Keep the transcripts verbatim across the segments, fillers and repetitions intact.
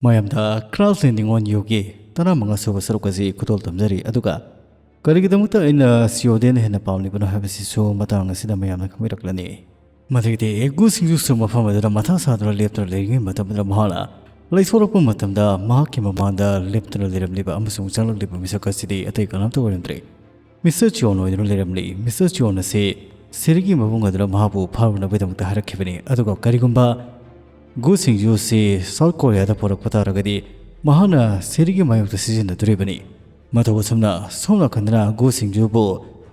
ꯃꯌꯥꯝꯗ Crash Landing on Yuꯒꯤ ꯇꯔꯥꯃꯉꯥ ꯁꯨꯕ ꯁꯔꯨꯛ ꯑꯁꯤ ꯈꯨꯗꯣꯜ ꯇꯝꯖꯔꯤ꯫ ꯑꯗꯨꯒ ꯀꯔꯤꯒꯤꯗꯃꯛꯇ ꯑꯩꯅ ꯁꯤꯌꯣꯗꯦꯟ ꯍꯦꯟꯅ ꯄꯥꯝꯂꯤꯕꯅꯣ ꯍꯥꯏꯕꯁꯤꯁꯨ ꯃꯇꯥꯡ ꯑꯁꯤꯗ ꯃꯌꯥꯝꯅ ꯈꯪꯕꯤꯔꯛꯂꯅꯤ꯫ ꯃꯗꯨꯒꯤꯗꯤ ꯒꯨ ꯁꯤꯡꯖꯨꯁꯨ ꯃꯐꯝ ꯑꯗꯨꯗ ꯃꯊꯥ ꯁꯥꯗꯨꯅ ꯂꯦꯞꯇꯨꯅ ꯂꯩꯔꯤꯉꯩ ꯃꯇꯝꯗ ꯃꯍꯥꯛꯅ ꯂꯩꯊꯣꯔꯛꯄ ꯃꯇꯝꯗ ꯃꯍꯥꯛꯀꯤ ꯃꯃꯥꯡꯗ ꯂꯦꯞꯇꯨꯅ ꯂꯩꯔꯝꯂꯤꯕ ꯑꯃꯁꯨꯡ ꯆꯪꯂꯛꯂꯤꯕ ꯃꯤꯁꯛ ꯑꯁꯤꯗꯤ ꯑꯇꯩ ꯀꯅꯥꯝꯇ ꯑꯣꯏꯔꯝꯗ꯭ꯔꯦ꯫ ꯃꯤꯁꯇꯔ ꯆꯤꯌꯣꯟ ꯑꯣꯏꯗꯨꯅ ꯂꯩꯔꯝꯂꯤ꯫ ꯃꯤꯁꯇꯔ ꯆꯤꯌꯣꯟ ꯑꯁꯤ ꯁꯦꯔꯤꯒꯤ ꯃꯕꯨꯡ ꯑꯗꯨꯅ ꯃꯍꯥꯛꯄꯨ ꯐꯥꯔꯨꯅꯕꯒꯤꯗꯃꯛꯇ ꯍꯥꯏꯔꯛꯈꯤꯕꯅꯤ꯫ ꯑꯗꯨꯒ ꯀꯔꯤꯒꯨꯝꯕ ꯒꯨ ꯁꯤꯡꯖꯨ ꯑꯁꯤ ꯁꯥꯎꯠ ꯀꯣꯔꯤꯌꯥꯗ ꯄꯨꯔꯛꯄ ꯇꯥꯔꯒꯗꯤ ꯃꯍꯥꯛꯅ ꯁꯦꯔꯤꯒꯤ ꯃꯥꯌꯣꯛꯇ ꯁꯤꯖꯤꯟꯅꯗꯣꯔꯤꯕꯅꯤ꯫ ꯃꯇꯧ ꯑꯁꯨꯝꯅ ꯁꯣꯝ ꯅꯥꯀꯟꯗꯅ ꯒꯨ ꯁꯤꯡꯖꯨꯕꯨ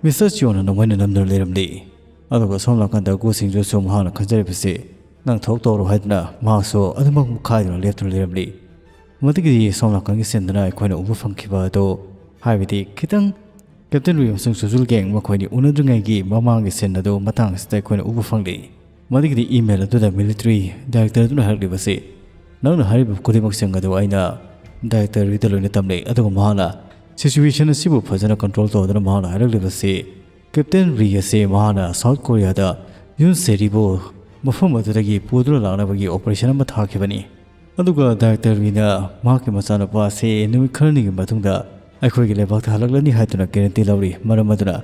ꯃꯤꯁꯇꯔ ꯆꯤꯌꯣꯟꯅ ꯅꯣꯡꯃꯩꯅ ꯅꯝꯗꯨꯅ ꯂꯩꯔꯝꯂꯤ꯫ ꯑꯗꯨꯒ ꯁꯣꯝ ꯅꯥꯀꯟꯗ ꯒꯨ ꯁꯤꯡꯖꯨꯁꯨ ꯃꯍꯥꯛꯅ ꯈꯟꯖꯔꯤꯕꯁꯤ ꯅꯪ ꯊꯕꯛ ꯇꯧꯔꯣ ꯍꯥꯏꯗꯨꯅ ꯃꯍꯥꯛꯁꯨ ꯑꯗꯨꯃꯛ ꯃꯨꯛꯈꯥꯏꯗꯨꯅ ꯂꯦꯞꯇꯨꯅ ꯂꯩꯔꯝꯂꯤ꯫ ꯃꯗꯨꯒꯤꯗꯤ ꯁꯣꯝ ꯅꯥꯀꯟꯒꯤ ꯁꯤꯟꯗꯨꯅ ꯑꯩꯈꯣꯏꯅ ꯎꯕ ꯐꯪꯈꯤꯕ ꯑꯗꯨ, ꯍꯥꯏꯕꯗꯤ ꯈꯤꯇꯪ ꯀꯦꯞꯇꯦꯟ ꯔꯤ ꯑꯃꯁꯨꯡ ꯁꯨꯖꯨꯜ ꯒꯦꯡ ꯃꯈꯣꯏꯅꯤ ꯎꯅꯗ꯭ꯔꯤꯉꯩꯒꯤ ꯃꯃꯥꯡꯒꯤ ꯁꯤꯟ ꯑꯗꯨ ꯃꯇꯥꯡ ꯑꯁꯤꯗ ꯑꯩꯈꯣꯏꯅ ꯎꯕ ꯐꯪꯂꯤ꯫ ꯃꯗꯨꯒꯤꯗꯤ ꯏꯃꯦꯜ ꯑꯗꯨꯗ ꯃꯤꯂꯤꯇꯔꯤ ꯗꯥꯏꯔꯦꯛꯇꯔ ꯑꯗꯨꯅ ꯍꯥꯏꯔꯛꯂꯤꯕꯁꯤ, "ꯅꯪꯅ ꯍꯥꯏꯔꯤꯕ ꯈꯨꯗꯤꯡꯃꯛꯁꯤꯡ ꯑꯗꯨ ꯑꯩꯅ ꯗꯥꯏꯔꯦꯛꯇꯔ ꯔꯤꯗ ꯂꯣꯏꯅ ꯇꯝꯂꯦ꯫" ꯑꯗꯨꯒ ꯃꯍꯥꯛꯅ ꯁꯤꯆꯨꯋꯦꯁꯟ ꯑꯁꯤꯕꯨ ꯐꯖꯅ ꯀꯟꯇ꯭ꯔꯣꯜ ꯇꯧꯗꯨꯅ ꯃꯍꯥꯛꯅ ꯍꯥꯏꯔꯛꯂꯤꯕꯁꯤ, ꯀꯦꯞꯇꯦꯟ ꯔꯤ ꯑꯁꯤ ꯃꯍꯥꯛꯅ ꯁꯥꯎꯠ ꯀꯣꯔꯤꯌꯥꯗ ꯌꯨꯟ ꯁꯦꯔꯤꯕꯨ ꯃꯐꯝ ꯑꯗꯨꯗꯒꯤ ꯄꯨꯗꯨꯅ ꯂꯥꯛꯅꯕꯒꯤ ꯑꯣꯄꯔꯦꯁꯟ ꯑꯃ ꯊꯥꯈꯤꯕꯅꯤ꯫ ꯑꯗꯨꯒ ꯗꯥꯏꯔꯦꯛꯇꯔ ꯔꯤꯅ ꯃꯍꯥꯛꯀꯤ ꯃꯆꯥꯅꯨꯄꯥ ꯑꯁꯤ ꯅꯨꯃꯤꯠ ꯈꯔꯅꯤꯒꯤ ꯃꯇꯨꯡꯗ ꯑꯩꯈꯣꯏꯒꯤ ꯂꯩꯕꯥꯛꯇ ꯍꯜꯂꯛꯂꯅꯤ ꯍꯥꯏꯗꯨꯅ ꯒꯦꯔꯦꯟꯇꯤ ꯂꯧꯔꯤ꯫ ꯃꯔꯝ ꯑꯗꯨꯅ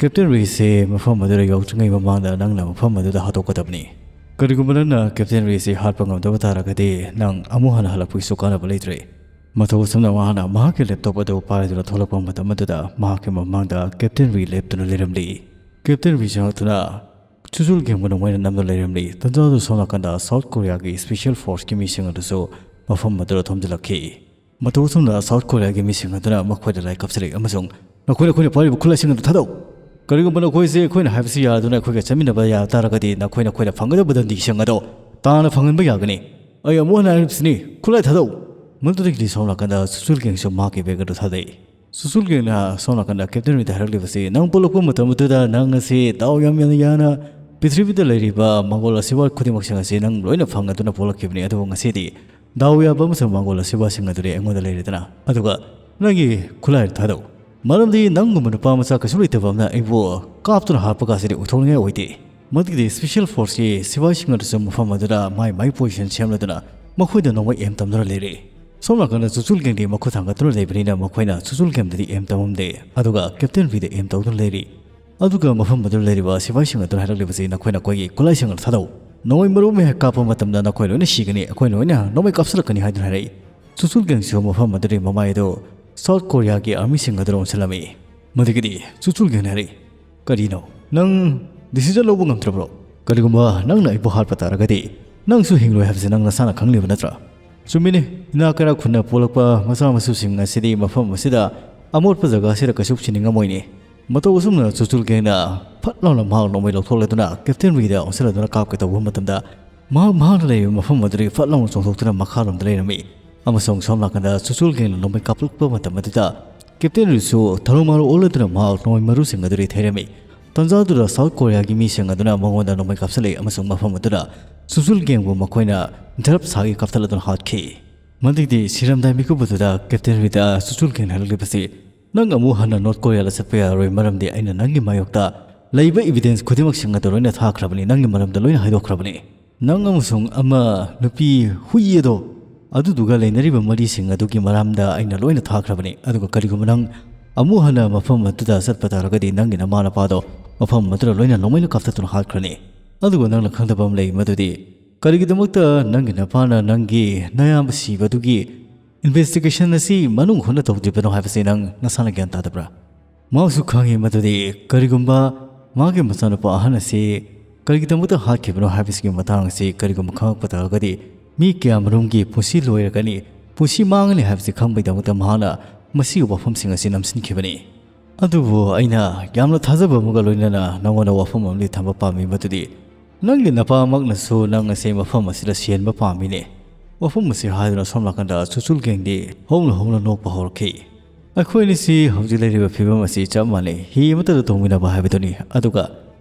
ꯀꯦꯞꯇꯦꯟ ꯔꯤꯁꯦ ꯃꯐꯝ ꯑꯗꯨꯗ ꯌꯧꯗ꯭ꯔꯤꯉꯩ ꯃꯃꯥꯡꯗ ꯅꯪꯅ ꯃꯐꯝ ꯑꯗꯨꯗ ꯍꯥꯠꯇꯣꯛꯀꯗꯕꯅꯤ꯫ ꯀꯔꯤꯒꯨꯝꯕ ꯅꯪꯅ ꯀꯦꯞꯇꯦꯟ ꯔꯤꯁꯤ ꯍꯥꯠꯄ ꯉꯝꯗꯕ ꯇꯥꯔꯒꯗꯤ ꯅꯪ ꯑꯃꯨꯛ ꯍꯟꯅ ꯍꯜꯂꯛꯄꯒꯤꯁꯨ ꯀꯥꯟꯅꯕ ꯂꯩꯇ꯭ꯔꯦ꯫ ꯃꯇꯧ ꯑꯁꯨꯝꯅ ꯃꯍꯥꯛꯅ ꯃꯍꯥꯛꯀꯤ ꯂꯦꯞꯇꯣꯞ ꯑꯗꯨ ꯄꯥꯏꯗꯨꯅ ꯊꯣꯛꯂꯛꯄ ꯃꯇꯝ ꯑꯗꯨꯗ ꯃꯍꯥꯛꯀꯤ ꯃꯃꯥꯡꯗ ꯀꯦꯞꯇꯦꯟ ꯔꯤ ꯂꯦꯞꯇꯨꯅ ꯂꯩꯔꯝꯂꯤ꯫ ꯀꯦꯞꯇꯦꯟ ꯔꯤ ꯆꯪꯂꯛꯇꯨꯅ ꯁꯨꯖꯨꯜ ꯒꯦꯡꯕꯨ ꯅꯣꯡꯃꯩꯅ ꯅꯝꯗꯨꯅ ꯂꯩꯔꯝꯂꯤ꯫ ꯇꯟꯖꯥ ꯑꯗꯨ ꯁꯣꯝ ꯅꯥꯀꯟꯗ ꯁꯥꯎꯠ ꯀꯣꯔꯤꯌꯥꯒꯤ ꯁ꯭ꯄꯦꯁꯤꯌꯦꯜ ꯐꯣꯔꯁꯀꯤ ꯃꯤꯁꯤꯡ ꯑꯗꯨꯁꯨ ꯃꯐꯝ ꯑꯗꯨꯗ ꯊꯣꯝꯖꯤꯜꯂꯛꯈꯤ꯫ ꯃꯇꯧ ꯑꯁꯨꯝꯅ ꯁꯥꯎꯠ ꯀꯣꯔꯤꯌꯥꯒꯤ ꯃꯤꯁꯤꯡ ꯑꯗꯨꯅ ꯃꯈꯣꯏꯗ ꯂꯥꯏ ꯀꯥꯞꯆꯔꯛꯏ ꯑꯃꯁꯨꯡ "ꯅꯈꯣꯏꯅ ꯑꯩꯈꯣꯏꯅ ꯄꯥꯏꯔꯤꯕ ꯈꯨꯠꯂꯥꯏꯁꯤꯡ ꯑꯗꯨ ꯊꯥꯗꯧ꯫ ꯀꯔꯤꯒꯨꯝꯕ ꯅꯈꯣꯏꯁꯦ ꯑꯩꯈꯣꯏꯅ ꯍꯥꯏꯕꯁꯤ ꯌꯥꯗꯨꯅ ꯑꯩꯈꯣꯏꯒ ꯆꯠꯃꯤꯟꯅꯕ ꯌꯥ ꯇꯥꯔꯒꯗꯤ ꯅꯈꯣꯏꯅ ꯑꯩꯈꯣꯏꯗ ꯐꯪꯒꯗꯕ ꯗꯟꯗꯤꯁꯤꯡ ꯑꯗꯣ ꯇꯥꯅ ꯐꯪꯍꯟꯕ ꯌꯥꯒꯅꯤ꯫ ꯑꯩ ꯑꯃꯨꯛ ꯍꯟꯅ ꯍꯥꯏꯔꯤꯕꯁꯤꯅꯤ, ꯈꯨꯠꯂꯥꯏ ꯊꯥꯗꯧ!" ꯃꯗꯨꯗꯒꯤꯗꯤ ꯁꯣꯝ ꯅꯥꯀꯟꯗ ꯁꯨꯖꯨꯜ ꯒꯦꯡꯁꯨ ꯃꯍꯥꯛꯀꯤ ꯕꯦꯒ ꯑꯗꯨ ꯊꯥꯗꯩ꯫ ꯁꯨꯖꯨꯜ ꯒꯦꯡꯅ ꯁꯣꯝ ꯅꯥꯀꯟꯗ ꯀꯦꯞꯇꯦꯟ ꯔꯤꯗ ꯍꯥꯏꯔꯛꯂꯤꯕꯁꯤ, "ꯅꯪ ꯄꯣꯛꯂꯛꯄ ꯃꯇꯝ ꯑꯗꯨꯗ ꯅꯪ ꯑꯁꯤ ꯗꯥꯎ ꯌꯥꯝ ꯌꯥꯝꯅ ꯌꯥꯅ ꯄ꯭ꯔꯤꯊꯤꯕꯤꯗ ꯂꯩꯔꯤꯕ ꯃꯪꯒꯣꯜ ꯑꯁꯤꯕ ꯈꯨꯗꯤꯡꯃꯛꯁꯤꯡ ꯑꯁꯤ ꯅꯪ ꯂꯣꯏꯅ ꯐꯪꯗꯨꯅ ꯄꯣꯛꯂꯛꯈꯤꯕꯅꯤ꯫ ꯑꯗꯨꯕꯨ ꯉꯁꯤꯗꯤ ꯗꯥꯎ ꯌꯥꯕ ꯑꯃꯁꯨꯡ ꯃꯪꯒꯣꯜ ꯑꯁꯤꯕꯁꯤꯡ ꯑꯗꯨꯗꯤ ꯑꯩꯉꯣꯟꯗ ꯂꯩꯔꯦꯗꯅ꯫ ꯑꯗꯨꯒ ꯅꯪꯒꯤ ꯈꯨꯠꯂꯥꯏ ꯊꯥꯗꯧ꯫ ꯃꯔꯝꯗꯤ ꯅꯪꯒꯨꯝꯕ ꯅꯨꯄꯥ ꯃꯆꯥ ꯀꯩꯁꯨ ꯂꯩꯇꯕ ꯑꯃꯅ ꯑꯩꯕꯨ ꯀꯥꯞꯇꯨꯅ ꯍꯥꯠꯄ ꯀꯥꯁꯤꯗꯤ ꯑꯣꯏꯊꯣꯛꯅꯤꯡꯉꯥꯏ ꯑꯣꯏꯗꯦ꯫" ꯃꯗꯨꯒꯤꯗꯤ ꯁ꯭ꯄꯦꯁꯤꯌꯦꯜ ꯐꯣꯔꯁꯀꯤ ꯁꯤꯐꯥꯏꯁꯤꯡ ꯑꯗꯨꯁꯨ ꯃꯐꯝ ꯑꯗꯨꯗ ꯃꯥꯏ ꯃꯥꯏ ꯄꯣꯖꯤꯁꯟ ꯁꯦꯝꯂꯗꯨꯅ ꯃꯈꯣꯏꯗ ꯅꯣꯡꯃꯩ ꯑꯦꯝ ꯇꯝꯗꯨꯅ ꯂꯩꯔꯤ꯫ ꯁꯣꯝ ꯅꯥꯀꯟꯗ ꯆꯨꯆꯨꯜ ꯒꯦꯡꯗꯤ ꯃꯈꯨꯠ ꯊꯥꯡꯒꯠꯇꯨꯅ ꯂꯩꯕꯅꯤꯅ ꯃꯈꯣꯏꯅ ꯆꯨꯆꯨꯜ ꯒꯦꯡꯗꯗꯤ ꯑꯦꯝ ꯇꯝꯃꯝꯗꯦ, ꯑꯗꯨꯒ ꯀꯦꯞꯇꯦꯟ ꯔꯤꯗ ꯑꯦꯝ ꯇꯧꯗꯨꯅ ꯂꯩꯔꯤ꯫ ꯑꯗꯨꯒ ꯃꯐꯝ ꯑꯗꯨꯗ ꯂꯩꯔꯤꯕ ꯁꯤꯐꯥꯏꯁꯤꯡ ꯑꯗꯨꯅ ꯍꯥꯏꯔꯛꯂꯤꯕꯁꯤ, "ꯅꯈꯣꯏꯅ ꯑꯩꯈꯣꯏꯒꯤ ꯈꯨꯠꯂꯥꯏꯁꯤꯡ ꯑꯗꯨ ꯊꯥꯗꯧ꯫ ꯅꯣꯡꯃꯩ ꯃꯔꯨ ꯑꯃ ꯍꯦꯛ ꯀꯥꯞꯄ ꯃꯇꯝꯗ ꯅꯈꯣꯏ ꯂꯣꯏꯅ ꯁꯤꯒꯅꯤ, ꯑꯩꯈꯣꯏ ꯂꯣꯏꯅ ꯅꯣꯡꯃꯩ ꯀꯥꯞꯁꯤꯜꯂꯛꯀꯅꯤ" ꯍꯥꯏꯗꯨꯅ ꯍꯥꯏꯔꯛꯏ꯫ ꯆꯨꯆꯨꯜ ꯒꯦꯡꯁꯨ ꯃꯐꯝ ꯑꯗꯨꯗꯒꯤ ꯃꯃꯥꯏ ꯑꯗꯨ ꯁꯥꯎꯠ ꯀꯣꯔꯤꯌꯥꯒꯤ ꯑꯥꯔꯃꯤꯁꯤꯡ ꯑꯗꯨꯗ ꯑꯣꯟꯁꯤꯜꯂꯝꯃꯤ꯫ ꯃꯗꯨꯒꯤꯗꯤ ꯆꯨꯆꯨꯜ ꯒꯦꯡꯅ ꯍꯥꯏꯔꯛꯏ, "ꯀꯔꯤꯅꯣ? ꯅꯪ ꯗꯤꯁꯤꯖꯟ ꯂꯧꯕ ꯉꯝꯗ꯭ꯔꯕ꯭ꯔꯣ? ꯀꯔꯤꯒꯨꯝꯕ ꯅꯪꯅ ꯑꯩꯕꯨ ꯍꯥꯠꯄ ꯇꯥꯔꯒꯗꯤ ꯅꯪꯁꯨ ꯍꯤꯡꯂꯣꯏ ꯍꯥꯏꯕꯁꯤ ꯅꯪ ꯅꯁꯥꯅ ꯈꯪꯂꯤꯕ ꯅꯠꯇ꯭ꯔꯥ?" "ꯆꯨꯝꯃꯤꯅꯦ, ꯏꯅꯥꯛ ꯀꯩꯔꯥꯛ ꯈꯨꯟꯅ ꯄꯣꯛꯂꯛꯄ ꯃꯆꯥ ꯃꯁꯨꯁꯤꯡ ꯑꯁꯤꯗꯤ ꯃꯐꯝ ꯑꯁꯤꯗ ꯑꯃꯣꯠꯄ ꯖꯒꯥ ꯑꯁꯤꯗ ꯀꯩꯁꯨ ꯁꯤꯅꯤꯡꯉꯝꯃꯣꯏꯅꯦ꯫" ꯃꯇꯧ ꯑꯁꯨꯝꯅ ꯆꯨꯆꯨꯜ ꯒꯦꯡꯅ ꯐꯠ ꯂꯥꯎꯅ ꯃꯍꯥꯛ ꯅꯣꯡꯃꯩ ꯂꯧꯊꯣꯛꯂꯗꯨꯅ ꯀꯦꯞꯇꯦꯟ ꯔꯤꯗ ꯑꯣꯟꯁꯤꯜꯂꯗꯨꯅ ꯀꯥꯞꯀꯦ ꯇꯧꯕ ꯃꯇꯝꯗ, ꯃꯍꯥꯛ ꯃꯍꯥꯛꯅ ꯂꯩꯔꯤꯕ ꯃꯐꯝ ꯑꯗꯨꯗꯒꯤ ꯐꯠ ꯂꯥꯎꯅ ꯆꯣꯡꯊꯣꯛꯇꯨꯅ ꯃꯈꯥꯔꯣꯝꯗ ꯂꯩꯔꯝꯃꯤ꯫ ꯑꯃꯁꯨꯡ ꯁꯣꯝ ꯅꯥꯀꯟꯗ ꯆꯨꯆꯨꯜ ꯒꯦꯡꯅ ꯅꯣꯡꯃꯩ ꯀꯥꯞꯂꯛꯄ ꯃꯇꯝ ꯑꯗꯨꯗ ꯀꯦꯞꯇꯦꯟ ꯔꯤꯗꯁꯨ ꯊꯔꯨ ꯃꯥꯔꯨ ꯑꯣꯜꯂꯗꯨꯅ ꯃꯍꯥꯛ ꯅꯣꯡꯃꯩ ꯃꯔꯨꯁꯤꯡ ꯑꯗꯨꯗꯒꯤ ꯊꯩꯔꯝꯃꯤ꯫ ꯇꯟꯖꯥꯗꯨꯗ ꯁꯥꯎꯠ ꯀꯣꯔꯤꯌꯥꯒꯤ ꯃꯤꯁꯤꯡ ꯑꯗꯨꯅ ꯃꯉꯣꯟꯗ ꯅꯣꯡꯃꯩ ꯀꯥꯞꯁꯤꯜꯂꯛꯏ ꯑꯃꯁꯨꯡ ꯃꯐꯝ ꯑꯗꯨꯗ ꯆꯨꯆꯨꯜ ꯒꯦꯡꯕꯨ ꯃꯈꯣꯏꯅ ꯙꯔꯞ ꯁꯥꯒꯤ ꯀꯥꯞꯊꯠꯂꯗꯨꯅ ꯍꯥꯠꯈꯤ꯫ ꯃꯗꯨꯒꯤ ꯁꯤꯔꯝꯗꯥꯏ ꯃꯤꯀꯨꯞ ꯑꯗꯨꯗ ꯀꯦꯞꯇꯦꯟ ꯔꯤꯗ ꯆꯨꯆꯨꯜ ꯒꯦꯡꯅ ꯍꯥꯏꯔꯛꯂꯤꯕꯁꯤ, "ꯅꯪ ꯑꯃꯨꯛ ꯍꯟꯅ ꯅꯣꯔꯠ ꯀꯣꯔꯤꯌꯥꯗ ꯆꯠꯄ ꯌꯥꯔꯣꯏ, ꯃꯔꯝꯗꯤ ꯑꯩꯅ ꯅꯪꯒꯤ ꯃꯥꯌꯣꯛꯇ ꯂꯩꯕ ꯏꯕꯤꯗꯦꯟꯁ ꯈꯨꯗꯤꯡꯃꯛꯁꯤꯡ ꯑꯗꯨ ꯂꯣꯏꯅ ꯊꯥꯈ꯭ꯔꯕꯅꯤ, ꯅꯪꯒꯤ ꯃꯔꯝꯗ ꯂꯣꯏꯅ ꯍꯥꯏꯗꯣꯛꯈ꯭ꯔꯕꯅꯤ꯫ ꯅꯪ ꯑꯃꯁꯨꯡ ꯑꯃ ꯅꯨꯄꯤ ꯍꯨꯏ ꯑꯗꯣ ꯑꯗꯨꯗꯨꯒ ꯂꯩꯅꯔꯤꯕ ꯃꯔꯤꯁꯤꯡ ꯑꯗꯨꯒꯤ ꯃꯔꯝꯗ ꯑꯩꯅ ꯂꯣꯏꯅ ꯊꯥꯈ꯭ꯔꯕꯅꯤ꯫ ꯑꯗꯨꯒ ꯀꯔꯤꯒꯨꯝꯕ ꯅꯪ ꯑꯃꯨꯛ ꯍꯟꯅ ꯃꯐꯝ ꯑꯗꯨꯗ ꯆꯠꯄ ꯇꯥꯔꯒꯗꯤ ꯅꯪꯒꯤ ꯅꯃꯥ ꯅꯄꯥꯗꯣ ꯃꯐꯝ ꯑꯗꯨꯗ ꯂꯣꯏꯅ ꯅꯣꯡꯃꯩꯅ ꯀꯥꯞꯊꯠꯇꯨꯅ ꯍꯥꯠꯈ꯭ꯔꯅꯤ꯫ ꯑꯗꯨꯒ ꯅꯪꯅ ꯈꯪꯗꯕ ꯑꯃ ꯂꯩ, ꯃꯗꯨꯗꯤ ꯀꯔꯤꯒꯤꯗꯃꯛꯇ ꯅꯪꯒꯤ ꯅꯄꯥꯅ ꯅꯪꯒꯤ ꯅꯌꯥꯝꯕ ꯁꯤꯕꯗꯨꯒꯤ ꯏꯟꯚꯦꯁꯇꯤꯒꯦꯁꯟ ꯑꯁꯤ ꯃꯅꯨꯡ ꯍꯨꯠꯅ ꯇꯧꯗ꯭ꯔꯤꯕꯅꯣ ꯍꯥꯏꯕꯁꯤ ꯅꯪ ꯅꯁꯥꯅ ꯒ꯭ꯌꯥꯟ ꯇꯥꯗꯕ꯭ꯔꯥ?" ꯃꯍꯥꯛꯁꯨ ꯈꯪꯏ ꯃꯗꯨꯗꯤ ꯀꯔꯤꯒꯨꯝꯕ ꯃꯥꯒꯤ ꯃꯆꯥꯅꯨꯄꯥ ꯑꯍꯟ ꯑꯁꯤ ꯀꯔꯤꯒꯤꯗꯃꯛꯇ ꯍꯥꯠꯈꯤꯕꯅꯣ ꯍꯥꯏꯕꯁꯤꯒꯤ ꯃꯇꯥꯡ ꯑꯁꯤ ꯀꯔꯤꯒꯨꯝꯕ ꯈꯪꯂꯛꯄ ꯇꯥꯔꯒꯗꯤ ꯃꯤ ꯀꯌꯥꯃꯔꯨꯝꯒꯤ ꯄꯨꯟꯁꯤ ꯂꯣꯏꯔꯒꯅꯤ, ꯄꯨꯟꯁꯤ ꯃꯥꯡꯒꯅꯤ ꯍꯥꯏꯕꯁꯤ ꯈꯪꯕꯒꯤꯗꯃꯛꯇ ꯃꯍꯥꯛꯅ ꯃꯁꯤꯒꯤ ꯋꯥꯐꯝꯁꯤꯡ ꯑꯁꯤ ꯅꯝꯁꯤꯟꯈꯤꯕꯅꯤ꯫ ꯑꯗꯨꯕꯨ ꯑꯩꯅ ꯌꯥꯝꯅ ꯊꯥꯖꯕ ꯑꯃꯒ ꯂꯣꯏꯅꯅ ꯅꯉꯣꯟꯗ ꯋꯥꯐꯝ ꯑꯃꯗꯤ ꯊꯝꯕ ꯄꯥꯝꯃꯤ, ꯃꯗꯨꯗꯤ ꯅꯪꯒꯤ ꯅꯄꯥꯃꯛꯅꯁꯨ ꯅꯪ ꯑꯁꯤ ꯃꯐꯝ ꯑꯁꯤꯗ ꯁꯤꯍꯟꯕ ꯄꯥꯝꯃꯤꯅꯦ꯫ ꯋꯥꯐꯝ ꯑꯁꯤ ꯍꯥꯏꯗꯨꯅ ꯁꯣꯝ ꯅꯥꯀꯟꯗ ꯆꯨꯆꯨꯜ ꯒꯦꯡꯗꯤ ꯍꯧꯅ ꯍꯧꯅ ꯅꯣꯛꯄ ꯍꯧꯔꯛꯈꯤ꯫ "ꯑꯩꯈꯣꯏ ꯑꯅꯤꯁꯤ ꯍꯧꯖꯤꯛ ꯂꯩꯔꯤꯕ ꯐꯤꯕꯝ ꯑꯁꯤ ꯆꯞ ꯃꯥꯟꯅꯩ, ꯍꯤ ꯑꯃꯠꯇꯗ ꯇꯣꯡꯃꯤꯟꯅꯕ ꯍꯥꯏꯕꯗꯨꯅꯤ꯫ ꯑꯗꯨꯒ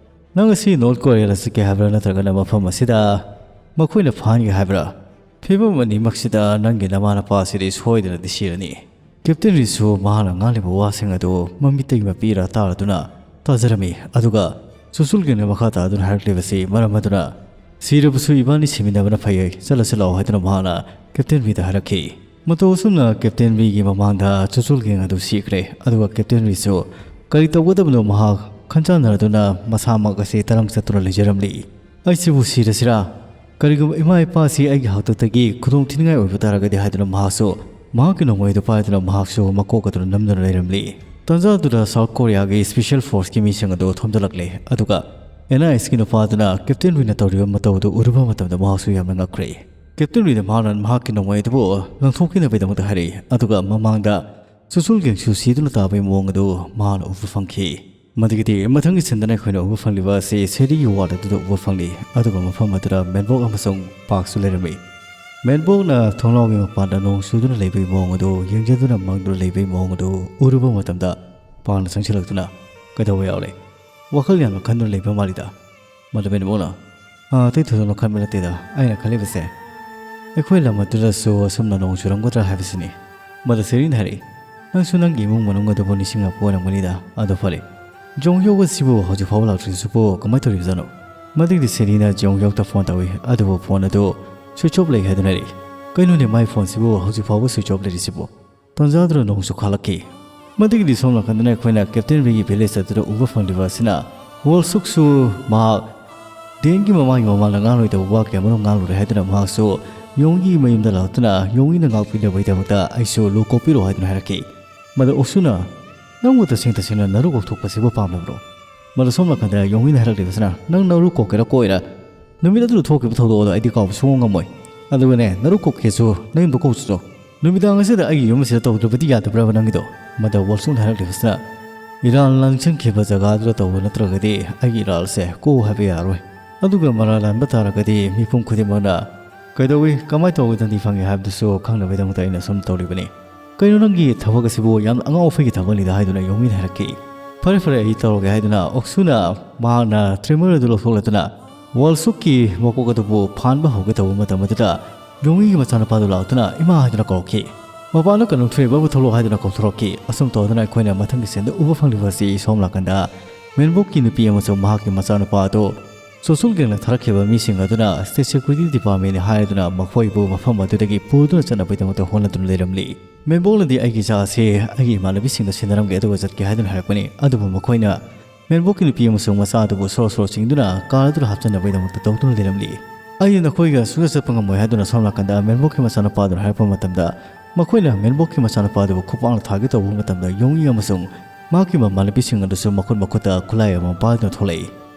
ꯅꯪ ꯑꯁꯤ ꯅꯣꯔꯠ ꯀꯣꯔꯤꯌꯥꯗ ꯆꯠꯀꯦ ꯍꯥꯏꯕ꯭ꯔꯥ, ꯅꯠꯇ꯭ꯔꯒꯅ ꯃꯐꯝ ꯑꯁꯤꯗ ꯃꯈꯣꯏꯅ ꯐꯥꯍꯟꯒꯦ ꯍꯥꯏꯕ꯭ꯔꯥ? ꯐꯤꯕꯝ ꯑꯅꯤꯃꯛꯁꯤꯗ ꯅꯪꯒꯤ ꯅꯃꯥ ꯅꯄꯥ ꯑꯁꯤꯗꯤ ꯁꯣꯏꯗꯅꯗꯤ ꯁꯤꯔꯅꯤ꯫" ꯀꯦꯞꯇꯦꯟ ꯔꯤꯁꯨ ꯃꯍꯥꯛꯅ ꯉꯥꯡꯂꯤꯕ ꯋꯥꯁꯤꯡ ꯑꯗꯨ ꯃꯃꯤꯠꯇꯒꯤ ꯃꯄꯤꯔꯥ ꯇꯥꯔꯗꯨꯅ ꯇꯥꯖꯔꯝꯃꯤ꯫ ꯑꯗꯨꯒ ꯆꯨꯆꯨꯜ ꯒꯦꯡꯅ ꯃꯈꯥ ꯇꯥꯗꯨꯅ ꯍꯥꯏꯔꯛꯂꯤꯕꯁꯤ ꯃꯔꯝ ꯑꯗꯨꯅ "ꯁꯤꯔꯕꯁꯨ ꯏꯕꯥꯅꯤ ꯁꯤꯃꯤꯟꯅꯕꯅ ꯐꯩ, ꯆꯠꯂꯁꯤ ꯂꯥꯛꯑꯣ" ꯍꯥꯏꯗꯨꯅ ꯃꯍꯥꯛꯅ ꯀꯦꯞꯇꯦꯟ ꯕꯤꯗ ꯍꯥꯏꯔꯛꯈꯤ꯫ ꯃꯇꯧ ꯑꯁꯨꯝꯅ ꯀꯦꯞꯇꯦꯟ ꯕꯤꯒꯤ ꯃꯃꯥꯡꯗ ꯆꯨꯆꯨꯜ ꯒꯦꯡ ꯑꯗꯨ ꯁꯤꯈ꯭ꯔꯦ, ꯑꯗꯨꯒ ꯀꯦꯞꯇꯦꯟ ꯕꯤꯁꯨ ꯀꯔꯤ ꯇꯧꯒꯗꯕꯅꯣ ꯃꯍꯥꯛ ꯈꯟꯖꯥꯟꯅꯔꯗꯨꯅ ꯃꯁꯥꯃꯛ ꯑꯁꯤ ꯇꯔꯪ ꯆꯠꯇꯨꯅ ꯂꯩꯖꯔꯝꯂꯤ꯫ "ꯑꯩꯁꯤꯕꯨ ꯁꯤꯔꯁꯤꯔꯥ? ꯀꯔꯤꯒꯨꯝꯕ ꯏꯃꯥ ꯏꯄꯥꯁꯤ ꯑꯩꯒꯤ ꯍꯥꯛꯇꯛꯇꯒꯤ ꯈꯨꯗꯣꯡ ꯊꯤꯅꯤꯡꯉꯥꯏ ꯑꯣꯏꯕ ꯇꯥꯔꯒꯗꯤ" ꯍꯥꯏꯗꯨꯅ ꯃꯍꯥꯛꯁꯨ ꯃꯍꯥꯛꯀꯤ ꯅꯣꯡꯃꯩ ꯑꯗꯨ ꯄꯥꯏꯗꯨꯅ ꯃꯍꯥꯛꯁꯨ ꯃꯀꯣꯛ ꯑꯗꯨꯅ ꯅꯝꯗꯨꯅ ꯂꯩꯔꯝꯂꯤ꯫ ꯇꯥꯟꯖꯥ ꯑꯗꯨꯗ ꯁꯥꯎꯠ ꯀꯣꯔꯤꯌꯥꯒꯤ ꯁ꯭ꯄꯦꯁꯤꯌꯦꯜ ꯐꯣꯔꯁꯀꯤ ꯃꯤꯁꯤꯡ ꯑꯗꯨ ꯊꯣꯝꯖꯤꯜꯂꯛꯂꯦ, ꯑꯗꯨꯒ ꯑꯦꯟ ꯑꯥꯏ ꯑꯦꯁꯀꯤ ꯅꯨꯄꯥ ꯑꯗꯨꯅ ꯀꯦꯞꯇꯦꯟ ꯕꯤꯅ ꯇꯧꯔꯤꯕ ꯃꯇꯧ ꯑꯗꯨ ꯎꯔꯨꯕ ꯃꯇꯝꯗ ꯃꯍꯥꯛꯁꯨ ꯌꯥꯝꯅ ꯉꯛꯈ꯭ꯔꯦ꯫ ꯀꯦꯞꯇꯦꯟ ꯕꯤꯅ ꯃꯍꯥꯛꯅ ꯃꯍꯥꯛꯀꯤ ꯅꯣꯡꯃꯩ ꯑꯗꯨꯕꯨ ꯂꯪꯊꯣꯛꯄꯤꯅꯕꯒꯤꯗꯃꯛꯇ ꯍꯥꯏꯔꯛꯏ, ꯑꯗꯨꯒ ꯃꯃꯥꯡꯗ ꯆꯨꯆꯨꯜ ꯒꯦꯡꯁꯨ ꯁꯤꯗꯨꯅ ꯇꯥꯕꯒꯤ ꯃꯑꯣꯡ ꯑꯗꯨ ꯃꯍꯥꯛꯅ ꯎꯕ ꯐꯪꯈꯤ꯫ ꯃꯗꯨꯒꯤꯗꯤ ꯃꯊꯪꯒꯤ ꯁꯤꯟꯗꯅ ꯑꯩꯈꯣꯏꯅ ꯎꯕ ꯐꯪꯂꯤꯕ ꯑꯁꯤ ꯁꯦꯔꯤꯒꯤ ꯋꯥꯔꯗ ꯑꯗꯨꯗ ꯎꯕ ꯐꯪꯂꯤ, ꯑꯗꯨꯒ ꯃꯐꯝ ꯑꯗꯨꯗ ꯃꯦꯟꯕꯣꯛ ꯑꯃꯁꯨꯡ ꯄꯥꯛꯁꯨ ꯂꯩꯔꯝꯃꯤ꯫ ꯃꯦꯟꯕꯣꯛꯅ ꯊꯣꯡꯅꯥꯎꯒꯤ ꯃꯄꯥꯟꯗ ꯅꯣꯡ ꯆꯨꯗꯨꯅ ꯂꯩꯕꯒꯤ ꯃꯑꯣꯡ ꯑꯗꯨ ꯌꯦꯡꯖꯗꯨꯅ ꯃꯪꯗꯨꯅ ꯂꯩꯕꯒꯤ ꯃꯑꯣꯡ ꯑꯗꯨ ꯎꯔꯨꯕ ꯃꯇꯝꯗ ꯄꯥꯛꯅ ꯆꯪꯁꯤꯜꯂꯛꯇꯨꯅ, "ꯀꯩꯗꯧꯕ ꯌꯥꯎꯔꯦ? ꯋꯥꯈꯜ ꯌꯥꯝꯅ ꯈꯟꯗꯨꯅ ꯂꯩꯕ ꯃꯥꯜꯂꯤꯗ?" ꯃꯗꯨ ꯃꯦꯟꯕꯣꯛꯅ, "ꯑꯥ, ꯑꯇꯩ ꯊꯣꯏꯗꯣꯛꯅ ꯈꯟꯕ ꯅꯠꯇꯦꯗ, ꯑꯩꯅ ꯈꯜꯂꯤꯕꯁꯦ ꯑꯩꯈꯣꯏ ꯂꯝ ꯑꯗꯨꯗꯁꯨ ꯑꯁꯨꯝꯅ ꯅꯣꯡ ꯆꯨꯔꯝꯒꯗ꯭ꯔꯥ ꯍꯥꯏꯕꯁꯤꯅꯤ꯫" ꯃꯗꯨ ꯁꯦꯔꯤꯅ ꯍꯥꯏꯔꯛꯏ, "ꯅꯪꯁꯨ ꯅꯪꯒꯤ ꯏꯃꯨꯡ ꯃꯅꯨꯡ ꯑꯗꯨꯕꯨ ꯅꯤꯡꯁꯤꯡꯂꯛꯄ ꯑꯣꯏꯔꯝꯒꯅꯤꯗ꯫ ꯑꯗꯨ ꯐꯔꯦ, ꯖꯣꯡ ꯍ꯭ꯌꯣꯛ ꯑꯁꯤꯕꯨ ꯍꯧꯖꯤꯛ ꯐꯥꯎꯕ ꯂꯥꯛꯇ꯭ꯔꯤꯁꯤꯕꯨ ꯀꯃꯥꯏꯅ ꯇꯧꯔꯤꯕꯖꯥꯠꯅꯣ?" ꯃꯗꯨꯒꯤꯗꯤ ꯁꯦꯔꯤꯅ ꯖꯣꯡ ꯍ꯭ꯌꯣꯛꯇ ꯐꯣꯟ ꯇꯧꯏ, ꯑꯗꯨꯕꯨ ꯐꯣꯟ ꯑꯗꯨ ꯁ꯭ꯋꯤꯆ ꯑꯣꯐ ꯂꯩ ꯍꯥꯏꯗꯨꯅ ꯍꯥꯏꯔꯛꯏ꯫ "ꯀꯩꯅꯣꯅꯦ, ꯃꯥꯏ ꯐꯣꯟꯁꯤꯕꯨ ꯍꯧꯖꯤꯛ ꯐꯥꯎꯕ ꯁ꯭ꯋꯤꯆ ꯑꯣꯐ ꯂꯩꯔꯤꯁꯤꯕꯨ?" ꯇꯥꯟꯖꯥꯗꯨꯅ ꯅꯣꯡꯁꯨ ꯈꯥꯛꯂꯛꯈꯤ꯫ ꯃꯗꯨꯒꯤꯗꯤ ꯁꯣꯝ ꯅꯥꯀꯟꯗꯅ ꯑꯩꯈꯣꯏꯅ ꯀꯦꯞꯇꯦꯟ ꯕꯤꯒꯤ ꯚꯤꯂꯦꯖ ꯑꯗꯨꯗ ꯎꯕ ꯐꯪꯂꯤꯕ ꯑꯁꯤꯅ ꯋꯣꯜ ꯁꯨꯛꯁꯨ ꯃꯍꯥꯛ ꯗꯦꯟꯒꯤ ꯃꯃꯥꯒꯤ ꯃꯃꯥꯡꯗ ꯉꯥꯡꯂꯣꯏꯗꯕ ꯋꯥ ꯀꯌꯥ ꯑꯃꯔꯣꯝ ꯉꯥꯡꯂꯨꯔꯦ ꯍꯥꯏꯗꯨꯅ ꯃꯍꯥꯛꯁꯨ ꯌꯣꯡꯒꯤ ꯃꯌꯨꯝꯗ ꯂꯥꯛꯇꯨꯅ ꯌꯣꯡꯒꯤꯅ ꯉꯥꯛꯄꯤꯅꯕꯒꯤꯗꯃꯛꯇ ꯑꯩꯁꯨ ꯂꯨ ꯀꯣꯛꯄꯤꯔꯣ ꯍꯥꯏꯗꯨꯅ ꯍꯥꯏꯔꯛꯈꯤ꯫ ꯃꯗꯨ ꯑꯣꯛꯁꯨꯅ, "ꯅꯪꯕꯨ ꯇꯁꯦꯡ ꯇꯁꯦꯡꯅ ꯅꯔꯨ ꯀꯣꯛꯊꯣꯛꯄꯁꯤꯕꯨ ꯄꯥꯝꯂꯕ꯭ꯔꯣ?" ꯃꯗꯨ ꯁꯣꯝ ꯅꯥꯀꯟꯗ ꯌꯣꯡꯒꯤꯅ ꯍꯥꯏꯔꯛꯂꯤꯕꯁꯤꯅ, "ꯅꯪ ꯅꯔꯨ ꯀꯣꯛꯀꯦꯔꯥ ꯀꯣꯛꯑꯣꯏꯔꯥ, ꯅꯨꯃꯤꯠ ꯑꯗꯨꯗ ꯊꯣꯛꯈꯤꯕ ꯊꯧꯗꯣꯛ ꯑꯗꯨ ꯑꯩꯗꯤ ꯀꯥꯎꯕ ꯁꯨꯡꯉꯝ ꯉꯝꯃꯣꯏ꯫ ꯑꯗꯨꯒꯅꯦ, ꯅꯔꯨ ꯀꯣꯛꯀꯦꯁꯨ ꯅꯌꯨꯝꯗ ꯀꯣꯛꯆꯁꯣ꯫ ꯅꯨꯃꯤꯗꯥꯡ ꯑꯁꯤꯗ ꯑꯩꯒꯤ ꯌꯨꯝ ꯑꯁꯤꯗ ꯇꯧꯗ꯭ꯔꯕꯗꯤ ꯌꯥꯗꯕ꯭ꯔꯕ ꯅꯪꯒꯤꯗꯣ?" ꯃꯗꯨ ꯋꯣꯜꯁꯨꯛꯅ ꯍꯥꯏꯔꯛꯂꯤꯕꯁꯤꯅ, "ꯏꯔꯥꯜ ꯂꯪꯁꯤꯟꯈꯤꯕ ꯖꯒꯥꯗꯨꯗ ꯇꯧꯕ ꯅꯠꯇ꯭ꯔꯒꯗꯤ ꯑꯩꯒꯤ ꯏꯔꯥꯜꯁꯦ ꯀꯣꯛꯎ ꯍꯥꯏꯕ ꯌꯥꯔꯣꯏ꯫ ꯑꯗꯨꯒ ꯃꯔꯥꯜ ꯂꯥꯟꯕ ꯇꯥꯔꯒꯗꯤ ꯃꯤꯄꯨꯝ ꯈꯨꯗꯤꯡꯃꯛꯅ ꯀꯩꯗꯧꯏ, ꯀꯃꯥꯏꯅ ꯇꯧꯒꯗꯕꯗꯤ ꯐꯪꯉꯤ ꯍꯥꯏꯕꯗꯨꯁꯨ ꯈꯪꯅꯕꯒꯤꯗꯃꯛꯇ ꯑꯩꯅ ꯁꯨꯝ ꯇꯧꯔꯤꯕꯅꯤ꯫ ꯀꯩꯅꯣ, ꯅꯪꯒꯤ ꯊꯕꯛ ꯑꯁꯤꯕꯨ ꯌꯥꯝꯅ ꯑꯉꯥꯎ ꯑꯐꯩꯒꯤ ꯊꯕꯛꯅꯤꯗ" ꯍꯥꯏꯗꯨꯅ ꯌꯣꯡꯃꯤꯅ ꯍꯥꯏꯔꯛꯈꯤ꯫ "ꯐꯔꯦ ꯐꯔꯦ, ꯑꯩ ꯇꯧꯔꯒꯦ" ꯍꯥꯏꯗꯨꯅ ꯑꯣꯛꯁꯨꯅ ꯃꯍꯥꯛꯅ ꯇ꯭ꯔꯤꯃꯔ ꯑꯗꯨ ꯂꯧꯊꯣꯛꯂꯗꯨꯅ ꯋꯣꯜꯁꯨꯛꯀꯤ ꯃꯀꯣꯛ ꯑꯗꯨꯕꯨ ꯐꯥꯟꯕ ꯍꯧꯒꯦ ꯇꯧꯕ ꯃꯇꯝ ꯑꯗꯨꯗ ꯌꯣꯡꯃꯤꯒꯤ ꯃꯆꯥꯅꯨꯄꯥꯗꯨ ꯂꯥꯛꯇꯨꯅ "ꯏꯃꯥ" ꯍꯥꯏꯗꯨꯅ ꯀꯧꯔꯛꯈꯤ꯫ ꯃꯄꯥꯟꯗ ꯀꯩꯅꯣꯝ ꯊꯣꯛꯑꯦ, ꯕꯕꯨ ꯊꯣꯛꯂꯛꯑꯣ ꯍꯥꯏꯗꯨꯅ ꯀꯧꯊꯣꯔꯛꯈꯤ꯫ ꯑꯁꯨꯝ ꯇꯧꯗꯨꯅ ꯑꯩꯈꯣꯏꯅ ꯃꯊꯪꯒꯤ ꯁꯦꯟꯗ ꯎꯕ ꯐꯪꯂꯤꯕ ꯑꯁꯤ ꯁꯣꯝ ꯅꯥꯀꯟꯗ ꯃꯦꯟꯕꯣꯛꯀꯤ ꯅꯨꯄꯤ ꯑꯃꯁꯨꯡ ꯃꯍꯥꯛꯀꯤ ꯃꯆꯥꯅꯨꯄꯥ ꯑꯗꯨ ꯆꯣꯁꯨꯜ ꯒꯦꯡꯅ ꯊꯥꯔꯛꯈꯤꯕ ꯃꯤꯁꯤꯡ ꯑꯗꯨꯅ State Security Departmentꯅꯤ ꯍꯥꯏꯗꯨꯅ ꯃꯈꯣꯏꯕꯨ ꯃꯐꯝ ꯑꯗꯨꯗꯒꯤ ꯄꯨꯗꯨꯅ ꯆꯠꯅꯕꯒꯤꯗꯃꯛꯇ ꯍꯣꯠꯅꯗꯨꯅ ꯂꯩꯔꯝꯂꯤ꯫ ꯃꯦꯟꯕꯣꯛꯅꯗꯤ ꯑꯩꯒꯤ ꯏꯆꯥ ꯑꯁꯤ ꯑꯩꯒꯤ ꯏꯃꯥꯟꯅꯕꯤꯁꯤꯡꯗ ꯁꯤꯟꯅꯔꯝꯒꯦ ꯑꯗꯨꯒ ꯆꯠꯀꯦ ꯍꯥꯏꯗꯨꯅ ꯍꯥꯏꯔꯛꯄꯅꯤ꯫ ꯑꯗꯨꯕꯨ ꯃꯈꯣꯏꯅ ꯃꯦꯟꯕꯣꯛꯀꯤ ꯅꯨꯄꯤ ꯑꯃꯁꯨꯡ ꯃꯆꯥ ꯑꯗꯨꯕꯨ ꯁꯣꯔꯣ ꯁꯣꯔꯣ ꯆꯤꯡꯗꯨꯅ car ꯑꯗꯨꯗ ꯍꯥꯞꯆꯟꯅꯕꯒꯤꯗꯃꯛꯇ ꯇꯧꯗꯨꯅ ꯂꯩꯔꯝꯂꯤ꯫ ꯑꯩꯗꯤ ꯅꯈꯣꯏꯒ ꯁꯨꯡꯆꯠ ꯆꯠꯄ ꯉꯝꯃꯣꯏ ꯍꯥꯏꯗꯨꯅ ꯁꯣꯝ ꯅꯥꯀꯟꯗ ꯃꯦꯟꯕꯣꯛꯀꯤ ꯃꯆꯥꯅꯨꯄꯥꯗꯨꯅ ꯍꯥꯏꯔꯛꯄ ꯃꯇꯝꯗ, ꯃꯈꯣꯏꯅ ꯃꯦꯟꯕꯣꯛꯀꯤ ꯃꯆꯥꯅꯨꯄꯥ ꯑꯗꯨꯕꯨ ꯈꯨꯄꯥꯛꯅ ꯊꯥꯒꯦ ꯇꯧꯕ ꯃꯇꯝꯗ ꯌꯣꯡꯉꯤ ꯑꯃꯁꯨꯡ ꯃꯍꯥꯛꯀꯤ ꯃꯃꯥꯟꯅꯕꯤꯁꯤꯡ ꯑꯗꯨꯁꯨ ꯃꯈꯨꯠ ꯃꯈꯨꯠꯇ ꯈꯨꯠꯂꯥꯏ ꯑꯃ ꯄꯥꯏꯗꯨꯅ ꯊꯣꯛꯂꯛꯏ꯫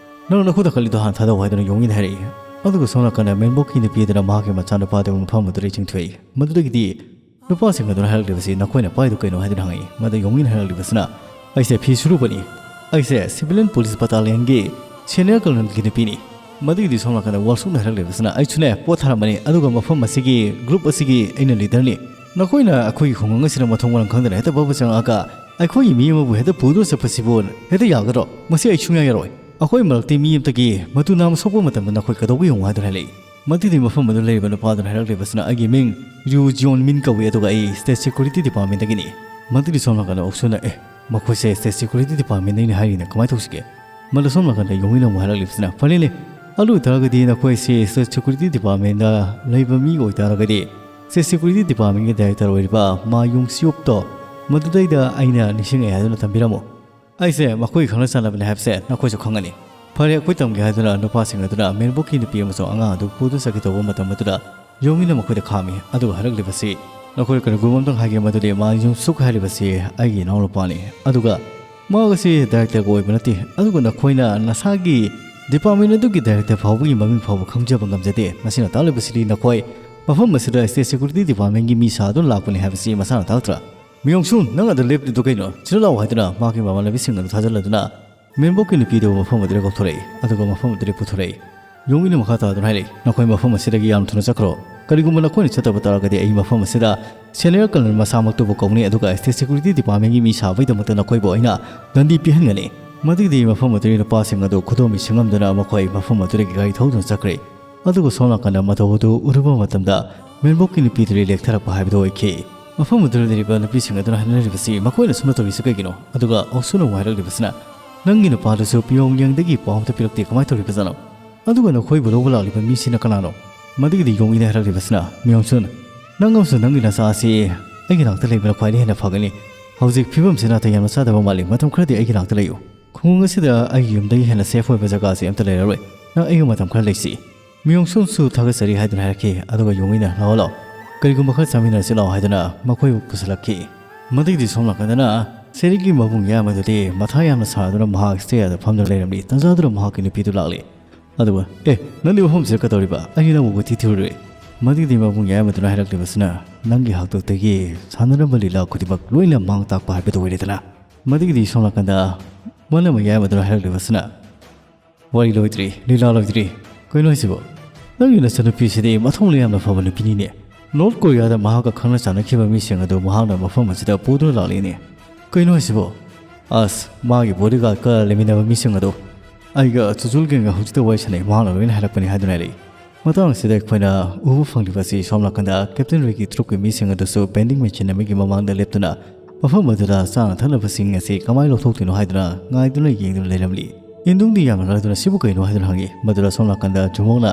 "ꯅꯪ ꯅꯈꯨꯠꯇ ꯀꯜꯂꯤꯗꯣ ꯍꯥꯟꯅ ꯊꯥꯗꯧ" ꯍꯥꯏꯗꯨꯅ ꯌꯣꯡꯉꯤꯅ ꯍꯥꯏꯔꯛꯏ꯫ ꯑꯗꯨꯒ ꯁꯣꯝ ꯅꯥꯀꯟꯗ ꯃꯦꯟꯕꯣꯛꯀꯤ ꯅꯨꯄꯤ ꯑꯗꯨꯅ ꯃꯍꯥꯛꯀꯤ ꯃꯆꯥꯅꯨꯄꯥ ꯑꯗꯨꯕꯨ ꯃꯐꯝ ꯑꯗꯨꯗ ꯆꯤꯡꯊꯣꯛꯏ꯫ ꯃꯗꯨꯗꯒꯤꯗꯤ ꯅꯨꯄꯥꯁꯤꯡ ꯑꯗꯨꯅ ꯍꯥꯏꯔꯛꯂꯤꯕꯁꯤ, "ꯅꯈꯣꯏꯅ ꯄꯥꯏꯗꯨ ꯀꯩꯅꯣ?" ꯍꯥꯏꯗꯨꯅ ꯍꯪꯉꯛꯏ꯫ ꯃꯗ ꯌꯣꯡꯉꯤꯅ ꯍꯥꯏꯔꯛꯂꯤꯕꯁꯤꯅ, "ꯑꯩꯁꯦ ꯐꯤ ꯁꯨꯔꯨꯕꯅꯤ꯫ ꯑꯩꯁꯦ civilian police battalionꯒꯤ senior colonelꯒꯤ ꯅꯨꯄꯤꯅꯤ꯫" ꯃꯗꯨꯒꯤꯗꯤ ꯁꯣꯝ ꯅꯥꯀꯟꯗ ꯋꯥꯜꯁꯨꯛꯅ ꯍꯥꯏꯔꯛꯂꯤꯕꯁꯤꯅ, "ꯑꯩꯁꯨꯅꯦ ꯄꯣꯠ ꯊꯥꯔꯝꯕꯅꯤ, ꯑꯗꯨꯒ ꯃꯐꯝ ꯑꯁꯤꯒꯤ group ꯑꯁꯤꯒꯤ ꯑꯩꯅ leaderꯅꯤ꯫ ꯅꯈꯣꯏꯅ ꯑꯩꯈꯣꯏꯒꯤ ꯈꯨꯡꯒꯪ ꯑꯁꯤꯗ ꯃꯊꯣꯡ ꯃꯔꯝ ꯈꯪꯗꯅ ꯍꯦꯛꯇ ꯕꯕ ꯆꯪꯉꯛꯑꯒ ꯑꯩꯈꯣꯏꯒꯤ ꯃꯤ ꯑꯃꯕꯨ ꯍꯦꯛꯇ ꯄꯨꯗꯨꯅ ꯆꯠꯄꯁꯤꯕꯨ ꯍꯦꯛꯇ ꯌꯥꯒꯗ꯭ꯔꯣ? ꯃꯁꯤ ꯑꯩ ꯁꯨꯡꯌꯥ ꯌꯥꯔꯣꯏ꯫ ꯑꯩꯈꯣꯏ ꯃꯔꯛꯇꯤ ꯃꯤ ꯑꯃꯇꯒꯤ ꯃꯇꯨ ꯅꯥꯝ ꯁꯣꯛꯄ ꯃꯇꯝꯗ ꯅꯈꯣꯏ ꯀꯩꯗꯧꯕ ꯌꯦꯡꯉꯨ?" ꯍꯥꯏꯗꯨꯅ ꯍꯥꯏꯔꯛꯏ꯫ ꯃꯗꯨꯗꯤ ꯃꯐꯝ ꯑꯗꯨ ꯂꯩꯔꯤꯕ ꯅꯨꯄꯥꯗꯨꯅ ꯍꯥꯏꯔꯛꯂꯤꯕꯁꯤꯅ, "ꯑꯩꯒꯤ ꯃꯤꯡ ꯔꯤꯎ ꯖꯤꯌꯣꯟ ꯃꯤꯟ ꯀꯧꯏ, ꯑꯗꯨꯒ ꯑꯩ State Security Departmentꯗꯒꯤꯅꯤ꯫" ꯃꯗꯨꯗꯤ ꯁꯣꯝ ꯅꯥꯀꯟꯗ ꯑꯣꯛꯁꯨꯅ, "ꯑꯦ, ꯃꯈꯣꯏꯁꯦ State Security Departmentꯗꯒꯤꯅꯤ ꯍꯥꯏꯔꯤꯅ ꯀꯃꯥꯏꯅ ꯇꯧꯁꯤꯒꯦ?" ꯃꯗꯨ ꯁꯣꯝ ꯅꯥꯀꯟꯗ ꯌꯣꯡꯉꯤꯅ ꯑꯃꯨꯛ ꯍꯥꯏꯔꯛꯂꯤꯕꯁꯤꯅ, "ꯐꯔꯦꯅꯦ, ꯑꯗꯨ ꯑꯣꯏꯇꯥꯔꯒꯗꯤ ꯅꯈꯣꯏꯁꯤ State Security Departmentꯗ ꯂꯩꯕ ꯃꯤ ꯑꯣꯏꯇꯥꯔꯒꯗꯤ State Security Departmentꯒꯤ director ꯑꯣꯏꯔꯤꯕ ꯃꯥ ꯌꯨꯡ ꯁꯤꯌꯨꯞꯇꯣ ꯃꯗꯨꯗꯩꯗ ꯑꯩꯅ ꯅꯤꯡꯁꯤꯡꯉꯛꯑꯦ ꯍꯥꯏꯗꯨꯅ ꯊꯝꯕꯤꯔꯝꯃꯨ꯫ ꯑꯩꯁꯦ ꯃꯈꯣꯏꯒꯤ ꯈꯪꯅ ꯆꯥꯟꯅꯕꯅꯤ ꯍꯥꯏꯕꯁꯦ ꯅꯈꯣꯏꯁꯨ ꯈꯪꯒꯅꯤ꯫ ꯐꯔꯦ, ꯑꯩꯈꯣꯏ ꯇꯝꯒꯦ" ꯍꯥꯏꯗꯨꯅ ꯅꯨꯄꯥꯁꯤꯡ ꯑꯗꯨꯅ ꯃꯦꯟꯕꯣꯛꯀꯤ ꯅꯨꯄꯤ ꯑꯃꯁꯨꯡ ꯑꯉꯥꯡ ꯑꯗꯨ ꯄꯨꯗꯨꯅ ꯆꯠꯀꯦ ꯇꯧꯕ ꯃꯇꯝ ꯑꯗꯨꯗ ꯌꯣꯡꯉꯤꯅ ꯃꯈꯣꯏꯗ ꯈꯥꯝꯃꯤ꯫ ꯑꯗꯨꯒ ꯍꯥꯏꯔꯛꯂꯤꯕꯁꯤ, "ꯅꯈꯣꯏ ꯀꯔꯤꯒꯨꯝꯕ ꯑꯝꯇꯪ ꯍꯥꯏꯒꯦ, ꯃꯗꯨꯗꯤ ꯃꯥ ꯌꯨꯡ ꯁꯨꯛ ꯍꯥꯏꯔꯤꯕꯁꯤ ꯑꯩꯒꯤ ꯏꯅꯥꯎꯅꯨꯄꯥꯅꯤ꯫ ꯑꯗꯨꯒ ꯃꯍꯥꯛ ꯑꯁꯤ directorꯒ ꯑꯣꯏꯕ ꯅꯠꯇꯦ꯫ ꯑꯗꯨꯒ ꯅꯈꯣꯏꯅ ꯅꯁꯥꯒꯤ department ꯑꯗꯨꯒꯤ director ꯐꯥꯎꯕꯒꯤ ꯃꯃꯤꯡ ꯐꯥꯎꯕ ꯈꯪꯖꯕ ꯉꯝꯖꯗꯦ꯫ ꯃꯁꯤꯅ ꯇꯥꯛꯂꯤꯕꯁꯤꯗꯤ ꯅꯈꯣꯏ ꯃꯐꯝ ꯑꯁꯤꯗ State Security Departmentꯒꯤ ꯃꯤ ꯁꯥꯗꯨꯅ ꯂꯥꯛꯄꯅꯤ ꯍꯥꯏꯕꯁꯤ ꯃꯁꯥꯅ ꯇꯥꯛꯇ꯭ꯔꯥ? ꯃꯤꯌꯣꯡꯁꯨꯟ, ꯅꯪ ꯑꯗꯨ ꯂꯦꯞꯂꯤꯗꯨ ꯀꯩꯅꯣ? ꯁꯤꯗ ꯂꯥꯛꯑꯣ" ꯍꯥꯏꯗꯨꯅ ꯃꯍꯥꯛꯀꯤ ꯃꯃꯥꯟꯅꯕꯤꯁꯤꯡ ꯑꯗꯨ ꯊꯥꯖꯤꯜꯂꯗꯨꯅ ꯃꯦꯟꯕꯣꯛꯀꯤ ꯅꯨꯄꯤꯗꯨ ꯃꯐꯝ ꯑꯗꯨꯗ ꯀꯧꯊꯣꯔꯛꯏ꯫ ꯑꯗꯨꯒ ꯃꯐꯝ ꯑꯗꯨꯗꯒꯤ ꯄꯨꯊꯣꯔꯛꯏ꯫ ꯌꯣꯡꯉꯤꯅ ꯃꯈꯥ ꯇꯥꯗꯨꯅ ꯍꯥꯏꯔꯛꯏ, "ꯅꯈꯣꯏ ꯃꯐꯝ ꯑꯁꯤꯗꯒꯤ ꯌꯥꯝ ꯊꯨꯅ ꯆꯠꯈ꯭ꯔꯣ꯫ ꯀꯔꯤꯒꯨꯝꯕ ꯅꯈꯣꯏꯅ ꯆꯠꯇꯕ ꯇꯥꯔꯒꯗꯤ ꯑꯩ ꯃꯐꯝ ꯑꯁꯤꯗ senior colonel ꯃꯁꯥꯃꯛꯇꯨꯕꯨ ꯀꯧꯅꯤ, ꯑꯗꯨꯒ State Security Departmentꯒꯤ ꯃꯤ ꯁꯥꯕꯒꯤꯗꯃꯛꯇ ꯅꯈꯣꯏꯕꯨ ꯑꯩꯅ ꯗꯟꯗꯤ ꯄꯤꯍꯟꯒꯅꯤ꯫" ꯃꯗꯨꯒꯤꯗꯤ ꯃꯐꯝ ꯑꯗꯨꯒꯤ ꯅꯨꯄꯥꯁꯤꯡ ꯑꯗꯨ ꯈꯨꯗꯣꯝꯕꯤ ꯁꯤꯡꯉꯝꯗꯨꯅ ꯃꯈꯣꯏ ꯃꯐꯝ ꯑꯗꯨꯗꯒꯤ ꯒꯥꯔꯤ ꯊꯧꯗꯨꯅ ꯆꯠꯈ꯭ꯔꯦ꯫ ꯑꯗꯨꯒ ꯁꯣꯝ ꯅꯥꯀꯟꯗ ꯃꯇꯧ ꯑꯗꯨ ꯎꯔꯨꯕ ꯃꯇꯝꯗ ꯃꯦꯟꯕꯣꯛꯀꯤ ꯅꯨꯄꯤꯗꯨꯗꯤ ꯂꯦꯛꯊꯔꯛꯄ ꯍꯥꯏꯕꯗꯨ ꯑꯣꯏꯈꯤ꯫ ꯃꯐꯝ ꯑꯗꯨꯗ ꯂꯩꯔꯤꯕ ꯅꯨꯄꯤꯁꯤꯡ ꯑꯗꯨꯅ ꯍꯥꯏꯅꯔꯤꯕꯁꯤ, "ꯃꯈꯣꯏꯅ ꯁꯨꯝꯅ ꯇꯧꯔꯤꯁꯤ ꯀꯩꯒꯤꯅꯣ?" ꯑꯗꯨꯒ ꯑꯣꯛꯁꯨꯅ ꯑꯃꯨꯛ ꯍꯥꯏꯔꯛꯂꯤꯕꯁꯤꯅ, "ꯅꯪꯒꯤ ꯅꯨꯄꯥꯗꯨꯁꯨ ꯄꯤꯌꯣꯡꯌꯦꯡꯗꯒꯤ ꯄꯥꯎ ꯑꯝꯇ ꯄꯤꯔꯛꯇꯦ, ꯀꯃꯥꯏꯅ ꯇꯧꯔꯤꯕꯖꯥꯠꯅꯣ?" "ꯑꯗꯨꯒ ꯅꯈꯣꯏꯕꯨ ꯂꯧꯕ ꯂꯥꯛꯂꯤꯕ ꯃꯤꯁꯤꯅ ꯀꯅꯥꯅꯣ?" ꯃꯗꯨꯒꯤꯗꯤ ꯌꯣꯡꯉꯤꯅ ꯍꯥꯏꯔꯛꯂꯤꯕꯁꯤꯅ, "ꯃꯤꯌꯣꯡꯁꯨꯟ, ꯅꯪ ꯑꯃꯁꯨꯡ ꯅꯪꯒꯤ ꯅꯆꯥ ꯑꯁꯤ ꯑꯩꯒꯤ ꯅꯥꯛꯇ ꯂꯩꯕꯅ ꯈ꯭ꯋꯥꯏꯗꯒꯤ ꯍꯦꯟꯅ ꯐꯒꯅꯤ꯫ ꯍꯧꯖꯤꯛ ꯐꯤꯕꯝꯁꯤ ꯅꯥꯇꯩ ꯌꯥꯝꯅ ꯆꯥꯗꯕ ꯃꯥꯜꯂꯤ꯫ ꯃꯇꯝ ꯈꯔꯗꯤ ꯑꯩꯒꯤ ꯅꯥꯛꯇ ꯂꯩꯌꯨ꯫ ꯈꯨꯡꯒꯪ ꯑꯁꯤꯗ ꯑꯩꯒꯤ ꯌꯨꯝꯗꯒꯤ ꯍꯦꯟꯅ ꯁꯦꯐ ꯑꯣꯏꯕ ꯖꯒꯥꯁꯤ ꯑꯝꯇ ꯂꯩꯔꯔꯣꯏ꯫ ꯅꯪ ꯑꯩꯒ ꯃꯇꯝ ꯈꯔ ꯂꯩꯁꯤ꯫" ꯃꯤꯌꯣꯡꯁꯨꯟꯁꯨ ꯊꯥꯒꯠꯆꯔꯤ ꯍꯥꯏꯗꯨꯅ ꯍꯥꯏꯔꯛꯈꯤ꯫ ꯑꯗꯨꯒ ꯌꯣꯡꯉꯤꯅ, "ꯂꯥꯛꯑꯣ, ꯂꯥꯛꯑꯣ꯫ ꯀꯔꯤꯒꯨꯝꯕ ꯈꯔ ꯆꯥꯃꯤꯟꯅꯔꯁꯤ ꯂꯥꯛꯑꯣ" ꯍꯥꯏꯗꯨꯅ ꯃꯈꯣꯏꯕꯨ ꯄꯨꯁꯤꯜꯂꯛꯈꯤ꯫ ꯃꯗꯨꯒꯤꯗꯤ ꯁꯣꯝ ꯅꯥꯀꯟꯗꯅ ꯁꯦꯔꯤꯒꯤ ꯃꯕꯨꯡ ꯌꯥꯝ ꯑꯗꯨꯗꯤ ꯃꯊꯥ ꯌꯥꯝꯅ ꯁꯥꯗꯨꯅ ꯃꯍꯥꯛ ꯁ꯭ꯇꯦꯌꯔꯗ ꯐꯝꯗꯨꯅ ꯂꯩꯔꯝꯂꯤ꯫ ꯇꯟꯖꯥꯗꯨꯗ ꯃꯍꯥꯛꯀꯤ ꯅꯨꯄꯤꯗꯨ ꯂꯥꯛꯂꯤ꯫ ꯑꯗꯨꯒ, "ꯑꯦ, ꯅꯪꯗꯤ ꯃꯐꯝꯁꯤꯗ ꯀꯩꯗꯧꯔꯤꯕ? ꯑꯩ ꯅꯪꯕꯨ ꯀꯣꯏꯊꯤ ꯊꯤꯔꯨꯔꯦ꯫" ꯃꯗꯨꯒꯤꯗꯤ ꯃꯕꯨꯡ ꯌꯥꯝ ꯑꯗꯨꯅ ꯍꯥꯏꯔꯛꯂꯤꯕꯁꯤꯅ, "ꯅꯪꯒꯤ ꯍꯥꯛꯇꯛꯇꯒꯤ ꯁꯥꯟꯅꯔꯝꯕ ꯂꯤꯂꯥ ꯈꯨꯗꯤꯡꯃꯛ ꯂꯣꯏꯅ ꯃꯥꯡ ꯇꯥꯛꯄ ꯍꯥꯏꯕꯗꯨ ꯑꯣꯏꯔꯦꯗꯅ꯫" ꯃꯗꯨꯒꯤꯗꯤ ꯁꯣꯝ ꯅꯥꯀꯟꯗ ꯃꯅꯝ ꯌꯥꯝ ꯑꯗꯨꯅ ꯍꯥꯏꯔꯛꯂꯤꯕꯁꯤꯅ, "ꯋꯥꯔꯤ ꯂꯣꯏꯗ꯭ꯔꯤ, ꯂꯤꯂꯥ ꯂꯣꯏꯗ꯭ꯔꯤ꯫ ꯀꯩꯅꯣ ꯍꯥꯏꯁꯤꯕꯣ? ꯅꯪꯒꯤ ꯅꯆꯟꯅꯨꯄꯤꯁꯤꯗꯤ ꯃꯊꯧꯅ ꯌꯥꯝꯅ ꯐꯕ ꯅꯨꯄꯤꯅꯤꯅꯦ꯫ ꯅꯣꯔꯠ ꯀꯣꯔꯤꯌꯥꯗ ꯃꯍꯥꯛꯀ ꯈꯪꯅ ꯆꯥꯟꯅꯈꯤꯕ ꯃꯤꯁꯤꯡ ꯑꯗꯨ ꯃꯍꯥꯛꯅ ꯃꯐꯝ ꯑꯁꯤꯗ ꯄꯨꯗꯨꯅ ꯂꯥꯛꯂꯤꯅꯦ꯫ ꯀꯩꯅꯣ ꯍꯥꯏꯁꯤꯕꯣ? ꯑꯁ, ꯃꯥꯒꯤ ꯕꯣꯗꯤꯒꯥꯔꯗꯀ ꯂꯩꯃꯤꯟꯅꯕ ꯃꯤꯁꯤꯡ ꯑꯗꯨ ꯑꯩꯒ ꯆꯨꯆꯨꯜ ꯒꯦꯡꯒ ꯍꯧꯖꯤꯛꯇ ꯋꯥꯔꯤ ꯁꯥꯟꯅꯩ, ꯃꯍꯥꯛꯅ ꯂꯣꯏꯅ ꯍꯥꯏꯔꯛꯄꯅꯤ" ꯍꯥꯏꯗꯨꯅ ꯍꯥꯏꯔꯛꯏ꯫ ꯃꯇꯥꯡ ꯑꯁꯤꯗ ꯑꯩꯈꯣꯏꯅ ꯎꯕ ꯐꯪꯂꯤꯕ ꯑꯁꯤ ꯁꯣꯝ ꯅꯥꯀꯟꯗ ꯀꯦꯞꯇꯦꯟ ꯔꯦꯒꯤ ꯇ꯭ꯔꯨꯞꯀꯤ ꯃꯤꯁꯤꯡ ꯑꯗꯨꯁꯨ ꯚꯦꯟꯗꯤꯡ ꯃꯦꯆꯤꯟ ꯑꯃꯒꯤ ꯃꯃꯥꯡꯗ ꯂꯦꯞꯇꯨꯅ ꯃꯐꯝ ꯑꯗꯨꯗ ꯆꯥꯅ ꯊꯛꯅꯕꯁꯤꯡ ꯑꯁꯤ ꯀꯃꯥꯏꯅ ꯂꯧꯊꯣꯛꯇꯣꯏꯅꯣ ꯍꯥꯏꯗꯨꯅ ꯉꯥꯏꯗꯨꯅ ꯌꯦꯡꯗꯨꯅ ꯂꯩꯔꯝꯂꯤ꯫ ꯏꯟꯗꯨꯡꯗꯤ ꯌꯥꯝꯅ ꯉꯛꯇꯨꯅ, "ꯁꯤꯕꯨ ꯀꯩꯅꯣ?" ꯍꯥꯏꯗꯨꯅ ꯍꯪꯉꯤ꯫ ꯃꯗꯨꯗ ꯁꯣꯝ ꯅꯥꯀꯟꯗ ꯖꯨꯃꯣꯡꯅ,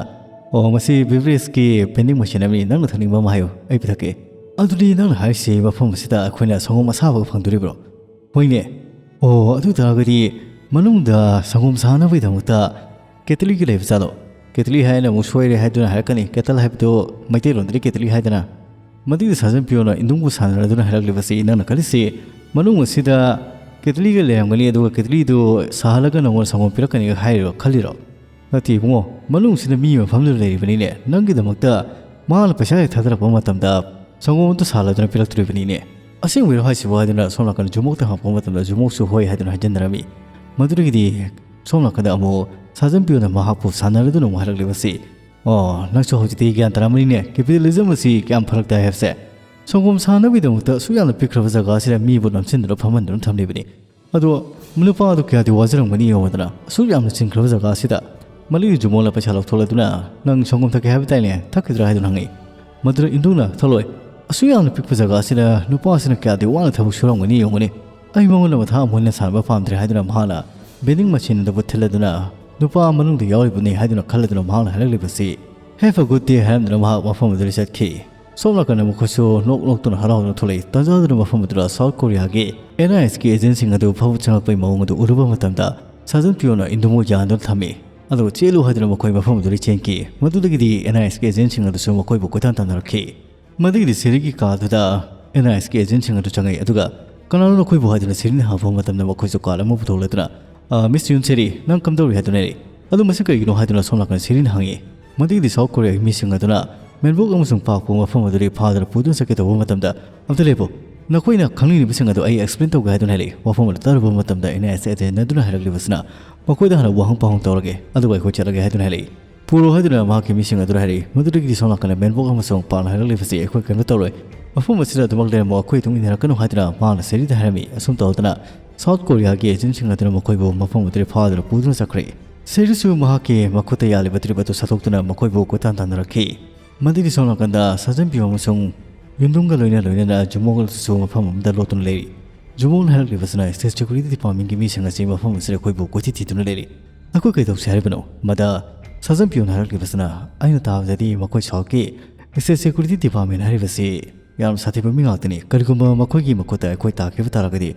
"ꯑꯣ, ꯃꯁꯤ ꯕꯤꯕꯔꯦꯖꯀꯤ ꯚꯦꯟꯗꯤꯡ ꯃꯦꯆꯤꯟ ꯑꯃꯅꯤ, ꯅꯪꯅ ꯊꯛꯅꯤꯡꯕ ꯑꯃ ꯍꯥꯏꯌꯨ, ꯑꯩ ꯄꯤꯊꯛꯀꯦ꯫" "ꯑꯗꯨꯗꯤ ꯅꯪꯅ ꯍꯥꯏꯔꯤꯁꯤ ꯃꯐꯝ ꯑꯁꯤꯗ ꯑꯩꯈꯣꯏꯅ ꯁꯪꯒꯣꯝ ꯑꯁꯥꯕꯒ ꯐꯪꯗꯣꯔꯤꯕ꯭ꯔꯣ?" "ꯍꯣꯏꯅꯦ꯫" "ꯑꯣ, ꯑꯗꯨ ꯑꯣꯏ ꯇꯥꯔꯒꯗꯤ ꯃꯅꯨꯡꯗ ꯁꯪꯒꯣꯝ ꯁꯥꯅꯕꯒꯤꯗꯃꯛꯇ ꯀꯦꯇꯂꯤꯒ ꯂꯩꯕ ꯖꯥꯠꯂꯣ?" "ꯀꯦꯇꯂꯤ ꯍꯥꯏꯅ ꯑꯃꯨꯛ ꯁꯣꯏꯔꯦ ꯍꯥꯏꯗꯨꯅ ꯍꯥꯏꯔꯛꯀꯅꯤ, ꯀꯦꯇꯜ ꯍꯥꯏꯕꯗꯨ ꯃꯩꯇꯩꯂꯣꯟꯗꯗꯤ ꯀꯦꯇꯂꯤ ꯍꯥꯏꯗꯅ꯫" ꯃꯗꯨꯒꯤ ꯁꯥꯖꯟ ꯄꯤꯌꯣꯅ ꯏꯟꯗꯨꯡꯕꯨ ꯁꯥꯟꯅꯔꯗꯨꯅ ꯍꯥꯏꯔꯛꯂꯤꯕꯁꯤ ꯅꯪꯅ ꯈꯜꯂꯤꯁꯤ ꯃꯅꯨꯡ ꯑꯁꯤꯗ ꯀꯦꯇꯂꯤꯒ ꯂꯩꯔꯝꯒꯅꯤ, ꯑꯗꯨꯒ ꯀꯦꯇꯂꯤꯗꯨ ꯁꯥꯍꯜꯂꯒ ꯅꯉꯣꯟꯗ ꯁꯪꯒꯣꯝ ꯄꯤꯔꯛꯀꯅꯤꯒ ꯍꯥꯏꯔꯤꯔꯣ, ꯈꯜꯂꯤꯔꯣ? ꯅꯠꯇꯦ ꯏꯕꯨꯡꯉꯣ, ꯃꯅꯨꯡꯁꯤꯗ ꯃꯤ ꯑꯃ ꯐꯝꯗꯨꯅ ꯂꯩꯔꯤꯕꯅꯤꯅꯦ꯫ ꯅꯪꯒꯤꯗꯃꯛꯇ ꯃꯥꯅ ꯄꯩꯁꯥ ꯍꯦꯛ ꯊꯥꯗꯔꯛꯄ ꯃꯇꯝꯗ ꯁꯪꯒꯣꯝ ꯑꯗꯨ ꯁꯥꯍꯜꯂꯗꯨꯅ ꯄꯤꯔꯛꯇꯣꯔꯤꯕꯅꯤꯅꯦ꯫ "ꯑꯁꯦꯡꯕꯩꯔꯣ ꯍꯥꯏꯁꯤꯕꯣ?" ꯍꯥꯏꯗꯨꯅ ꯁꯣꯝ ꯅꯥꯀꯟꯗ ꯖꯨꯃꯣꯛꯇ ꯍꯪꯉꯛꯄ ꯃꯇꯝꯗ ꯖꯨꯃꯣꯛꯁꯨ ꯍꯣꯏ ꯍꯥꯏꯗꯨꯅ ꯍꯥꯏꯖꯤꯟꯅꯔꯝꯃꯤ꯫ ꯃꯗꯨꯗꯒꯤꯗꯤ ꯁꯣꯝ ꯅꯥꯀꯟꯗ ꯑꯃꯨꯛ ꯁꯥꯖꯟ ꯄꯤꯌꯣꯅ ꯃꯍꯥꯛꯄꯨ ꯁꯥꯟꯅꯔꯗꯨꯅ ꯑꯃꯨꯛ ꯍꯥꯏꯔꯛꯂꯤꯕꯁꯤ, "ꯑꯣ, ꯅꯪꯁꯨ ꯍꯧꯖꯤꯛꯇꯤ ꯒ꯭ꯌꯥꯟ ꯇꯥꯔꯝꯃꯅꯤꯅꯦ, ꯀꯦꯄꯤꯇꯦꯂꯤꯖꯝ ꯑꯁꯤ ꯀꯌꯥꯝ ꯐꯔꯛ ꯇꯥꯏ ꯍꯥꯏꯕꯁꯦ꯫ ꯁꯪꯒꯣꯝ ꯁꯥꯅꯕꯒꯤꯗꯃꯛꯇ ꯑꯁꯨꯛ ꯌꯥꯝꯅ ꯄꯤꯛꯈ꯭ꯔꯕ ꯖꯒꯥ ꯑꯁꯤꯗ ꯃꯤꯕꯨ ꯅꯝꯁꯤꯟꯗꯨꯅ ꯐꯝꯍꯟꯗꯨꯅ ꯊꯝꯂꯤꯕꯅꯤ꯫ ꯑꯗꯣ ꯅꯨꯄꯥ ꯑꯗꯨ ꯀꯌꯥꯗꯤ ꯋꯥꯖꯔꯝꯒꯅꯤ ꯌꯦꯡꯉꯨꯗꯅ, ꯑꯁꯨꯛ ꯌꯥꯝꯅ ꯆꯤꯟꯈ꯭ꯔꯕ ꯖꯒꯥ ꯑꯁꯤꯗ꯫" ꯃꯂꯤꯒꯤ ꯖꯨꯃꯣꯟꯅ ꯄꯩꯁꯥ ꯂꯧꯊꯣꯛꯂꯗꯨꯅ, "ꯅꯪ ꯁꯪꯒꯣꯝ ꯊꯛꯀꯦ ꯍꯥꯏꯕ ꯇꯥꯏꯅꯦ, ꯊꯛꯈꯤꯗ꯭ꯔꯥ?" ꯍꯥꯏꯗꯨꯅ ꯍꯪꯉꯤ꯫ ꯃꯗꯨꯗ ꯏꯟꯗꯨꯅ, "ꯊꯛꯂꯣꯏ, ꯑꯁꯨꯛ ꯌꯥꯝꯅ ꯄꯤꯛꯄ ꯖꯒꯥ ꯑꯁꯤꯗ ꯅꯨꯄꯥ ꯑꯁꯤꯅ ꯀꯌꯥꯗꯤ ꯋꯥꯅ ꯊꯕꯛ ꯁꯨꯔꯝꯒꯅꯤ ꯌꯦꯡꯉꯨꯅꯦ꯫ ꯑꯩ ꯃꯉꯣꯟꯗ ꯃꯊꯥ ꯑꯃꯨꯛ ꯍꯟꯅ ꯁꯥꯅꯕ ꯄꯥꯝꯗ꯭ꯔꯦ" ꯍꯥꯏꯗꯨꯅ ꯃꯍꯥꯛꯅ ꯚꯦꯟꯗꯤꯡ ꯃꯦꯆꯤꯟ ꯑꯗꯨꯕꯨ ꯊꯤꯜꯂꯗꯨꯅ ꯅꯨꯄꯥ ꯃꯅꯨꯡꯗ ꯌꯥꯎꯔꯤꯕꯅꯤ ꯍꯥꯏꯗꯨꯅ ꯈꯜꯂꯗꯨꯅ ꯃꯍꯥꯛꯅ ꯍꯥꯏꯔꯛꯂꯤꯕꯁꯤ "Have a good day" ꯍꯥꯏꯔꯝꯗꯨꯅ ꯃꯍꯥꯛ ꯃꯐꯝ ꯑꯗꯨꯗ ꯆꯠꯈꯤ꯫ ꯁꯣꯝ ꯅꯥꯀꯟꯗ ꯃꯈꯣꯏꯁꯨ ꯅꯣꯛ ꯅꯣꯛꯇꯨꯅ ꯍꯔꯥꯎꯗꯨꯅ ꯊꯣꯛꯂꯛꯏ꯫ ꯇꯟꯖꯥꯗꯨꯅ ꯃꯐꯝ ꯑꯗꯨꯗ ꯁꯥꯎꯠ ꯀꯣꯔꯤꯌꯥꯒꯤ ꯑꯦꯟ ꯑꯥꯏ ꯑꯦꯁꯀꯤ ꯑꯦꯖꯦꯟꯁꯤꯡ ꯑꯗꯨ ꯐꯥꯎꯕ ꯆꯪꯂꯛꯄꯒꯤ ꯃꯑꯣꯡ ꯑꯗꯨ ꯎꯔꯨꯕ ꯃꯇꯝꯗ ꯁꯥꯖꯟ ꯄꯤꯌꯣꯅ ꯏꯟꯗꯨꯃꯨ ꯌꯥꯟꯗꯨꯅ ꯊꯝꯃꯤ꯫ ꯑꯗꯨꯒ "ꯆꯦꯜꯂꯨ" ꯍꯥꯏꯗꯨꯅ ꯃꯈꯣꯏ ꯃꯐꯝ ꯑꯗꯨꯗ ꯆꯦꯟꯈꯤ꯫ ꯃꯗꯨꯗꯒꯤꯗꯤ ꯑꯦꯟ ꯑꯥꯏ ꯑꯦꯁꯀꯤ ꯑꯦꯖꯦꯟꯁꯤꯡ ꯑꯗꯨꯁꯨ ꯃꯈꯣꯏꯕꯨ ꯀꯣꯏꯇꯥꯟ ꯇꯥꯟꯅꯔꯛꯈꯤ꯫ ꯃꯗꯨꯒꯤꯗꯤ ꯁꯦꯔꯤꯒꯤ ꯀꯥꯗꯨꯗ ꯑꯦꯟ ꯑꯥꯏ ꯑꯦꯁꯀꯤ ꯑꯦꯖꯦꯟꯁꯤꯡ ꯑꯗꯨ ꯆꯪꯉꯛꯏ꯫ ꯑꯗꯨꯒ "ꯀꯅꯥꯅꯣ ꯅꯈꯣꯏꯕꯨ?" ꯍꯥꯏꯗꯨꯅ ꯁꯦꯔꯤꯅ ꯍꯪꯕ ꯃꯇꯝꯗ ꯃꯈꯣꯏꯁꯨ ꯀꯥꯔꯗ ꯑꯃ ꯄꯨꯊꯣꯛꯂꯗꯨꯅ "ꯑ, ꯃꯤꯁ ꯌꯨꯟ ꯁꯦꯔꯤ, ꯅꯪ ꯀꯝꯗꯧꯔꯤ?" ꯍꯥꯏꯗꯨꯅ ꯍꯥꯏꯔꯛꯏ꯫ "ꯑꯗꯨ ꯃꯁꯤ ꯀꯩꯒꯤꯅꯣ?" ꯍꯥꯏꯗꯨꯅ ꯁꯣꯝ ꯅꯥꯀꯟ ꯁꯦꯔꯤꯅ ꯍꯪꯉꯤ꯫ ꯃꯗꯨꯒꯤꯗꯤ ꯁꯥꯎꯠ ꯀꯣꯔꯤꯌꯥꯒꯤ ꯃꯤꯁꯤꯡ ꯑꯗꯨꯅ ꯃꯦꯟꯕꯣꯛ ꯑꯃꯁꯨꯡ ꯄꯥꯛꯄ ꯃꯐꯝ ꯑꯗꯨꯗꯒꯤ ꯐꯥꯗꯨꯅ ꯄꯨꯗꯨꯅ ꯆꯠꯀꯦ ꯇꯧꯕ ꯃꯇꯝꯗ, "ꯑꯝꯇ ꯂꯦꯞꯄꯨ, ꯅꯈꯣꯏꯅ ꯈꯪꯅꯤꯡꯂꯤꯕꯁꯤꯡ ꯑꯗꯨ ꯑꯩ ꯑꯦꯛꯁꯄ꯭ꯂꯦꯟ ꯇꯧꯒꯦ" ꯍꯥꯏꯗꯨꯅ ꯍꯥꯏꯔꯛꯏ꯫ ꯋꯥꯐꯝ ꯑꯗꯨ ꯇꯥꯔꯨꯕ ꯃꯇꯝꯗ ꯑꯦꯟ ꯑꯥꯏ ꯑꯦꯁ ꯑꯦꯖꯦꯟ ꯑꯗꯨꯅ ꯍꯥꯏꯔꯛꯂꯤꯕꯁꯤꯅ "ꯃꯈꯣꯏꯗ ꯍꯥꯟꯅ ꯋꯥꯍꯪ ꯄꯥꯎꯍꯪ ꯇꯧꯔꯒꯦ, ꯑꯗꯨꯒ ꯑꯩꯈꯣꯏ ꯆꯠꯂꯒꯦ" ꯍꯥꯏꯗꯨꯅ ꯍꯥꯏꯔꯛꯏ꯫ "ꯄꯨꯔꯣ" ꯍꯥꯏꯗꯨꯅ ꯃꯍꯥꯛꯀꯤ ꯃꯤꯁꯤꯡ ꯑꯗꯨꯗ ꯍꯥꯏꯔꯛꯏ꯫ ꯃꯗꯨꯗꯒꯤꯗꯤ ꯁꯣꯝ ꯅꯥꯀꯟꯗ ꯃꯦꯟꯕꯣꯛ ꯑꯃꯁꯨꯡ ꯄꯥꯛꯅ ꯍꯥꯏꯔꯛꯂꯤꯕꯁꯤ "ꯑꯩꯈꯣꯏ ꯀꯔꯤꯝꯇ ꯇꯧꯔꯣꯏ, ꯃꯐꯝ ꯑꯁꯤꯗ ꯑꯗꯨꯃꯛ ꯂꯩꯔꯝꯃꯣ, ꯑꯩꯈꯣꯏ ꯏꯇꯨꯡ ꯏꯟꯅꯔꯛꯀꯅꯨ" ꯍꯥꯏꯗꯨꯅ ꯃꯍꯥꯛꯅ ꯁꯦꯔꯤꯗ ꯍꯥꯏꯔꯝꯃꯤ꯫ ꯑꯁꯨꯝ ꯇꯧꯗꯅ ꯁꯥꯎꯠ ꯀꯣꯔꯤꯌꯥꯒꯤ ꯑꯦꯖꯦꯟꯁꯤꯡ ꯑꯗꯨꯅ ꯃꯈꯣꯏꯕꯨ ꯃꯐꯝ ꯑꯗꯨꯗꯒꯤ ꯐꯥꯗꯨꯅ ꯄꯨꯗꯨꯅ ꯆꯠꯈ꯭ꯔꯦ꯫ ꯁꯦꯔꯤꯁꯨ ꯃꯍꯥꯛꯀꯤ ꯃꯈꯨꯠꯇ ꯌꯥꯜꯂꯤꯕ ꯇ꯭ꯔꯤꯞ ꯑꯗꯨ ꯁꯠꯇꯣꯛꯇꯨꯅ ꯃꯈꯣꯏꯕꯨ ꯀꯣꯏꯇꯥꯟ ꯇꯥꯟꯅꯔꯛꯈꯤ꯫ ꯃꯗꯨꯒꯤ ꯁꯣꯝ ꯅꯥꯀꯟꯗ ꯁꯥꯖꯟ ꯄꯤꯌꯣ ꯑꯃꯁꯨꯡ ꯌꯨꯝꯗꯨꯝꯒ ꯂꯣꯏꯅ ꯂꯣꯏꯅꯅ ꯖꯨꯃꯣꯛ ꯑꯗꯨꯁꯨ ꯃꯐꯝ ꯑꯃꯗ ꯂꯣꯠꯇꯨꯅ ꯂꯩꯔꯤ꯫ ꯖꯨꯃꯣꯛꯅ ꯍꯥꯏꯔꯛꯂꯤꯕꯁꯤꯅ, "ꯁ꯭ꯇꯦꯠ ꯁꯦꯀ꯭ꯌꯨꯔꯤꯇꯤ ꯗꯤꯄꯥꯔꯠꯃꯦꯟꯒꯤ ꯃꯤꯁꯤꯡ ꯑꯁꯤ ꯃꯐꯝ ꯑꯁꯤꯗ ꯑꯩꯈꯣꯏꯕꯨ ꯀꯣꯏꯊꯤ ꯊꯤꯗꯨꯅ ꯂꯩꯔꯤ꯫ ꯑꯩꯈꯣꯏ ꯀꯩꯗꯧꯁꯤ ꯍꯥꯏꯔꯤꯕꯅꯣ?" ꯃꯗ ꯁꯥꯖꯟ ꯄꯤꯌꯣꯅ ꯍꯥꯏꯔꯛꯂꯤꯕꯁꯤꯅ, "ꯑꯩꯅ ꯇꯥꯕꯗꯗꯤ ꯃꯈꯣꯏ ꯁꯥꯎꯠꯀꯤ ꯁ꯭ꯇꯦꯠ ꯁꯦꯀ꯭ꯌꯨꯔꯤꯇꯤ ꯗꯤꯄꯥꯔꯠꯃꯦꯟ ꯍꯥꯏꯔꯤꯕꯁꯤ ꯌꯥꯝꯅ ꯁꯥꯊꯤꯕ ꯃꯤ ꯉꯥꯛꯇꯅꯤ꯫ ꯀꯔꯤꯒꯨꯝꯕ ꯃꯈꯣꯏꯒꯤ ꯃꯈꯨꯠꯇ ꯑꯩꯈꯣꯏ ꯇꯥꯈꯤꯕ ꯇꯥꯔꯒꯗꯤ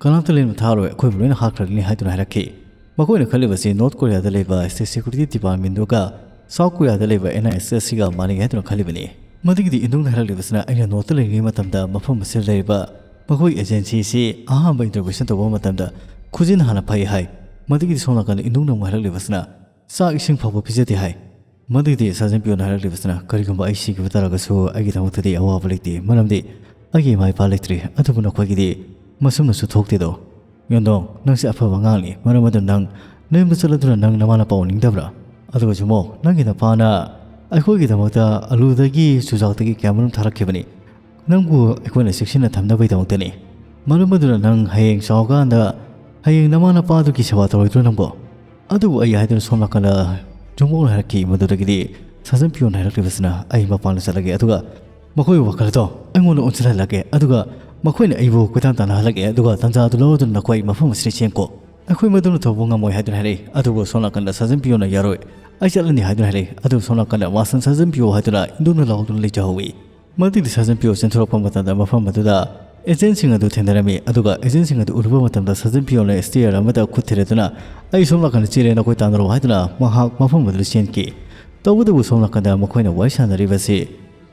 ꯀꯅꯥꯝꯇ ꯂꯦꯝꯅ ꯊꯥꯔꯣꯏ, ꯑꯩꯈꯣꯏꯕꯨ ꯂꯣꯏꯅ ꯍꯥꯠꯈ꯭ꯔꯒꯅꯤ" ꯍꯥꯏꯗꯨꯅ ꯍꯥꯏꯔꯛꯈꯤ꯫ ꯃꯈꯣꯏꯅ ꯈꯜꯂꯤꯕꯁꯤ ꯅꯣꯔꯠ ꯀꯣꯔꯤꯌꯥꯗ ꯂꯩꯕ ꯁ꯭ꯇꯦꯠ ꯁꯦꯀ꯭ꯌꯨꯔꯤꯇꯤ ꯗꯤꯄꯥꯔꯠꯃꯦꯟꯗꯨꯒ ꯁꯥꯎꯠ ꯀꯣꯔꯤꯌꯥꯗ ꯂꯩꯕ ꯑꯦꯟ ꯑꯥꯏ ꯑꯦꯁ ꯑꯁꯤꯒ ꯃꯥꯟꯅꯩ ꯍꯥꯏꯗꯨꯅ ꯈꯜꯂꯤꯕꯅꯤ꯫ ꯃꯗꯨꯒꯤꯗꯤ ꯏꯟꯗꯨꯡꯅ ꯍꯥꯏꯔꯛꯂꯤꯕꯁꯤꯅ, "ꯑꯩꯅ ꯅꯣꯔꯠꯇ ꯂꯩꯔꯤꯉꯩ ꯃꯇꯝꯗ ꯃꯐꯝ ꯑꯁꯤꯗ ꯂꯩꯔꯤꯕ ꯃꯈꯣꯏ ꯑꯦꯖꯦꯟꯁꯤꯁꯤ ꯑꯍꯥꯟꯕ ꯏꯟꯇ꯭ꯔꯣꯒꯦꯁꯟ ꯇꯧꯕ ꯃꯇꯝꯗ ꯈꯨꯖꯤꯟ ꯍꯥꯟꯅ ꯐꯩ" ꯍꯥꯏ꯫ ꯃꯗꯨꯒꯤꯗꯤ ꯁꯣꯝ ꯅꯥꯀꯟꯗ ꯏꯟꯗꯨꯡꯅ ꯑꯃꯨꯛ ꯍꯥꯏꯔꯛꯂꯤꯕꯁꯤꯅ, "ꯆꯥꯛ ꯏꯁꯤꯡ ꯐꯥꯎꯕ ꯄꯤꯖꯗꯦ" ꯍꯥꯏ꯫ ꯃꯗꯨꯒꯤꯗꯤ ꯁꯥꯖꯟ ꯄꯤꯌꯣꯅ ꯍꯥꯏꯔꯛꯂꯤꯕꯁꯤꯅ, "ꯀꯔꯤꯒꯨꯝꯕ ꯑꯩ ꯁꯤꯈꯤꯕ ꯇꯥꯔꯒꯁꯨ ꯑꯩꯒꯤꯗꯃꯛꯇꯗꯤ ꯑꯋꯥꯕ ꯂꯩꯇꯦ, ꯃꯔꯝꯗꯤ ꯑꯩꯒꯤ ꯏꯃꯥ ꯏꯄꯥ ꯂꯩꯇ꯭ꯔꯦ, ꯑꯗꯨꯕꯨ ꯅꯈꯣꯏꯒꯤꯗꯤ ꯃꯁꯨꯝꯅꯁꯨ ꯊꯣꯛꯇꯦꯗꯣ꯫ ꯌꯣꯟꯗꯣꯡ, ꯅꯪꯁꯦ ꯑꯐꯕ ꯑꯉꯥꯡꯅꯤ, ꯃꯔꯝ ꯑꯗꯨꯅ ꯅꯪ ꯅꯌꯨꯝꯗ ꯆꯠꯂꯗꯨꯅ ꯅꯪ ꯅꯃꯥ ꯅꯄꯥ ꯎꯅꯤꯡꯗꯕ꯭ꯔꯥ? ꯑꯗꯨꯒ ꯖꯨꯃꯣ, ꯅꯪꯒꯤ ꯅꯄꯥꯅ ꯑꯩꯈꯣꯏꯒꯤꯗꯃꯛꯇ ꯑꯂꯨꯗꯒꯤ ꯆꯨꯖꯥꯛꯇꯒꯤ ꯀꯌꯥꯃꯔꯨꯝ ꯊꯥꯔꯛꯈꯤꯕꯅꯤ꯫ ꯅꯪꯕꯨ ꯑꯩꯈꯣꯏꯅ ꯆꯦꯛꯁꯤꯟꯅ ꯊꯝꯅꯕꯒꯤꯗꯃꯛꯇꯅꯤ꯫ ꯃꯔꯝ ꯑꯗꯨꯅ ꯅꯪ ꯍꯌꯦꯡ ꯆꯥꯎꯔꯀꯥꯟꯗ ꯍꯌꯦꯡ ꯅꯃꯥ ꯅꯄꯥꯗꯨꯒꯤ ꯁꯦꯕꯥ ꯇꯧꯔꯣꯏꯗ꯭ꯔꯣ ꯅꯪꯕꯣ?" ꯑꯗꯨꯕꯨ ꯑꯩ ꯍꯥꯏꯗꯨꯅ ꯁꯣꯝ ꯅꯥꯀꯟꯗ ꯖꯨꯃꯣꯛꯅ ꯍꯥꯏꯔꯛꯈꯤ꯫ ꯃꯗꯨꯗꯒꯤꯗꯤ ꯁꯥꯖꯟ ꯄꯤꯌꯣꯅ ꯍꯥꯏꯔꯛꯂꯤꯕꯁꯤꯅ, "ꯑꯩ ꯃꯄꯥꯟꯗ ꯆꯠꯂꯒꯦ, ꯑꯗꯨꯒ ꯃꯈꯣꯏ ꯋꯥꯈꯜꯗꯣ ꯑꯩꯉꯣꯟꯗ ꯑꯣꯟꯁꯤꯜꯍꯜꯂꯒꯦ, ꯑꯗꯨꯒ ꯃꯈꯣꯏꯅ ꯑꯩꯕꯨ ꯀꯣꯏꯇꯥꯟ ꯇꯥꯟꯅꯍꯜꯂꯒꯦ, ꯑꯗꯨꯒ ꯇꯟꯖꯥ ꯑꯗꯨ ꯂꯧꯔꯗꯨꯅ ꯅꯈꯣꯏ ꯃꯐꯝ ꯑꯁꯤꯗ ꯆꯦꯟꯀꯣ"꯫ "ꯑꯩꯈꯣꯏ ꯃꯗꯨꯅ ꯇꯧꯕ ꯉꯝꯃꯣꯏ" ꯍꯥꯏꯗꯨꯅ ꯍꯥꯏꯔꯛꯏ꯫ ꯑꯗꯨꯕꯨ ꯁꯣꯝ ꯅꯥꯀꯟꯗ ꯁꯥꯖꯟ ꯄꯤꯌꯣꯅ "ꯌꯥꯔꯣꯏ, ꯑꯩ ꯆꯠꯂꯅꯤ" ꯍꯥꯏꯗꯨꯅ ꯍꯥꯏꯔꯛꯏ꯫ ꯑꯗꯨꯕꯨ ꯁꯣꯝ ꯅꯥꯀꯟꯗ "ꯃꯥꯁꯟ ꯁꯥꯖꯟ ꯄꯤꯌꯣ" ꯍꯥꯏꯗꯨꯅ ꯏꯟꯗꯨꯅ ꯂꯥꯎꯗꯨꯅ ꯂꯩꯖꯍꯧꯋꯤ꯫ ꯃꯗꯨꯗꯤ ꯁꯥꯖꯟ ꯄꯤꯌꯣ ꯆꯦꯟꯊꯣꯔꯛꯄ ꯃꯇꯝꯗ ꯃꯐꯝ ꯑꯗꯨꯗ ꯑꯦꯖꯦꯟꯁꯤꯡ ꯑꯗꯨ ꯊꯦꯡꯅꯔꯝꯃꯤ꯫ ꯑꯗꯨꯒ ꯑꯦꯖꯦꯟꯁꯤꯡ ꯑꯗꯨ ꯎꯔꯨꯕ ꯃꯇꯝꯗ ꯁꯥꯖꯟ ꯄꯤꯌꯣꯅ ꯁ꯭ꯇꯤꯌꯔ ꯑꯃꯗ ꯈꯨꯠ ꯊꯤꯜꯂꯗꯨꯅ "ꯑꯩ ꯁꯣꯝ ꯅꯥꯀꯟꯗ ꯆꯦꯜꯂꯦ, ꯅꯈꯣꯏ ꯇꯥꯟꯅꯔꯣ" ꯍꯥꯏꯗꯨꯅ ꯃꯍꯥꯛ ꯃꯐꯝ ꯑꯗꯨꯗ ꯆꯦꯟꯈꯤ꯫ ꯇꯧꯕꯇꯕꯨ ꯁꯣꯝ ꯅꯥꯀꯟꯗ ꯃꯈꯣꯏꯅ ꯋꯥꯔꯤ ꯁꯥꯟꯅꯔꯤꯕꯁꯤ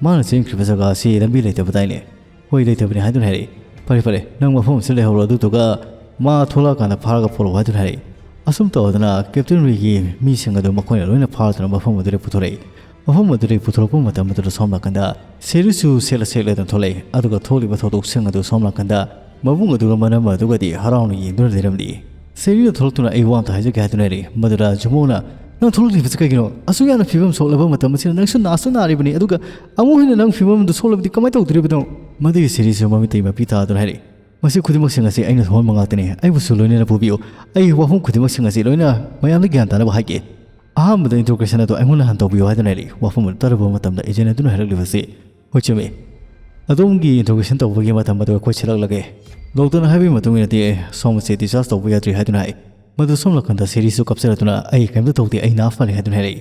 ꯃꯥꯅ ꯆꯦꯟꯈ꯭ꯔꯤꯕ ꯖꯒꯥ ꯑꯁꯤ ꯂꯝꯕꯤ ꯂꯩꯇꯕꯗꯥꯏꯅꯦ? "ꯍꯣꯏ, ꯂꯩꯇꯕꯅꯤ" ꯍꯥꯏꯗꯨꯅ ꯍꯥꯏꯔꯛꯏ꯫ "ꯐꯔꯦ, ꯐꯔꯦ, ꯅꯪ ꯃꯐꯝ ꯑꯁꯤꯗ ꯂꯩꯍꯧꯔꯣ, ꯑꯗꯨꯗꯨꯒ ꯃꯥ ꯊꯣꯛꯂꯛꯑꯀꯥꯟꯗ ꯐꯥꯔꯒ ꯄꯨꯔꯛꯑꯣ" ꯍꯥꯏꯗꯨꯅ ꯍꯥꯏꯔꯛꯏ꯫ ꯑꯁꯨꯝ ꯇꯧꯗꯅ ꯀꯦꯞꯇꯦꯟ ꯔꯤꯒꯤ ꯃꯤꯁꯤꯡ ꯑꯗꯨ ꯃꯈꯣꯏꯅ ꯂꯣꯏꯅ ꯐꯥꯗꯨꯅ ꯃꯐꯝ ꯑꯗꯨꯗ ꯄꯨꯊꯣꯔꯛꯏ꯫ ꯃꯐꯝ ꯑꯗꯨꯗꯒꯤ ꯄꯨꯊꯣꯔꯛꯄ ꯃꯇꯝ ꯑꯗꯨꯗ ꯁꯣꯝ ꯅꯥꯀꯟꯗ ꯁꯦꯔꯤꯁꯁꯨ ꯁꯦꯠꯂ ꯁꯦꯠꯂꯗꯨꯅ ꯊꯣꯛꯂꯛꯏ꯫ ꯑꯗꯨꯒ ꯊꯣꯛꯂꯤꯕ ꯊꯧꯗꯣꯛꯁꯤꯡ ꯑꯗꯨ ꯁꯣꯝ ꯅꯥꯀꯟꯗ ꯃꯕꯨꯡ ꯑꯗꯨꯒ ꯃꯅꯝ ꯑꯗꯨꯒꯗꯤ ꯍꯔꯥꯎꯅ ꯌꯦꯡꯗꯨꯅ ꯂꯩꯔꯝꯂꯤ꯫ ꯁꯦꯔꯤꯅ ꯊꯣꯛꯂꯛꯇꯨꯅ "ꯑꯩ ꯋꯥ ꯑꯝꯇ ꯍꯥꯏꯖꯒꯦ" ꯍꯥꯏꯗꯨꯅ ꯍꯥꯏꯔꯛꯏ꯫ ꯃꯗꯨꯗ ꯖꯨꯃꯣꯅ "ꯅꯪ ꯊꯣꯛꯂꯛꯂꯤꯕꯁꯤ ꯀꯩꯒꯤꯅꯣ? ꯑꯁꯨꯛ ꯌꯥꯝꯅ ꯐꯤꯕꯝ ꯁꯣꯛꯂꯕ ꯃꯇꯝ ꯑꯁꯤꯗ ꯅꯪꯁꯨ ꯅꯥꯁꯨ ꯅꯥꯔꯤꯕꯅꯤ, ꯑꯗꯨꯒ ꯑꯃꯨꯛ ꯍꯦꯟꯅ ꯅꯪ ꯐꯤꯕꯝ ꯑꯗꯨ ꯁꯣꯛꯂꯕꯗꯤ ꯀꯃꯥꯏꯅ ꯇꯧꯗꯣꯔꯤꯕꯅꯣ?" ꯃꯗꯨꯒꯤ ꯁꯦꯔꯤꯁꯨ ꯃꯃꯤꯠꯇꯒꯤ ꯃꯄꯤ ꯇꯥꯗꯨꯅ ꯍꯥꯏꯔꯛꯏ, "ꯃꯁꯤ ꯈꯨꯗꯤꯡꯃꯛꯁꯤꯡ ꯑꯁꯤ ꯑꯩꯅ ꯊꯣꯛꯍꯟꯕ ꯉꯥꯛꯇꯅꯤ꯫ ꯑꯩꯕꯨꯁꯨ ꯂꯣꯏꯅꯅ ꯄꯨꯕꯤꯌꯨ꯫ ꯑꯩ ꯋꯥꯐꯝ ꯈꯨꯗꯤꯡꯃꯛꯁꯤꯡ ꯑꯁꯤ ꯂꯣꯏꯅ ꯃꯌꯥꯝꯗ ꯒ꯭ꯌꯥꯟ ꯇꯥꯅꯕ ꯍꯥꯏꯒꯦ꯫ ꯑꯍꯥꯟꯕꯗ ꯏꯟꯇ꯭ꯔꯣꯒꯦꯁꯟ ꯑꯗꯨ ꯑꯩꯉꯣꯟꯗ ꯍꯥꯟꯅ ꯇꯧꯕꯤꯌꯨ" ꯍꯥꯏꯗꯨꯅ ꯍꯥꯏꯔꯛꯏ꯫ ꯋꯥꯐꯝ ꯑꯗꯨ ꯇꯥꯔꯨꯕ ꯃꯇꯝꯗ ꯑꯦꯖꯦꯟ ꯑꯗꯨꯅ ꯍꯥꯏꯔꯛꯂꯤꯕꯁꯤ, "ꯍꯣꯏ, ꯆꯨꯝꯃꯤ꯫ ꯑꯗꯣꯝꯒꯤ ꯏꯟꯇ꯭ꯔꯣꯒꯦꯁꯟ ꯇꯧꯕꯒꯤ ꯃꯇꯝ ꯑꯗꯨ ꯑꯩꯈꯣꯏ ꯁꯤꯜꯂꯛꯂꯒꯦ꯫ ꯗꯣꯛꯇꯔꯅ ꯍꯥꯏꯕꯒꯤ ꯃꯇꯨꯡ ꯏꯟꯅꯗꯤ ꯁꯣꯝ ꯑꯁꯤ ꯗꯤꯁꯆꯥꯔꯖ ꯇꯧꯕ ꯌꯥꯗ꯭ꯔꯤ" ꯍꯥꯏꯗꯨꯅ ꯍꯥꯏ꯫ ꯃꯗꯨ ꯁꯣꯝ ꯅꯥꯀꯟꯗ ꯁꯦꯔꯤꯁꯁꯨ ꯀꯞꯆꯔꯗꯨꯅ "ꯑꯩ ꯀꯔꯤꯝꯇ ꯇꯧꯗꯦ, ꯑꯩ ꯅꯥ ꯐꯅꯤ" ꯍꯥꯏꯗꯨꯅ ꯍꯥꯏꯔꯛꯏ꯫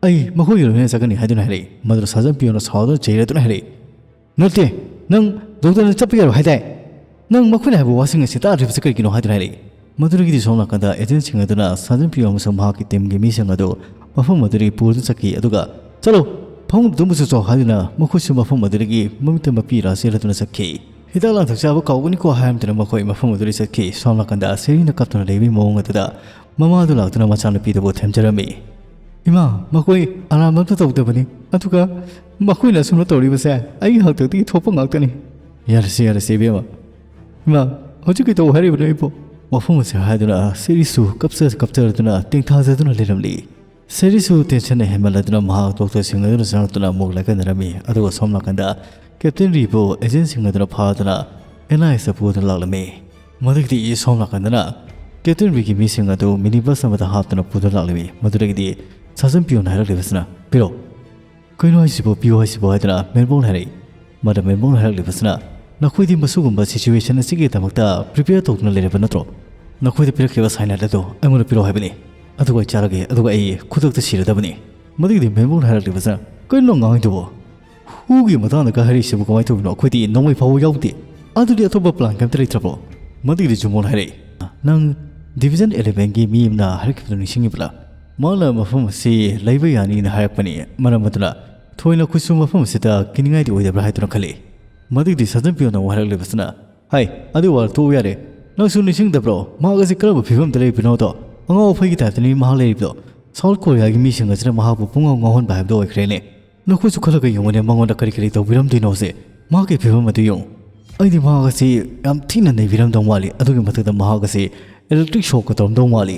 "ꯑꯩ ꯃꯈꯣꯏꯒꯤ ꯂꯣꯏꯅꯅ ꯆꯠꯀꯅꯤ" ꯍꯥꯏꯗꯨꯅ ꯍꯥꯏꯔꯛꯏ꯫ ꯃꯗꯨꯗ ꯁꯥꯖꯟ ꯄꯤꯌꯣꯅ ꯁꯥꯎꯗꯨꯅ ꯆꯩꯔꯗꯨꯅ ꯍꯥꯏꯔꯛꯏ, "ꯅꯠꯇꯦ, ꯅꯪ ꯗꯣꯛꯇꯔꯅ ꯆꯠꯄ ꯌꯥꯔꯣꯏ ꯍꯥꯏꯗꯥꯏ? ꯅꯪ ꯃꯈꯣꯏꯅ ꯍꯥꯏꯕ ꯋꯥꯁꯤꯡ ꯑꯁꯤ ꯇꯥꯗ꯭ꯔꯤꯕꯁꯤ ꯀꯔꯤꯒꯤꯅꯣ?" ꯍꯥꯏꯗꯨꯅ ꯍꯥꯏꯔꯛꯏ꯫ ꯃꯗꯨꯗꯒꯤꯗꯤ ꯁꯣꯝ ꯅꯥꯀꯟꯗ ꯑꯦꯖꯦꯟꯁꯤꯡ ꯑꯗꯨꯅ ꯁꯥꯖꯟ ꯄꯤꯌꯣ ꯑꯃꯁꯨꯡ ꯃꯍꯥꯛꯀꯤ ꯇꯤꯝꯒꯤ ꯃꯤꯁꯤꯡ ꯑꯗꯨ ꯃꯐꯝ ꯑꯗꯨꯗꯒꯤ ꯄꯨꯗꯨꯅ ꯆꯠꯈꯤ꯫ ꯑꯗꯨꯒ "ꯆꯠꯂꯣ, ꯐꯃꯨꯡꯗ ꯇꯨꯝꯕ ꯆꯠꯆꯧ" ꯍꯥꯏꯗꯨꯅ ꯃꯈꯣꯏꯁꯨ ꯃꯐꯝ ꯑꯗꯨꯗꯒꯤ ꯃꯃꯤꯠꯇ ꯃꯄꯤ ꯏꯔꯥ ꯆꯦꯜꯂꯗꯨꯅ ꯆꯠꯈꯤ꯫ "ꯍꯤꯗꯥꯛ ꯂꯥꯡꯊꯛ ꯆꯥꯕ ꯀꯥꯎꯒꯅꯤꯀꯣ" ꯍꯥꯏꯔꯝꯗꯨꯅ ꯃꯈꯣꯏ ꯃꯐꯝ ꯑꯗꯨꯗꯒꯤ ꯆꯠꯈꯤ꯫ ꯁꯣꯝ ꯅꯥꯀꯟꯗ ꯁꯦꯔꯤꯅ ꯀꯞꯇꯨꯅ ꯂꯩꯕꯒꯤ ꯃꯑꯣꯡ ꯑꯗꯨꯗ ꯃꯃꯥꯗꯨ ꯂꯥꯛꯇꯨꯅ ꯃꯆꯥꯅꯨꯄꯤꯗꯨꯕꯨ ꯊꯦꯝꯖꯔꯝꯃꯤ꯫ "ꯏꯃꯥ, ꯃꯈꯣꯏ ꯑꯔꯥꯟꯕ ꯑꯝꯇ ꯇꯧꯗꯕꯅꯤ, ꯑꯗꯨꯒ ꯃꯈꯣꯏꯅ ꯑꯁꯨꯝꯅ ꯇꯧꯔꯤꯕꯁꯦ ꯑꯩꯒꯤ ꯍꯥꯛꯇꯛꯇꯒꯤ ꯊꯣꯛꯄ ꯉꯥꯛꯇꯅꯤ"꯫ "ꯌꯥꯔꯦꯁꯦ, ꯌꯥꯔꯦꯁꯦ, ꯏꯕꯦꯝꯃ꯫ ꯏꯃꯥ, ꯍꯧꯖꯤꯛ ꯀꯩꯗꯧ ꯍꯥꯏꯔꯤꯕꯅꯣ ꯑꯩꯕꯨ?" ꯋꯥꯐꯝ ꯑꯁꯤ ꯍꯥꯏꯗꯨꯅ ꯁꯦꯔꯤꯁꯨ ꯀꯞꯆ ꯀꯞꯆꯔꯗꯨꯅ ꯇꯦꯡꯊꯥꯖꯗꯨꯅ ꯂꯩꯔꯝꯂꯤ꯫ ꯁꯦꯔꯤꯁꯨ ꯇꯦꯟꯁꯟꯅ ꯍꯦꯟꯃꯜꯂꯗꯨꯅ ꯃꯍꯥꯛ ꯗꯣꯛꯇꯔꯁꯤꯡ ꯑꯗꯨꯅ ꯆꯪꯂꯛꯇꯨꯅ ꯑꯃꯨꯛ ꯂꯥꯏꯀꯠꯅꯔꯝꯃꯤ꯫ ꯑꯗꯨꯒ ꯁꯣꯝ ꯅꯥꯀꯟꯗ ꯀꯦꯞꯇꯦꯟ ꯔꯤꯕꯨ ꯑꯦꯖꯦꯟꯁꯤꯡ ꯑꯗꯨꯅ ꯐꯥꯗꯨꯅ ꯑꯦꯟ ꯑꯥꯏ ꯑꯦꯁꯇ ꯄꯨꯗꯨꯅ ꯂꯥꯛꯂꯝꯃꯤ꯫ ꯃꯗꯨꯒꯤꯗꯤ ꯁꯣꯝ ꯅꯥꯀꯟꯗꯅ ꯀꯦꯞꯇꯦꯟ ꯔꯤꯒꯤ ꯃꯤꯁꯤꯡ ꯑꯗꯨ ꯃꯤꯅꯤ ꯕꯁ ꯑꯃꯗ ꯍꯥꯞꯇꯨꯅ ꯄꯨꯗꯨꯅ ꯂꯥꯛꯂꯝꯃꯤ꯫ ꯃꯗꯨꯗꯒꯤꯗꯤ ꯁꯥꯖꯟ ꯄꯤꯌꯣꯅ ꯍꯥꯏꯔꯛꯂꯤꯕꯁꯤꯅ, "ꯄꯤꯔꯣ"꯫ "ꯀꯩꯅꯣ ꯍꯥꯏꯁꯤꯕꯣ, ꯄꯤꯌꯣ ꯍꯥꯏꯁꯤꯕꯣ?" ꯍꯥꯏꯗꯨꯅ ꯃꯦꯟꯕꯣꯡꯅ ꯍꯥꯏꯔꯛꯏ꯫ ꯃꯗꯨ ꯃꯦꯟꯕꯣꯡꯅ ꯍꯥꯏꯔꯛꯂꯤꯕꯁꯤꯅ, "ꯅꯈꯣꯏꯗꯤ ꯃꯁꯤꯒꯨꯝꯕ ꯁꯤꯆꯨꯋꯦꯁꯟ ꯑꯁꯤꯒꯤꯗꯃꯛꯇ ꯄ꯭ꯔꯤꯄꯦꯌꯔ ꯇꯧꯗꯨꯅ ꯂꯩꯔꯕ ꯅꯠꯇ꯭ꯔꯣ? "ꯅꯈꯣꯏꯗ ꯄꯤꯔꯛꯈꯤꯕ cyanide ꯑꯗꯨ ꯑꯩꯉꯣꯟꯗ ꯄꯤꯔꯛꯑꯣ ꯍꯥꯏꯕꯅꯤ꯫ ꯑꯗꯨꯒ ꯑꯩ ꯆꯥꯔꯒꯦ, ꯑꯗꯨꯒ ꯑꯩ ꯈꯨꯗꯛꯇ ꯁꯤꯔꯗꯕꯅꯤ꯫" ꯃꯗꯨꯒꯤꯗꯤ ꯃꯦꯟꯕꯣꯜꯅ ꯍꯥꯏꯔꯛꯂꯤꯕꯁꯤꯅ, "ꯀꯔꯤꯅꯣ ꯉꯥꯡꯉꯤꯗꯨꯕꯣ? ꯍꯨꯒꯤ ꯃꯇꯥꯡꯗ ꯍꯥꯏꯔꯛꯏꯁꯤꯕꯨ ꯀꯃꯥꯏꯅ ꯇꯧꯕꯅꯣ? ꯑꯩꯈꯣꯏꯗꯤ ꯅꯣꯡꯃꯩ ꯐꯥꯎꯕ ꯌꯥꯎꯗꯦ꯫ ꯑꯗꯨꯗꯤ ꯑꯇꯣꯞꯄ plan ꯀꯩꯝꯇ ꯂꯩꯇ꯭ꯔꯕꯣ?" ꯃꯗꯨꯒꯤꯗꯤ ꯖꯨꯃꯣꯟ ꯍꯥꯏꯔꯛꯏ, "ꯅꯪ Division elevenꯒꯤ ꯃꯤ ꯑꯃꯅ ꯍꯥꯏꯔꯛꯈꯤꯕꯗꯨ ꯅꯤꯡꯁꯤꯡꯉꯤꯕ꯭ꯔꯥ? ꯃꯥꯅ ꯃꯐꯝ ꯑꯁꯤ ꯂꯩꯕ ꯌꯥꯅꯤꯅ ꯍꯥꯏꯔꯛꯄꯅꯤ꯫ ꯃꯔꯝ ꯑꯗꯨꯅ ꯊꯣꯏꯅ ꯑꯩꯈꯣꯏꯁꯨ ꯃꯐꯝ ꯑꯁꯤꯗ ꯀꯤꯅꯤꯡꯉꯥꯏꯗꯤ ꯑꯣꯏꯗꯕ꯭ꯔꯥ ꯍꯥꯏꯗꯨꯅ ꯈꯜꯂꯤ꯫" ꯃꯗꯨꯒꯤꯗꯤ ꯁꯥꯖꯟ ꯄꯤꯌꯣꯅ ꯑꯃꯨꯛ ꯍꯥꯏꯔꯛꯂꯤꯕꯁꯤꯅ, "ꯍꯥꯏ, ꯑꯗꯨ ꯋꯥꯔ ꯇꯣꯛꯎ ꯌꯥꯔꯦ꯫ ꯅꯪꯁꯨ ꯅꯤꯡꯁꯤꯡꯗꯕ꯭ꯔꯣ? ꯃꯍꯥꯛ ꯑꯁꯤ ꯀꯔꯝꯕ ꯐꯤꯕꯝꯗ ꯂꯩꯕꯅꯣꯗꯣ? ꯑꯉꯥꯎ ꯑꯐꯩꯒꯤ typeꯇꯅꯤ ꯃꯍꯥꯛ ꯂꯩꯔꯤꯕꯗꯣ꯫ South Koreaꯒꯤ ꯃꯤꯁꯤꯡ ꯑꯁꯤꯅ ꯃꯍꯥꯛꯄꯨ ꯄꯨꯡꯉꯥꯎ ꯉꯥꯎꯍꯟꯕ ꯍꯥꯏꯕꯗꯨ ꯑꯣꯏꯈ꯭ꯔꯦꯅꯦ꯫ ꯅꯈꯣꯏꯁꯨ ꯈꯜꯂꯒ ꯌꯦꯡꯉꯨꯅꯦ, ꯃꯉꯣꯟꯗ ꯀꯔꯤ ꯀꯔꯤ ꯇꯧꯕꯤꯔꯝꯗꯣꯏꯅꯣꯁꯦ꯫ ꯃꯍꯥꯛꯀꯤ ꯐꯤꯕꯝ ꯑꯗꯨ ꯌꯦꯡꯉꯨ꯫ ꯑꯩꯗꯤ ꯃꯍꯥꯛ ꯑꯁꯤ ꯌꯥꯝ ꯊꯤꯅ ꯅꯩꯕꯤꯔꯝꯗꯧ ꯃꯥꯜꯂꯤ꯫ ꯑꯗꯨꯒꯤ ꯃꯊꯛꯇ ꯃꯍꯥꯛ ꯑꯁꯤ electric shockꯀ ꯇꯧꯔꯝꯗꯧ ꯃꯥꯜꯂꯤ꯫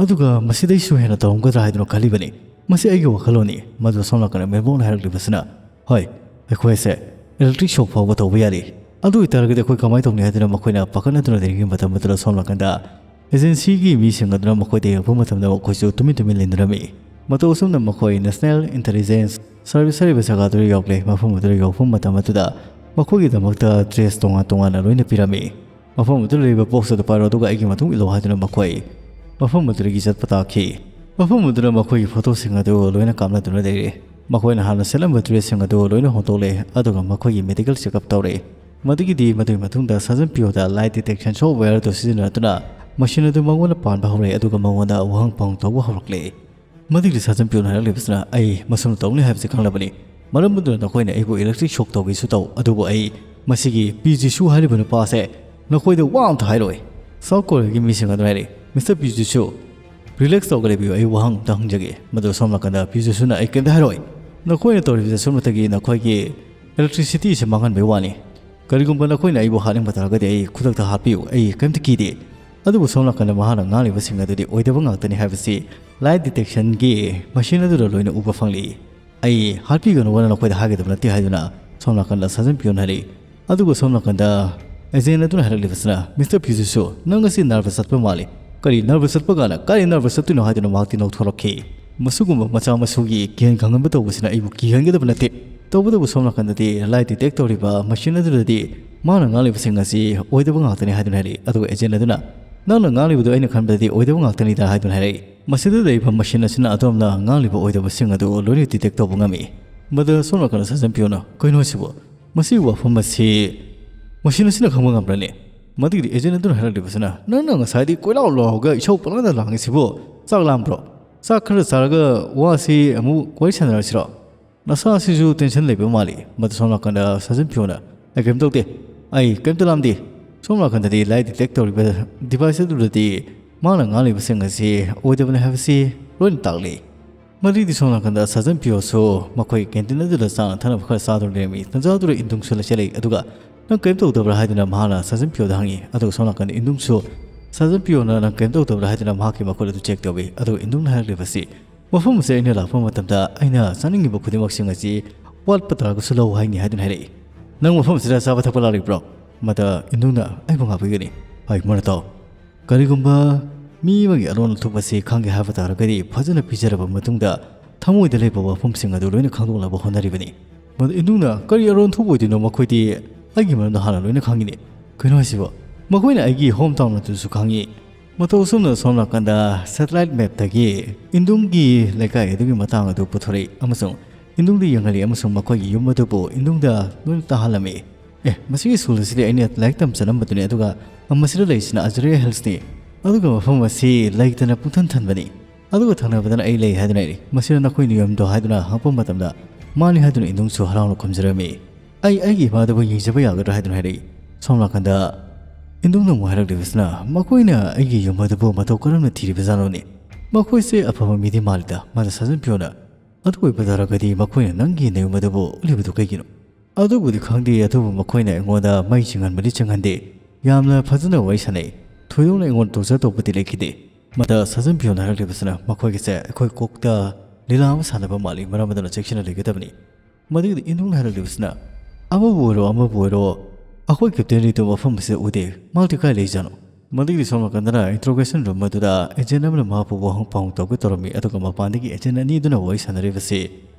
ꯑꯗꯨꯒ ꯃꯁꯤꯗꯩꯁꯨ ꯍꯦꯟꯅ ꯇꯧꯔꯝꯒꯗ꯭ꯔꯥ ꯍꯥꯏꯗꯨꯅ ꯈꯜꯂꯤꯕꯅꯤ꯫ ꯃꯁꯤ ꯑꯩꯒꯤ ꯋꯥꯈꯜꯂꯣꯟꯅꯤ꯫" ꯃꯗꯨ ꯁꯣꯝ ꯅꯥꯀꯟꯗ ꯃꯦꯕꯣꯡꯅ ꯍꯥꯏꯔꯛꯂꯤꯕꯁꯤꯅ, "ꯍꯣꯏ, ꯑꯩꯈꯣꯏꯁꯦ electric shock ꯐꯥꯎꯕ ꯇꯧꯕ ꯌꯥꯔꯤ꯫ ꯑꯗꯨ ꯑꯣꯏꯇꯥꯔꯒꯗꯤ ꯑꯩꯈꯣꯏ ꯀꯃꯥꯏꯅ ꯇꯧꯅꯤ?" ꯍꯥꯏꯗꯨꯅ ꯃꯈꯣꯏꯅ ꯄꯥꯈꯠꯅꯗꯨꯅ ꯂꯩꯔꯤꯉꯩ ꯃꯇꯝ ꯑꯗꯨꯗ ꯁꯣꯝ ꯅꯥꯀꯟꯗ agencyꯒꯤ ꯃꯤꯁꯤꯡ ꯑꯗꯨꯅ ꯃꯈꯣꯏꯗ ꯌꯦꯡꯉꯛꯄ ꯃꯇꯝꯗ ꯃꯈꯣꯏꯁꯨ ꯇꯨꯃꯤꯟ ꯇꯨꯃꯤꯟ ꯂꯩꯅꯔꯝꯃꯤ꯫ ꯃꯇꯧ ꯑꯁꯨꯝꯅ ꯃꯈꯣꯏ National Intelligence Service ꯍꯥꯏꯔꯤꯕ ꯖꯒꯥꯗꯨꯗ ꯌꯧꯔꯛꯂꯦ꯫ ꯃꯐꯝ ꯑꯗꯨꯗ ꯌꯧꯔꯛꯄ ꯃꯇꯝ ꯑꯗꯨꯗ ꯃꯈꯣꯏꯒꯤꯗꯃꯛꯇ dress ꯇꯣꯉꯥꯟ ꯇꯣꯉꯥꯟꯅ ꯂꯣꯏꯅ ꯄꯤꯔꯝꯃꯤ꯫ "ꯃꯐꯝ ꯑꯗꯨꯗ ꯂꯩꯕ box ꯑꯗꯨ ꯄꯥꯏꯔꯣ, ꯑꯗꯨꯒ ꯑꯩꯒꯤ ꯃꯇꯨꯡ ꯏꯜꯂꯣ" ꯍꯥꯏꯗꯨꯅ ꯃꯈꯣꯏ ꯃꯐꯝ ꯑꯗꯨꯗꯒꯤ ꯆꯠꯄ ꯇꯥꯈꯤ꯫ ꯃꯐꯝ ꯑꯗꯨꯗ ꯃꯈꯣꯏꯒꯤ photoꯁꯤꯡ ꯑꯗꯨ ꯂꯣꯏꯅ ꯀꯥꯞꯅꯗꯨꯅ ꯂꯩꯔꯦ꯫ ꯃꯈꯣꯏꯅ ꯍꯥꯟꯅ ꯁꯦꯠꯂꯝꯕ dressꯁꯤꯡ ꯑꯗꯨ ꯂꯣꯏꯅ ꯍꯣꯡꯗꯣꯛꯂꯦ, ꯑꯗꯨꯒ ꯃꯈꯣꯏꯒꯤ medical checkup ꯇꯧꯔꯦ꯫ ꯃꯗꯨꯒꯤꯗꯤ ꯃꯗꯨꯒꯤ ꯃꯇꯨꯡꯗ ꯁꯥꯖꯟ ꯄꯤꯌꯣꯗ lie detection software ꯑꯗꯨ ꯁꯤꯖꯤꯟꯅꯗꯨꯅ machine ꯑꯗꯨ ꯃꯉꯣꯟꯗ ꯄꯥꯟꯕ ꯍꯧꯔꯦ, ꯑꯗꯨꯒ ꯃꯉꯣꯟꯗ ꯋꯥꯍꯪ ꯄꯥꯎꯍꯪ ꯇꯧꯕ ꯍꯧꯔꯛꯂꯦ꯫ ꯃꯗꯨꯒꯤ ꯁꯥꯖꯟ ꯄꯤꯌꯣꯅ ꯍꯥꯏꯔꯛꯂꯤꯕꯁꯤꯅ, "ꯑꯩ ꯃꯁꯨꯝꯅ ꯇꯧꯅꯤ ꯍꯥꯏꯕꯁꯤ ꯈꯪꯂꯕꯅꯤ꯫ ꯃꯔꯝ ꯑꯗꯨꯅ ꯅꯈꯣꯏꯅ ꯑꯩꯕꯨ electric shock ꯇꯧꯒꯦꯁꯨ ꯇꯧ, ꯑꯗꯨꯕꯨ ꯑꯩ ꯃꯁꯤꯒꯤ ꯄꯤ ꯖꯤꯁꯨ ꯍꯥꯏꯔꯤꯕ ꯅꯨꯄꯥ ꯑꯁꯦ ꯅꯈꯣꯏꯗ ꯋꯥ ꯑꯝꯇ ꯍꯥꯏꯔꯣꯏ꯫" South Koreaꯒꯤ ꯃꯤꯁꯤꯡ ꯑꯗꯨꯅ ꯍꯥꯏꯔꯛꯏ, "Mister ꯄꯤ ꯖꯤꯁꯨ, relax ꯇꯧꯔꯒ ꯂꯩꯕꯤꯌꯨ, ꯑꯩ ꯋꯥꯍꯪ ꯑꯝꯇ ꯍꯪꯖꯒꯦ꯫" ꯃꯗꯨ ꯁꯣꯝ ꯅꯥꯀꯟꯗ ꯄꯤ ꯖꯤꯁꯨꯅ, "ꯑꯩ ꯀꯩꯝꯇ ꯍꯥꯏꯔꯣꯏ꯫ ꯅꯈꯣꯏꯅ ꯇꯧꯔꯤꯕꯁꯦ ꯁꯨꯞꯅꯇꯒꯤ ꯅꯈꯣꯏꯒꯤ electricity ꯑꯁꯤ ꯃꯥꯡꯍꯟꯕꯒꯤ ꯋꯥꯅꯤ꯫ ꯀꯔꯤꯒꯨꯝꯕ ꯅꯈꯣꯏꯅ ꯑꯩꯕꯨ ꯍꯥꯠꯅꯤꯡꯕ ꯇꯥꯔꯒꯗꯤ ꯑꯩ ꯈꯨꯗꯛꯇ ꯍꯥꯠꯄꯤꯌꯨ, ꯑꯩ ꯀꯩꯝꯇ ꯀꯤꯗꯦ꯫" ꯑꯗꯨꯕꯨ ꯁꯣꯝ ꯅꯥꯀꯟꯗ ꯃꯍꯥꯛꯅ ꯉꯥꯡꯂꯤꯕꯁꯤꯡ ꯑꯗꯨꯗꯤ ꯑꯣꯏꯗꯕ ꯉꯥꯛꯇꯅꯤ ꯍꯥꯏꯕꯁꯤ lie detectionꯒꯤ machine ꯑꯗꯨꯗ ꯂꯣꯏꯅ ꯎꯕ ꯐꯪꯂꯤ꯫ "ꯑꯩ ꯍꯥꯠꯄꯤꯒꯅꯨꯅ ꯅꯈꯣꯏꯗ ꯍꯥꯏꯒꯗꯕ ꯅꯠꯇꯦ" ꯍꯥꯏꯗꯨꯅ ꯁꯣꯝ ꯅꯥꯀꯟꯗ ꯁꯥꯖꯟ ꯄꯤꯌꯣꯟ ꯍꯥꯏꯔꯛꯏ꯫ ꯑꯗꯨꯒ ꯁꯣꯝ ꯅꯥꯀꯟꯗ agent ꯑꯗꯨꯅ ꯍꯥꯏꯔꯛꯂꯤꯕꯁꯤꯅ, "Mister ꯄꯤꯖꯨꯁꯨ, ꯅꯪ ꯑꯁꯤ nervous ꯆꯠꯄ ꯃꯥꯜꯂꯤ꯫ ꯀꯔꯤ nervous ꯆꯠꯄ ꯀꯥꯟꯗ ꯀꯔꯤ nervous ꯆꯠꯇꯣꯏꯅꯣ?" ꯍꯥꯏꯗꯨꯅ ꯃꯍꯥꯛꯇꯤ ꯅꯧꯊꯣꯔꯛꯈꯤ꯫ ꯃꯁꯤꯒꯨꯝꯕ ꯃꯆꯥ ꯃꯁꯨꯒꯤ ꯀꯤꯍꯟ ꯈꯪꯍꯟꯕ ꯇꯧꯕꯁꯤꯅ ꯑꯩꯕꯨ ꯀꯤꯍꯟꯒꯗꯕ ꯅꯠꯇꯦ꯫ ꯇꯧꯕꯇꯕꯨ ꯁꯣꯝ ꯅꯥꯀꯟꯗꯗꯤ lie detect ꯇꯧꯔꯤꯕ machine ꯑꯗꯨꯗꯗꯤ ꯃꯥꯅ ꯉꯥꯡꯂꯤꯕꯁꯤꯡ ꯑꯁꯤ ꯑꯣꯏꯗꯕ ꯉꯥꯛꯇꯅꯤ ꯍꯥꯏꯗꯨꯅ ꯍꯥꯏꯔꯛꯏ꯫ ꯑꯗꯨꯒ agent ꯑꯗꯨꯅ, "ꯅꯪꯅ ꯉꯥꯡꯂꯤꯕꯗꯨ ꯑꯩꯅ ꯈꯟꯕꯗꯗꯤ ꯑꯣꯏꯗꯕ ꯉꯥꯛꯇꯅꯤꯗ" ꯍꯥꯏꯗꯨꯅ ꯍꯥꯏꯔꯛꯏ꯫ ꯃꯁꯤꯗ ꯂꯩꯔꯤꯕ ꯃꯁꯤꯟ ꯑꯁꯤꯅ ꯑꯗꯣꯝꯅ ꯉꯥꯡꯂꯤꯕ ꯑꯣꯏꯗꯕꯁꯤꯡ ꯑꯗꯨ ꯂꯣꯏꯅ detect ꯇꯧꯕ ꯉꯝꯃꯤ꯫ ꯃꯗꯨꯗ ꯁꯣꯝ ꯅꯥꯀꯟꯗ ꯁꯥꯖꯟ ꯄꯤꯌꯣꯅ, "ꯀꯩꯅꯣ ꯍꯥꯏꯁꯤꯕꯣ? ꯃꯁꯤꯒꯤ ꯋꯥꯐꯝ ꯑꯁꯤ ꯃꯁꯤꯟ ꯑꯁꯤꯅ ꯈꯪꯕ ꯉꯝꯕ꯭ꯔꯅꯦ?" ꯃꯗꯨꯒꯤꯗꯤ agent ꯑꯗꯨꯅ ꯍꯥꯏꯔꯛꯂꯤꯕꯁꯤꯅ, "ꯅꯪꯅ ꯉꯁꯥꯏꯗꯤ ꯀꯣꯏꯂꯥꯎ ꯂꯥꯎꯔꯒ ꯏꯁꯧ ꯄꯪꯂꯥꯡꯗ ꯂꯥꯡꯉꯤꯁꯤꯕꯨ? ꯆꯥꯛ ꯂꯥꯝꯕ꯭ꯔꯣ? ꯆꯥꯛ ꯈꯔ ꯆꯥꯔꯒ ꯋꯥꯁꯤ ꯑꯃꯨꯛ ꯋꯥꯔꯤ ꯁꯥꯟꯅꯔꯁꯤꯔꯣ? ꯅꯁꯥꯁꯤꯁꯨ tension ꯂꯩꯕ ꯃꯥꯜꯂꯤ"꯫ ꯃꯗꯨ ꯁꯣꯝ ꯅꯥꯀꯟꯗ ꯁꯥꯖꯟ ꯄꯤꯌꯣꯅ, "ꯑꯩ ꯀꯩꯝ ꯇꯧꯗꯦ, ꯑꯩ ꯀꯩꯝꯇ ꯂꯥꯝꯗꯦ"꯫ ꯁꯣꯝ ꯅꯥꯀꯟꯗꯗꯤ lie detect ꯇꯧꯔꯤꯕ device ꯑꯗꯨꯗꯗꯤ ꯃꯥꯅ ꯉꯥꯡꯂꯤꯕꯁꯤꯡ ꯑꯁꯤ ꯑꯣꯏꯗꯕꯅꯤ ꯍꯥꯏꯕꯁꯤ ꯂꯣꯏꯅ ꯇꯥꯛꯂꯤ꯫ ꯃꯗꯨꯒꯤꯗꯤ ꯁꯣꯝ ꯅꯥꯀꯟꯗ ꯁꯥꯖꯟ ꯄꯤꯌꯣꯁꯨ ꯃꯈꯣꯏ canteen ꯑꯗꯨꯗ ꯆꯥꯅ ꯊꯛꯅꯕ ꯈꯔ ꯆꯥꯗꯨꯅ ꯂꯩꯔꯝꯃꯤ꯫ ꯇꯟꯖꯥ ꯑꯗꯨꯗ ꯏꯟꯗꯨꯡꯁꯨ ꯂꯩꯁꯤꯜꯂꯛꯏ꯫ ꯑꯗꯨꯒ "ꯅꯪ ꯀꯔꯤꯝ ꯇꯧꯗꯕ꯭ꯔꯥ?" ꯍꯥꯏꯗꯨꯅ ꯃꯍꯥꯛꯅ ꯁꯥꯖꯟ ꯄꯤꯌꯣꯗ ꯍꯪꯉꯤ꯫ ꯑꯗꯨꯒ ꯁꯣꯝ ꯅꯥꯀꯟꯗ ꯏꯟꯗꯨꯡꯁꯨ ꯁꯥꯖꯟ ꯄꯤꯌꯣꯅ "ꯅꯪ ꯀꯔꯤꯝ ꯇꯧꯗꯕ꯭ꯔꯥ?" ꯍꯥꯏꯗꯨꯅ ꯃꯍꯥꯛꯀꯤ ꯃꯈꯨꯠ ꯑꯗꯨ check ꯇꯧꯏ꯫ ꯑꯗꯨꯒ ꯏꯟꯗꯨꯡꯅ ꯍꯥꯏꯔꯛꯂꯤꯕꯁꯤ, "ꯃꯐꯝ ꯑꯁꯤꯗ ꯑꯩꯅ ꯂꯥꯛꯄ ꯃꯇꯝꯗ ꯑꯩꯅ ꯆꯥꯅꯤꯡꯉꯤꯕ ꯈꯨꯗꯤꯡꯃꯛꯁꯤꯡ ꯑꯁꯤ ꯋꯥꯠꯄ ꯇꯥꯔꯒꯁꯨ ꯂꯧ ꯍꯥꯏꯅꯤ" ꯍꯥꯏꯗꯨꯅ ꯍꯥꯏꯔꯛꯏ꯫ "ꯅꯪ ꯃꯐꯝ ꯑꯁꯤꯗ ꯆꯥꯕ ꯊꯛꯄ ꯂꯥꯛꯂꯤꯕ꯭ꯔꯣ?" ꯃꯗ ꯏꯟꯗꯨꯡꯅ, "ꯑꯩꯕꯨ ꯉꯥꯛꯄꯤꯒꯅꯤ꯫ ꯍꯣꯏ, ꯃꯨꯟꯅ ꯇꯥꯎ꯫ ꯀꯔꯤꯒꯨꯝꯕ ꯃꯤ ꯑꯃꯒꯤ ꯑꯔꯣꯟ ꯑꯊꯨꯞ ꯑꯁꯤ ꯈꯪꯒꯦ ꯍꯥꯏꯕ ꯇꯥꯔꯒꯗꯤ ꯐꯖꯅ ꯄꯤꯖꯔꯕ ꯃꯇꯨꯡꯗ ꯊꯃꯣꯏꯗ ꯂꯩꯕ ꯋꯥꯐꯝꯁꯤꯡ ꯑꯗꯨ ꯂꯣꯏꯅ ꯈꯪꯗꯣꯛꯅꯕ ꯍꯣꯠꯅꯔꯤꯕꯅꯤ"꯫ ꯃꯗ ꯏꯟꯗꯨꯡꯅ, "ꯀꯔꯤ ꯑꯔꯣꯟ ꯑꯊꯨꯞ ꯑꯣꯏꯗꯣꯏꯅꯣ? ꯃꯈꯣꯏꯗꯤ ꯑꯩꯒꯤ ꯃꯔꯝꯗ ꯍꯥꯟꯅ ꯂꯣꯏꯅ ꯈꯪꯉꯤꯅꯦ꯫ ꯀꯩꯅꯣ ꯍꯥꯏꯁꯤꯕꯣ? ꯃꯈꯣꯏꯅ ꯑꯩꯒꯤ home town ꯑꯗꯨꯁꯨ ꯈꯪꯉꯤ"꯫ ꯃꯇꯧ ꯑꯁꯨꯝꯅ ꯁꯣꯝ ꯅꯥꯀꯟꯗ satellite map ꯇꯒꯤ ꯏꯟꯗꯨꯡꯒꯤ ꯂꯩꯀꯥꯏ ꯑꯗꯨꯒꯤ ꯃꯇꯥꯡ ꯑꯗꯨ ꯄꯨꯊꯣꯔꯛꯏ ꯑꯃꯁꯨꯡ ꯏꯟꯗꯨꯡꯗ ꯌꯦꯡꯍꯜꯂꯤ ꯑꯃꯁꯨꯡ ꯃꯈꯣꯏꯒꯤ ꯌꯨꯝ ꯑꯗꯨꯕꯨ ꯏꯟꯗꯨꯡꯗ ꯂꯣꯏꯅ ꯇꯥꯍꯜꯂꯝꯃꯤ꯫ "ꯑꯦ, ꯃꯁꯤꯒꯤ ꯁ꯭ꯀꯨꯜ ꯑꯁꯤꯗꯤ ꯑꯩꯅ ꯂꯥꯏꯔꯤꯛ ꯇꯝ ꯆꯠꯂꯝꯕꯗꯨꯅꯤ, ꯑꯗꯨꯒ ꯃꯁꯤꯗ ꯂꯩꯔꯤꯁꯤꯅ ꯑꯖꯔꯤꯌꯥ ꯍꯤꯜꯁꯅꯤ, ꯑꯗꯨꯒ ꯃꯐꯝ ꯑꯁꯤ ꯂꯩꯇꯅ ꯄꯨꯡꯊꯟ ꯊꯟꯕꯅꯤ꯫ ꯑꯗꯨꯒ ꯊꯪꯅꯕꯗꯅ ꯑꯩ ꯂꯩ" ꯍꯥꯏꯗꯨꯅ ꯍꯥꯏꯔꯤ꯫ "ꯃꯁꯤꯅ ꯅꯈꯣꯏ ꯌꯨꯝꯗꯣ?" ꯍꯥꯏꯗꯨꯅ ꯍꯪꯉꯛꯄ ꯃꯇꯝꯗ, "ꯃꯥꯅꯤ" ꯍꯥꯏꯗꯨꯅ ꯏꯟꯗꯨꯡꯁꯨ ꯍꯔꯥꯎꯅ ꯈꯨꯝꯖꯔꯝꯃꯤ꯫ "ꯑꯩ ꯑꯩꯒꯤ ꯏꯃꯥꯗꯨꯕꯨ ꯌꯦꯡꯖꯕ ꯌꯥꯒꯗ꯭ꯔꯥ?" ꯍꯥꯏꯗꯨꯅ ꯍꯥꯏꯔꯛꯏ꯫ ꯁꯣꯝ ꯅꯥꯀꯟꯗ ꯏꯟꯗꯨꯡꯅ ꯑꯃꯨꯛ ꯍꯥꯏꯔꯛꯂꯤꯕꯁꯤꯅ, "ꯃꯈꯣꯏꯅ ꯑꯩꯒꯤ ꯌꯨꯝ ꯑꯗꯨꯕꯨ ꯃꯇꯧ ꯀꯔꯝꯅ ꯊꯤꯔꯤꯕꯖꯥꯠꯅꯣꯅꯦ? ꯃꯈꯣꯏꯁꯦ ꯑꯐꯕ ꯃꯤꯗꯤ ꯃꯥꯜꯂꯤꯗ"꯫ ꯃꯥꯅ ꯁꯥꯖꯟ ꯄꯤꯌꯣꯅ, "ꯑꯗꯨ ꯑꯣꯏꯕ ꯇꯥꯔꯒꯗꯤ ꯃꯈꯣꯏꯅ ꯅꯪꯒꯤ ꯅꯌꯨꯝ ꯑꯗꯨꯕꯨ ꯎꯠꯂꯤꯕꯗꯨ ꯀꯩꯒꯤꯅꯣ?" "ꯑꯗꯨꯕꯨꯗꯤ ꯈꯪꯗꯦ, ꯑꯗꯨꯕꯨ ꯃꯈꯣꯏꯅ ꯑꯩꯉꯣꯟꯗ ꯃꯩ ꯆꯤꯡꯍꯟꯕꯗꯤ ꯆꯤꯡꯍꯟꯗꯦ꯫ ꯌꯥꯝꯅ ꯐꯖꯅ ꯋꯥꯔꯤ ꯁꯥꯟꯅꯩ꯫ ꯊꯣꯏꯗꯣꯛꯅ ꯑꯩꯉꯣꯟꯗ torture ꯇꯧꯕꯗꯤ ꯂꯩꯈꯤꯗꯦ"꯫ ꯃꯗ ꯁꯥꯖꯟ ꯄꯤꯌꯣꯅ ꯍꯥꯏꯔꯛꯂꯤꯕꯁꯤꯅ, "ꯃꯈꯣꯏꯒꯤꯁꯦ ꯑꯩꯈꯣꯏ ꯀꯣꯛꯇ ꯂꯤꯂꯥ ꯑꯃ ꯁꯥꯟꯅꯕ ꯃꯥꯜꯂꯤ, ꯃꯔꯝ ꯑꯗꯨꯅ ꯆꯦꯛꯁꯤꯟꯅ ꯂꯩꯒꯗꯕꯅꯤ"꯫ ꯃꯗꯨꯒꯤꯗꯤ ꯏꯟꯗꯨꯡꯅ ꯍꯥꯏꯔꯛꯂꯤꯕꯁꯤꯅ, "ꯑꯃꯕꯨ ꯑꯣꯏꯔꯣ, ꯑꯃꯕꯨ ꯑꯣꯏꯔꯣ, ꯑꯩꯈꯣꯏ captain ꯔꯤꯗꯨ ꯃꯐꯝ ꯑꯁꯤꯗ ꯎꯗꯦ꯫ ꯃꯍꯥꯛꯇꯤ ꯀꯥꯏ ꯂꯩꯖꯥꯠꯅꯣ?" ꯃꯗꯨꯒꯤꯗꯤ ꯁꯣꯝ ꯅꯥꯀꯟꯗꯅ interrogation room ꯑꯗꯨꯗ agent ꯑꯃꯅ ꯃꯍꯥꯛꯄꯨ ꯋꯥꯍꯪ ꯄꯥꯎꯍꯪ ꯇꯧꯒꯦ ꯇꯧꯔꯝꯃꯤ, ꯑꯗꯨꯒ ꯃꯄꯥꯟꯗꯒꯤ agent ꯑꯅꯤꯗꯨꯅ ꯋꯥꯔꯤ ꯁꯥꯟꯅꯔꯤꯕꯁꯤ,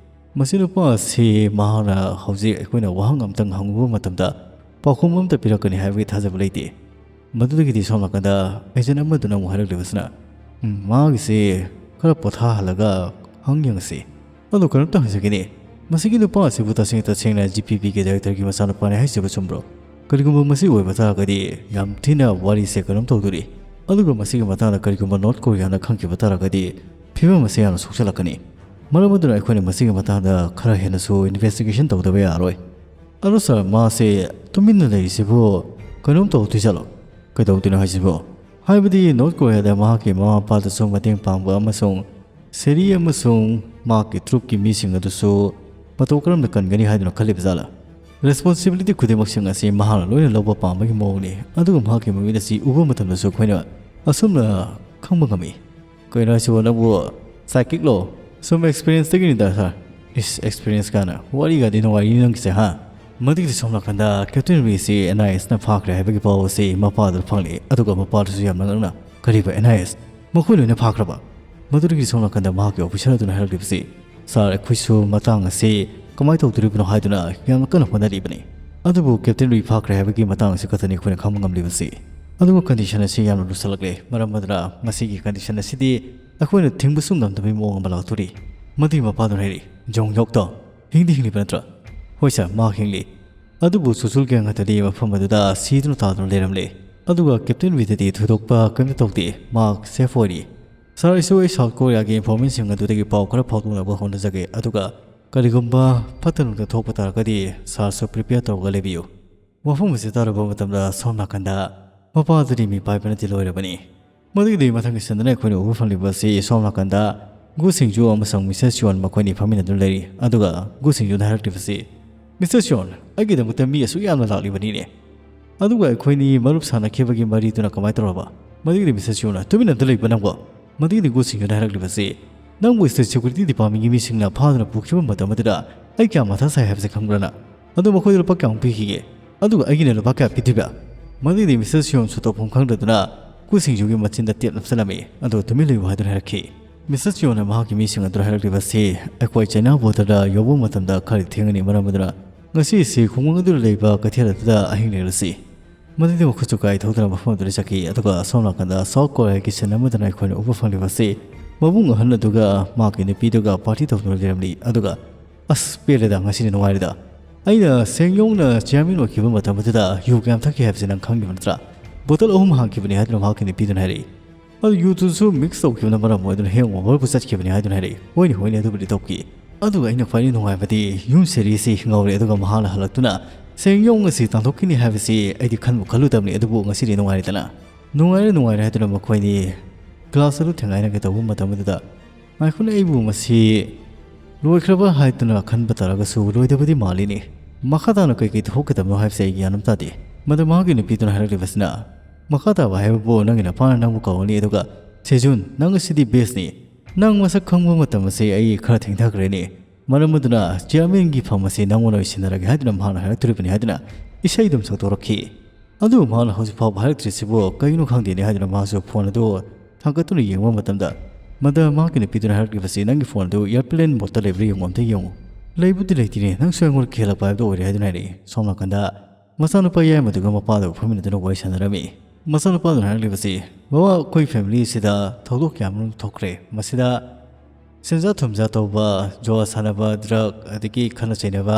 "ꯃꯁꯤ ꯅꯨꯄꯥ ꯑꯁꯤ ꯃꯍꯥꯛꯅ ꯍꯧꯖꯤꯛ ꯑꯩꯈꯣꯏꯅ ꯋꯥꯍꯪ ꯑꯃꯇꯪ ꯍꯪꯉꯨꯕ ꯃꯇꯝꯗ ꯄꯥꯎꯈꯨꯝ ꯑꯃꯇ ꯄꯤꯔꯛꯀꯅꯤ ꯍꯥꯏꯕꯒꯤ ꯊꯥꯖꯕ ꯂꯩꯇꯦ"꯫ ꯃꯗꯨꯗꯒꯤꯗꯤ ꯁꯣꯝ ꯅꯥꯀꯟꯗ ꯑꯦꯖꯦꯟ ꯑꯃꯗꯨꯅ ꯑꯃꯨꯛ ꯍꯥꯏꯔꯛꯂꯤꯕꯁꯤꯅ, "ꯎꯝ, ꯃꯥꯒꯤꯁꯦ ꯈꯔ ꯄꯣꯊꯥꯍꯜꯂꯒ ꯍꯪ ꯌꯦꯡꯉꯁꯤ꯫ ꯑꯗꯣ ꯀꯩꯅꯣꯝꯇ ꯍꯪꯖꯒꯦꯅꯦ, ꯃꯁꯤꯒꯤ ꯅꯨꯄꯥ ꯑꯁꯤꯕꯨ ꯇꯁꯦꯡ ꯇꯁꯦꯡꯅ ꯖꯤ ꯄꯤ ꯄꯤꯒꯤ ꯗꯥꯏꯔꯦꯛꯇꯔꯒꯤ ꯃꯆꯥꯅꯨꯄꯥꯅꯤ ꯍꯥꯏꯁꯤꯕꯨ ꯆꯨꯝꯕ꯭ꯔꯣ? ꯀꯔꯤꯒꯨꯝꯕ ꯃꯁꯤ ꯑꯣꯏꯕ ꯇꯥꯔꯒꯗꯤ ꯌꯥꯝ ꯊꯤꯅ ꯋꯥꯔꯤꯁꯦ ꯀꯩꯅꯣꯝ ꯇꯧꯗꯣꯔꯤ꯫ ꯑꯗꯨꯒ ꯃꯁꯤꯒꯤ ꯃꯇꯥꯡꯗ ꯀꯔꯤꯒꯨꯝꯕ ꯅꯣꯔꯠ ꯀꯣꯔꯤꯌꯥꯅ ꯈꯪꯈꯤꯕ ꯇꯥꯔꯒꯗꯤ ꯐꯤꯕꯝ ꯑꯁꯤ ꯌꯥꯝꯅ ꯁꯣꯛꯆꯜꯂꯛꯀꯅꯤ꯫ ꯃꯔꯝ ꯑꯗꯨꯅ ꯑꯩꯈꯣꯏꯅ ꯃꯁꯤꯒꯤ ꯃꯇꯥꯡꯗ ꯈꯔ ꯍꯦꯟꯅꯁꯨ ꯏꯟꯚꯦꯁꯇꯤꯒꯦꯁꯟ ꯇꯧꯗꯕ ꯌꯥꯔꯣꯏ꯫" "ꯑꯗꯣ ꯁꯥꯔ, ꯃꯥꯁꯦ ꯇꯨꯃꯤꯟꯅ ꯂꯩꯔꯤꯁꯤꯕꯨ ꯀꯩꯅꯣꯝ ꯇꯧꯗꯣꯏꯖꯥꯠꯂꯣ?" "ꯀꯩꯗꯧꯗꯣꯏꯅꯣ ꯍꯥꯏꯁꯤꯕꯣ? ꯍꯥꯏꯕꯗꯤ ꯅꯣꯔꯠ ꯀꯣꯔꯤꯌꯥꯗ ꯃꯍꯥꯛꯀꯤ ꯃꯃꯥ ꯃꯄꯥꯗꯁꯨ ꯃꯇꯦꯡ ꯄꯥꯡꯕ ꯑꯃꯁꯨꯡ ꯁꯦꯔꯤ ꯑꯃꯁꯨꯡ ꯃꯍꯥꯛꯀꯤ ꯇ꯭ꯔꯨꯞꯀꯤ ꯃꯤꯁꯤꯡ ꯑꯗꯨꯁꯨ ꯃꯇꯧ ꯀꯔꯝꯅ ꯀꯟꯒꯅꯤ ꯍꯥꯏꯗꯨꯅ ꯈꯜꯂꯤꯕ ꯖꯥꯠꯂꯥ? ꯔꯦꯁꯄꯣꯟꯁꯤꯕꯤꯂꯤꯇꯤ ꯈꯨꯗꯤꯡꯃꯛꯁꯤꯡ ꯑꯁꯤ ꯃꯍꯥꯛꯅ ꯂꯣꯏꯅ ꯂꯧꯕ ꯄꯥꯝꯕꯒꯤ ꯃꯑꯣꯡꯅꯤ, ꯑꯗꯨꯒ ꯃꯍꯥꯛꯀꯤ ꯃꯃꯤꯠ ꯑꯁꯤ ꯎꯕ ꯃꯇꯝꯗꯁꯨ ꯑꯩꯈꯣꯏꯅ ꯑꯁꯨꯝꯅ ꯈꯪꯕ ꯉꯝꯃꯤ꯫" "ꯀꯩꯅꯣ ꯍꯥꯏꯁꯤꯕꯣ, ꯅꯪꯕꯨ ꯁꯥꯏꯀꯤꯛꯂꯣ? ꯁꯨꯝ ꯑꯦꯛꯁꯄꯤꯔꯤꯌꯦꯟꯁꯇꯒꯤꯅꯤꯗ ꯁꯥꯔ꯫" "ꯏꯁ, ꯑꯦꯛꯁꯄꯤꯔꯤꯌꯦꯟꯁ ꯀꯥꯏꯅ, ꯋꯥꯔꯤꯒꯗꯤ ꯅꯨꯡꯉꯥꯏꯔꯤ ꯅꯪꯒꯤꯁꯦ, ꯍꯥ?" ꯃꯗꯨꯒꯤꯗꯤ ꯁꯣꯝ ꯅꯥꯀꯟꯗ ꯀꯦꯞꯇꯦꯟ ꯔꯤꯁꯤ ꯑꯦꯟ ꯑꯥꯏ ꯑꯦꯁꯅ ꯐꯥꯈ꯭ꯔꯦ ꯍꯥꯏꯕꯒꯤ ꯄꯥꯎ ꯑꯁꯤ ꯃꯄꯥꯗꯨꯗ ꯐꯪꯂꯛꯏ, ꯑꯗꯨꯒ ꯃꯄꯥꯗꯨꯁꯨ ꯌꯥꯝꯅ ꯉꯛꯅ, "ꯀꯔꯤꯕ, ꯑꯦꯟ ꯑꯥꯏ ꯑꯦꯁ? ꯃꯈꯣꯏ ꯂꯣꯏꯅ ꯐꯥꯈ꯭ꯔꯕ?" ꯃꯗꯨꯗꯒꯤ ꯁꯣꯝ ꯅꯥꯀꯟꯗ ꯃꯍꯥꯛꯀꯤ ꯑꯣꯐꯤꯁꯥꯔ ꯑꯗꯨꯅ ꯍꯥꯏꯔꯛꯂꯤꯕꯁꯤ, "ꯁꯥꯔ, ꯑꯩꯈꯣꯏꯁꯨ ꯃꯇꯥꯡ ꯑꯁꯤ ꯀꯃꯥꯏꯅ ꯇꯧꯗꯣꯔꯤꯕꯅꯣ ꯍꯥꯏꯗꯨꯅ ꯌꯥꯝꯅ ꯀꯟꯅ ꯍꯣꯠꯅꯔꯤꯕꯅꯤ꯫ ꯑꯗꯨꯕꯨ ꯀꯦꯞꯇꯦꯟ ꯔꯤ ꯐꯥꯈ꯭ꯔꯦ ꯍꯥꯏꯕꯒꯤ ꯃꯇꯥꯡ ꯑꯁꯤ ꯈꯛꯇꯅꯤ ꯑꯩꯈꯣꯏꯅ ꯈꯪꯕ ꯉꯝꯂꯤꯕꯁꯤ꯫ ꯑꯗꯨꯕꯨ ꯀꯟꯗꯤꯁꯟ ꯑꯁꯤ ꯌꯥꯝꯅ ꯂꯨꯁꯜꯂꯛꯂꯦ, ꯃꯔꯝ ꯑꯗꯨꯅ ꯉꯁꯤꯒꯤ ꯀꯟꯗꯤꯁꯟ ꯑꯁꯤꯗꯤ ꯑꯩꯈꯣꯏꯅ ꯊꯤꯡꯕꯁꯨ ꯉꯝꯗꯕꯒꯤ ꯃꯑꯣꯡ ꯑꯃ ꯂꯥꯛꯇꯣꯔꯤ꯫" ꯃꯗꯨꯒꯤ ꯃꯄꯥꯗꯨꯅ ꯍꯥꯏꯔꯤ, "ꯖꯣꯡ ꯌꯣꯛꯇꯣ ꯍꯤꯡꯗꯤ ꯍꯤꯡꯂꯤꯕ ꯅꯠꯇ꯭ꯔꯥ?" "ꯍꯣꯏ ꯁꯥꯔ, ꯃꯍꯥꯛ ꯍꯤꯡꯂꯤ꯫ ꯑꯗꯨꯕꯨ ꯁꯨꯁꯨꯜ ꯒꯦꯡ ꯉꯥꯛꯇꯗꯤ ꯃꯐꯝ ꯑꯗꯨꯗ ꯁꯤꯗꯨꯅ ꯇꯥꯗꯨꯅ ꯂꯩꯔꯝꯂꯦ꯫ ꯑꯗꯨꯒ ꯀꯦꯞꯇꯦꯟ ꯔꯤꯗꯗꯤ ꯊꯣꯏꯗꯣꯛꯄ ꯀꯔꯤꯝꯇ ꯇꯧꯗꯦ, ꯃꯍꯥꯛ ꯁꯦꯐ ꯑꯣꯏꯔꯤ꯫ ꯁꯥꯔ, ꯑꯩꯁꯨ ꯑꯩ ꯁꯥꯎꯠ ꯀꯣꯔꯤꯌꯥꯒꯤ ꯏꯟꯐꯣꯔꯃꯦꯟꯁꯤꯡ ꯑꯗꯨꯗꯒꯤ ꯄꯥꯎ ꯈꯔ ꯐꯥꯎꯗꯣꯛꯅꯕ ꯍꯣꯠꯅꯖꯒꯦ, ꯑꯗꯨꯒ ꯀꯔꯤꯒꯨꯝꯕ ꯐꯠꯇ ꯅꯨꯡꯗ ꯊꯣꯛꯄ ꯇꯥꯔꯒꯗꯤ ꯁꯥꯔꯁꯨ ꯄ꯭ꯔꯤꯄꯦꯌꯔ ꯇꯧꯔꯒ ꯂꯩꯕꯤꯌꯨ꯫" ꯋꯥꯐꯝ ꯑꯁꯤ ꯇꯥꯔꯕ ꯃꯇꯝꯗ ꯁꯣꯝ ꯅꯥꯀꯟꯗ ꯃꯄꯥ ꯑꯗꯨꯗꯤ ꯃꯤꯄꯥꯏꯕꯅꯗꯤ ꯂꯣꯏꯔꯕꯅꯤ꯫ ꯃꯗꯨꯒꯤꯗꯤ ꯃꯊꯪꯒꯤ ꯁꯤꯟꯗꯅ ꯑꯩꯈꯣꯏꯅ ꯎꯕ ꯐꯪꯂꯤꯕ ꯑꯁꯤ ꯁꯣꯝ ꯅꯥꯀꯟꯗ ꯒꯨ ꯁꯤꯡꯖꯨ ꯑꯃꯁꯨꯡ ꯃꯤꯁꯦꯁ ꯌꯣꯟ ꯃꯈꯣꯏꯅꯤ ꯐꯝꯃꯤꯟꯅꯗꯨꯅ ꯂꯩꯔꯤ꯫ ꯑꯗꯨꯒ ꯒꯨ ꯁꯤꯡꯖꯨꯅ ꯍꯥꯏꯔꯛꯂꯤꯕꯁꯤ, "ꯃꯤꯁꯦꯁ ꯌꯣꯟ, ꯑꯩꯒꯤꯗꯃꯛꯇ ꯃꯤ ꯑꯁꯨꯛ ꯌꯥꯝꯅ ꯂꯥꯛꯂꯤꯕꯅꯤꯅꯦ꯫ ꯑꯗꯨꯒ ꯑꯩꯈꯣꯏꯅꯤ ꯃꯔꯨꯞ ꯁꯥꯟꯅꯈꯤꯕꯒꯤ ꯃꯔꯤꯗꯨꯅ ꯀꯃꯥꯏꯅ ꯇꯧꯔꯕ?" ꯃꯗꯨꯒꯤꯗꯤ ꯃꯤꯁꯦꯁ ꯌꯣꯟꯅ, "ꯇꯨꯃꯤꯟꯅ ꯑꯝꯇ ꯂꯩꯕ ꯅꯪꯕꯣ?" ꯃꯗꯨꯒꯤꯗꯤ ꯒꯨ ꯁꯤꯡꯖꯨꯅ ꯍꯥꯏꯔꯛꯂꯤꯕꯁꯤ, "ꯅꯪꯕꯨ ꯁ꯭ꯇꯦꯠ ꯁꯦꯀ꯭ꯌꯨꯔꯤꯇꯤ ꯗꯤꯄꯥꯔꯠꯃꯦꯟꯒꯤ ꯃꯤꯁꯤꯡꯅ ꯐꯥꯗꯨꯅ ꯄꯨꯈꯤꯕ ꯃꯇꯝ ꯑꯗꯨꯗ ꯑꯩ ꯀꯌꯥ ꯃꯊꯥ ꯁꯥꯏ ꯍꯥꯏꯕꯁꯤ ꯈꯪꯕ꯭ꯔꯥ ꯅꯪ? ꯑꯗꯨ ꯃꯈꯣꯏꯗ ꯂꯨꯄꯥ ꯀꯌꯥꯃꯨꯛ ꯄꯤꯈꯤꯒꯦ? ꯑꯗꯨꯒ ꯑꯩꯒꯤꯅ ꯂꯨꯄꯥ ꯀꯌꯥ ꯄꯤꯗꯣꯏꯕ?" ꯃꯗꯨꯒꯤꯗꯤ ꯃꯤꯁꯦꯁ ꯌꯣꯟꯁꯨ ꯇꯧꯐꯝ ꯈꯪꯗꯗꯨꯅ ꯒꯨ ꯁꯤꯡꯖꯨꯒꯤ ꯃꯆꯤꯟꯗ ꯇꯦꯞ ꯅꯞꯁꯤꯜꯂꯝꯃꯤ꯫ ꯑꯗꯨꯒ "ꯇꯨꯃꯤꯟ ꯂꯩꯌꯨ" ꯍꯥꯏꯗꯨꯅ ꯍꯥꯏꯔꯛꯈꯤ꯫ ꯃꯤꯁꯦꯁ ꯌꯣꯟꯅ ꯃꯍꯥꯛꯀꯤ ꯃꯤꯁꯤꯡ ꯑꯗꯨꯗ ꯍꯥꯏꯔꯛꯂꯤꯕꯁꯤ, "ꯑꯩꯈꯣꯏ ꯆꯩꯅꯥ ꯕꯣꯔꯗꯔꯗ ꯌꯧꯕ ꯃꯇꯝꯗ ꯈꯔꯗꯤ ꯊꯦꯡꯒꯅꯤ, ꯃꯔꯝ ꯑꯗꯨꯅ ꯉꯁꯤ ꯑꯁꯤ ꯈꯨꯡꯒꯪ ꯑꯗꯨꯗ ꯂꯩꯕ ꯀꯩꯊꯦꯜ ꯑꯗꯨꯗ ꯑꯍꯤꯡ ꯂꯦꯛꯂꯁꯤ꯫" ꯃꯗꯨꯗꯤ ꯃꯈꯨꯠꯁꯨ ꯀꯥꯏ ꯊꯧꯗꯅ ꯃꯐꯝ ꯑꯗꯨꯗ ꯆꯠꯈꯤ꯫ ꯑꯗꯨꯒ ꯑꯁꯣꯝ ꯅꯥꯀꯟꯗ ꯁꯥꯎꯠ ꯀꯣꯔꯤꯌꯥꯒꯤ ꯁꯤꯟ ꯑꯃꯗꯅ ꯑꯩꯈꯣꯏꯅ ꯎꯕ ꯐꯪꯂꯤꯕꯁꯤ ꯃꯕꯨꯡ ꯑꯍꯜ ꯑꯗꯨꯒ ꯃꯍꯥꯛꯀꯤ ꯅꯨꯄꯤꯗꯨꯒ ꯄꯥꯔꯇꯤ ꯇꯧꯗꯨꯅ ꯂꯩꯔꯝꯂꯤ꯫ ꯑꯗꯨꯒ "ꯑꯁ, ꯄꯦꯜꯂꯦꯗ, ꯉꯁꯤꯗꯤ ꯅꯨꯡꯉꯥꯏꯔꯦꯗ꯫ ꯑꯩꯅ ꯁꯦꯡꯌꯣꯡꯅ ꯆꯤꯌꯥꯔꯃꯦꯟ ꯑꯣꯏꯈꯤꯕ ꯃꯇꯝ ꯑꯗꯨꯗ ꯌꯨ ꯀꯌꯥꯝ ꯊꯛꯈꯤ ꯍꯥꯏꯕꯁꯤ ꯅꯪ ꯈꯪꯂꯤꯕ ꯅꯠꯇ꯭ꯔꯥ? ꯕꯣꯇꯜ ꯑꯍꯨꯝ ꯍꯥꯟꯈꯤꯕꯅꯤ" ꯍꯥꯏꯗꯨꯅ ꯃꯍꯥꯛꯀꯤ ꯅꯨꯄꯤꯗꯨꯅ ꯍꯥꯏꯔꯛꯏ꯫ "ꯑꯗꯨ ꯌꯨꯗꯨꯁꯨ ꯃꯤꯛꯁ ꯇꯧꯈꯤꯕꯅ ꯃꯔꯝ ꯑꯣꯏꯗꯨꯅ ꯍꯦꯡꯑꯣꯚꯔꯕꯨ ꯆꯠꯈꯤꯕꯅꯤ" ꯍꯥꯏꯗꯨꯅ ꯍꯥꯏꯔꯛꯏ꯫ "ꯍꯣꯏꯅꯦ, ꯍꯣꯏꯅꯦ, ꯑꯗꯨꯕꯨꯗꯤ ꯇꯧꯈꯤ꯫ ꯑꯗꯨꯒ ꯑꯩꯅ ꯈ꯭ꯋꯥꯏꯗꯒꯤ ꯅꯨꯡꯉꯥꯏꯕꯗꯤ ꯌꯨꯝ ꯁꯦꯔꯤꯁꯤ ꯉꯥꯎꯔꯦ, ꯑꯗꯨꯒ ꯃꯍꯥꯛꯅ ꯍꯜꯂꯛꯇꯨꯅ ꯁꯦꯡꯌꯣꯡ ꯑꯁꯤ ꯇꯥꯟꯊꯣꯛꯈꯤꯅꯤ ꯍꯥꯏꯕꯁꯤ ꯑꯩꯗꯤ ꯈꯟꯕꯨ ꯈꯜꯂꯨꯗꯕꯅꯤ, ꯑꯗꯨꯕꯨ ꯉꯁꯤꯗꯤ ꯅꯨꯡꯉꯥꯏꯔꯦꯗꯅ"꯫ "ꯅꯨꯡꯉꯥꯏꯔꯦ, ꯅꯨꯡꯉꯥꯏꯔꯦ" ꯍꯥꯏꯗꯨꯅ ꯃꯈꯣꯏꯅꯤ ꯀ꯭ꯂꯥꯁ ꯑꯗꯨ ꯊꯦꯡꯒꯥꯏꯅꯒꯦ ꯇꯧꯕ ꯃꯇꯝ ꯑꯗꯨꯗ, "ꯉꯥꯏꯈꯣꯅꯦ, ꯑꯩꯕꯨ ꯃꯁꯤ ꯂꯣꯏꯈ꯭ꯔꯕ ꯍꯥꯏꯗꯨꯅ ꯈꯟꯕ ꯇꯥꯔꯒꯁꯨ ꯂꯣꯏꯗꯕꯗꯤ ꯃꯥꯜꯂꯤꯅꯦ꯫ ꯃꯈꯥ ꯇꯥꯅ ꯀꯩꯀꯩ ꯊꯣꯛꯀꯗꯕꯅꯣ ꯍꯥꯏꯕꯁꯦ ꯑꯩ ꯒ꯭ꯌꯥꯟ ꯑꯃ ꯇꯥꯗꯦ"꯫ ꯃꯗꯨ ꯃꯍꯥꯛꯀꯤ ꯅꯨꯄꯤꯗꯨꯅ ꯍꯥꯏꯔꯛꯂꯤꯕꯁꯤꯅ, "ꯃꯈꯥ ꯇꯥꯕ ꯍꯥꯏꯕꯕꯨ ꯅꯪꯒꯤ ꯅꯄꯥꯅ ꯅꯪꯕꯨ ꯀꯧꯔꯅꯤ, ꯑꯗꯨꯒ ꯁꯦꯖꯨꯟ, ꯅꯪ ꯑꯁꯤꯗꯤ ꯕꯦꯁꯅꯤ꯫ ꯅꯪ ꯃꯁꯛ ꯈꯪꯕ ꯃꯇꯝ ꯑꯁꯤ ꯑꯩ ꯈꯔ ꯊꯦꯡꯊꯈ꯭ꯔꯦꯅꯦ꯫ ꯃꯔꯝ ꯑꯗꯨꯅ ꯆꯤꯌꯥꯔꯃꯦꯟꯒꯤ ꯐꯝ ꯑꯁꯤ ꯅꯪꯉꯣꯟꯗ ꯑꯣꯏꯅ ꯁꯤꯟꯅꯔꯒꯦ ꯍꯥꯏꯗꯨꯅ ꯃꯍꯥꯛꯅ ꯍꯥꯏꯔꯛꯇꯣꯔꯤꯕꯅꯤ" ꯍꯥꯏꯗꯨꯅ ꯏꯁꯩ ꯑꯗꯨꯝ ꯁꯛꯇꯣꯔꯛꯈꯤ꯫ ꯑꯗꯨꯕꯨ ꯃꯍꯥꯛꯅ ꯍꯧꯖꯤꯛ ꯐꯥꯎꯕ ꯍꯥꯏꯔꯛꯇ꯭ꯔꯤꯁꯤꯕꯨ ꯀꯩꯒꯤꯅꯣ ꯈꯪꯗꯦꯅꯦ ꯍꯥꯏꯗꯨꯅ ꯃꯍꯥꯛꯁꯨ ꯐꯣꯟ ꯑꯗꯨ ꯊꯥꯡꯒꯠꯇꯨꯅ ꯌꯦꯡꯕ ꯃꯇꯝꯗ, ꯃꯗ ꯃꯍꯥꯛꯀꯤ ꯅꯨꯄꯤꯗꯨꯅ ꯍꯥꯏꯔꯛꯂꯤꯕꯁꯤ, "ꯅꯪꯒꯤ ꯐꯣꯟ ꯑꯗꯨ ꯑꯦꯌꯔꯄ꯭ꯂꯦꯟ ꯃꯣꯗꯇ ꯂꯩꯕ꯭ꯔꯥ ꯌꯦꯡꯉꯨ, ꯑꯝꯇ ꯌꯦꯡꯉꯨ"꯫ "ꯂꯩꯕꯨꯗꯤ ꯂꯩꯇꯦꯅꯦ, ꯅꯪꯁꯨ ꯑꯩꯉꯣꯟꯗ ꯀꯤꯍꯜꯂꯛꯄ ꯍꯥꯏꯕꯗꯨ ꯑꯣꯏꯔꯦ" ꯍꯥꯏꯗꯨꯅ ꯍꯥꯏꯔꯛꯏ꯫ ꯁꯣꯝ ꯅꯥꯀꯟꯗ ꯃꯆꯥꯅꯨꯄꯥ ꯌꯥꯏꯃꯗꯨꯒ ꯃꯄꯥꯗꯨꯒ ꯐꯝꯃꯤꯟꯅꯗꯨꯅ ꯋꯥꯔꯤ ꯁꯥꯟꯅꯔꯝꯃꯤ꯫ ꯃꯆꯥꯅꯨꯄꯥꯗꯨꯅ ꯍꯥꯏꯔꯛꯂꯤꯕꯁꯤ, "ꯕꯕꯥ, ꯑꯩꯈꯣꯏ ꯐꯦꯃꯤꯂꯤ ꯑꯁꯤꯗ ꯊꯧꯗꯣꯛ ꯀꯌꯥ ꯑꯃꯔꯣꯝ ꯊꯣꯛꯈ꯭ꯔꯦ꯫ ꯃꯁꯤꯗ ꯁꯦꯟꯖꯥ ꯊꯨꯝꯖꯥ ꯇꯧꯕ, ꯖꯨꯋꯥ ꯁꯥꯟꯅꯕ, ꯗ꯭ꯔꯒ, ꯑꯗꯒꯤ ꯈꯠꯅ ꯆꯩꯅꯕ,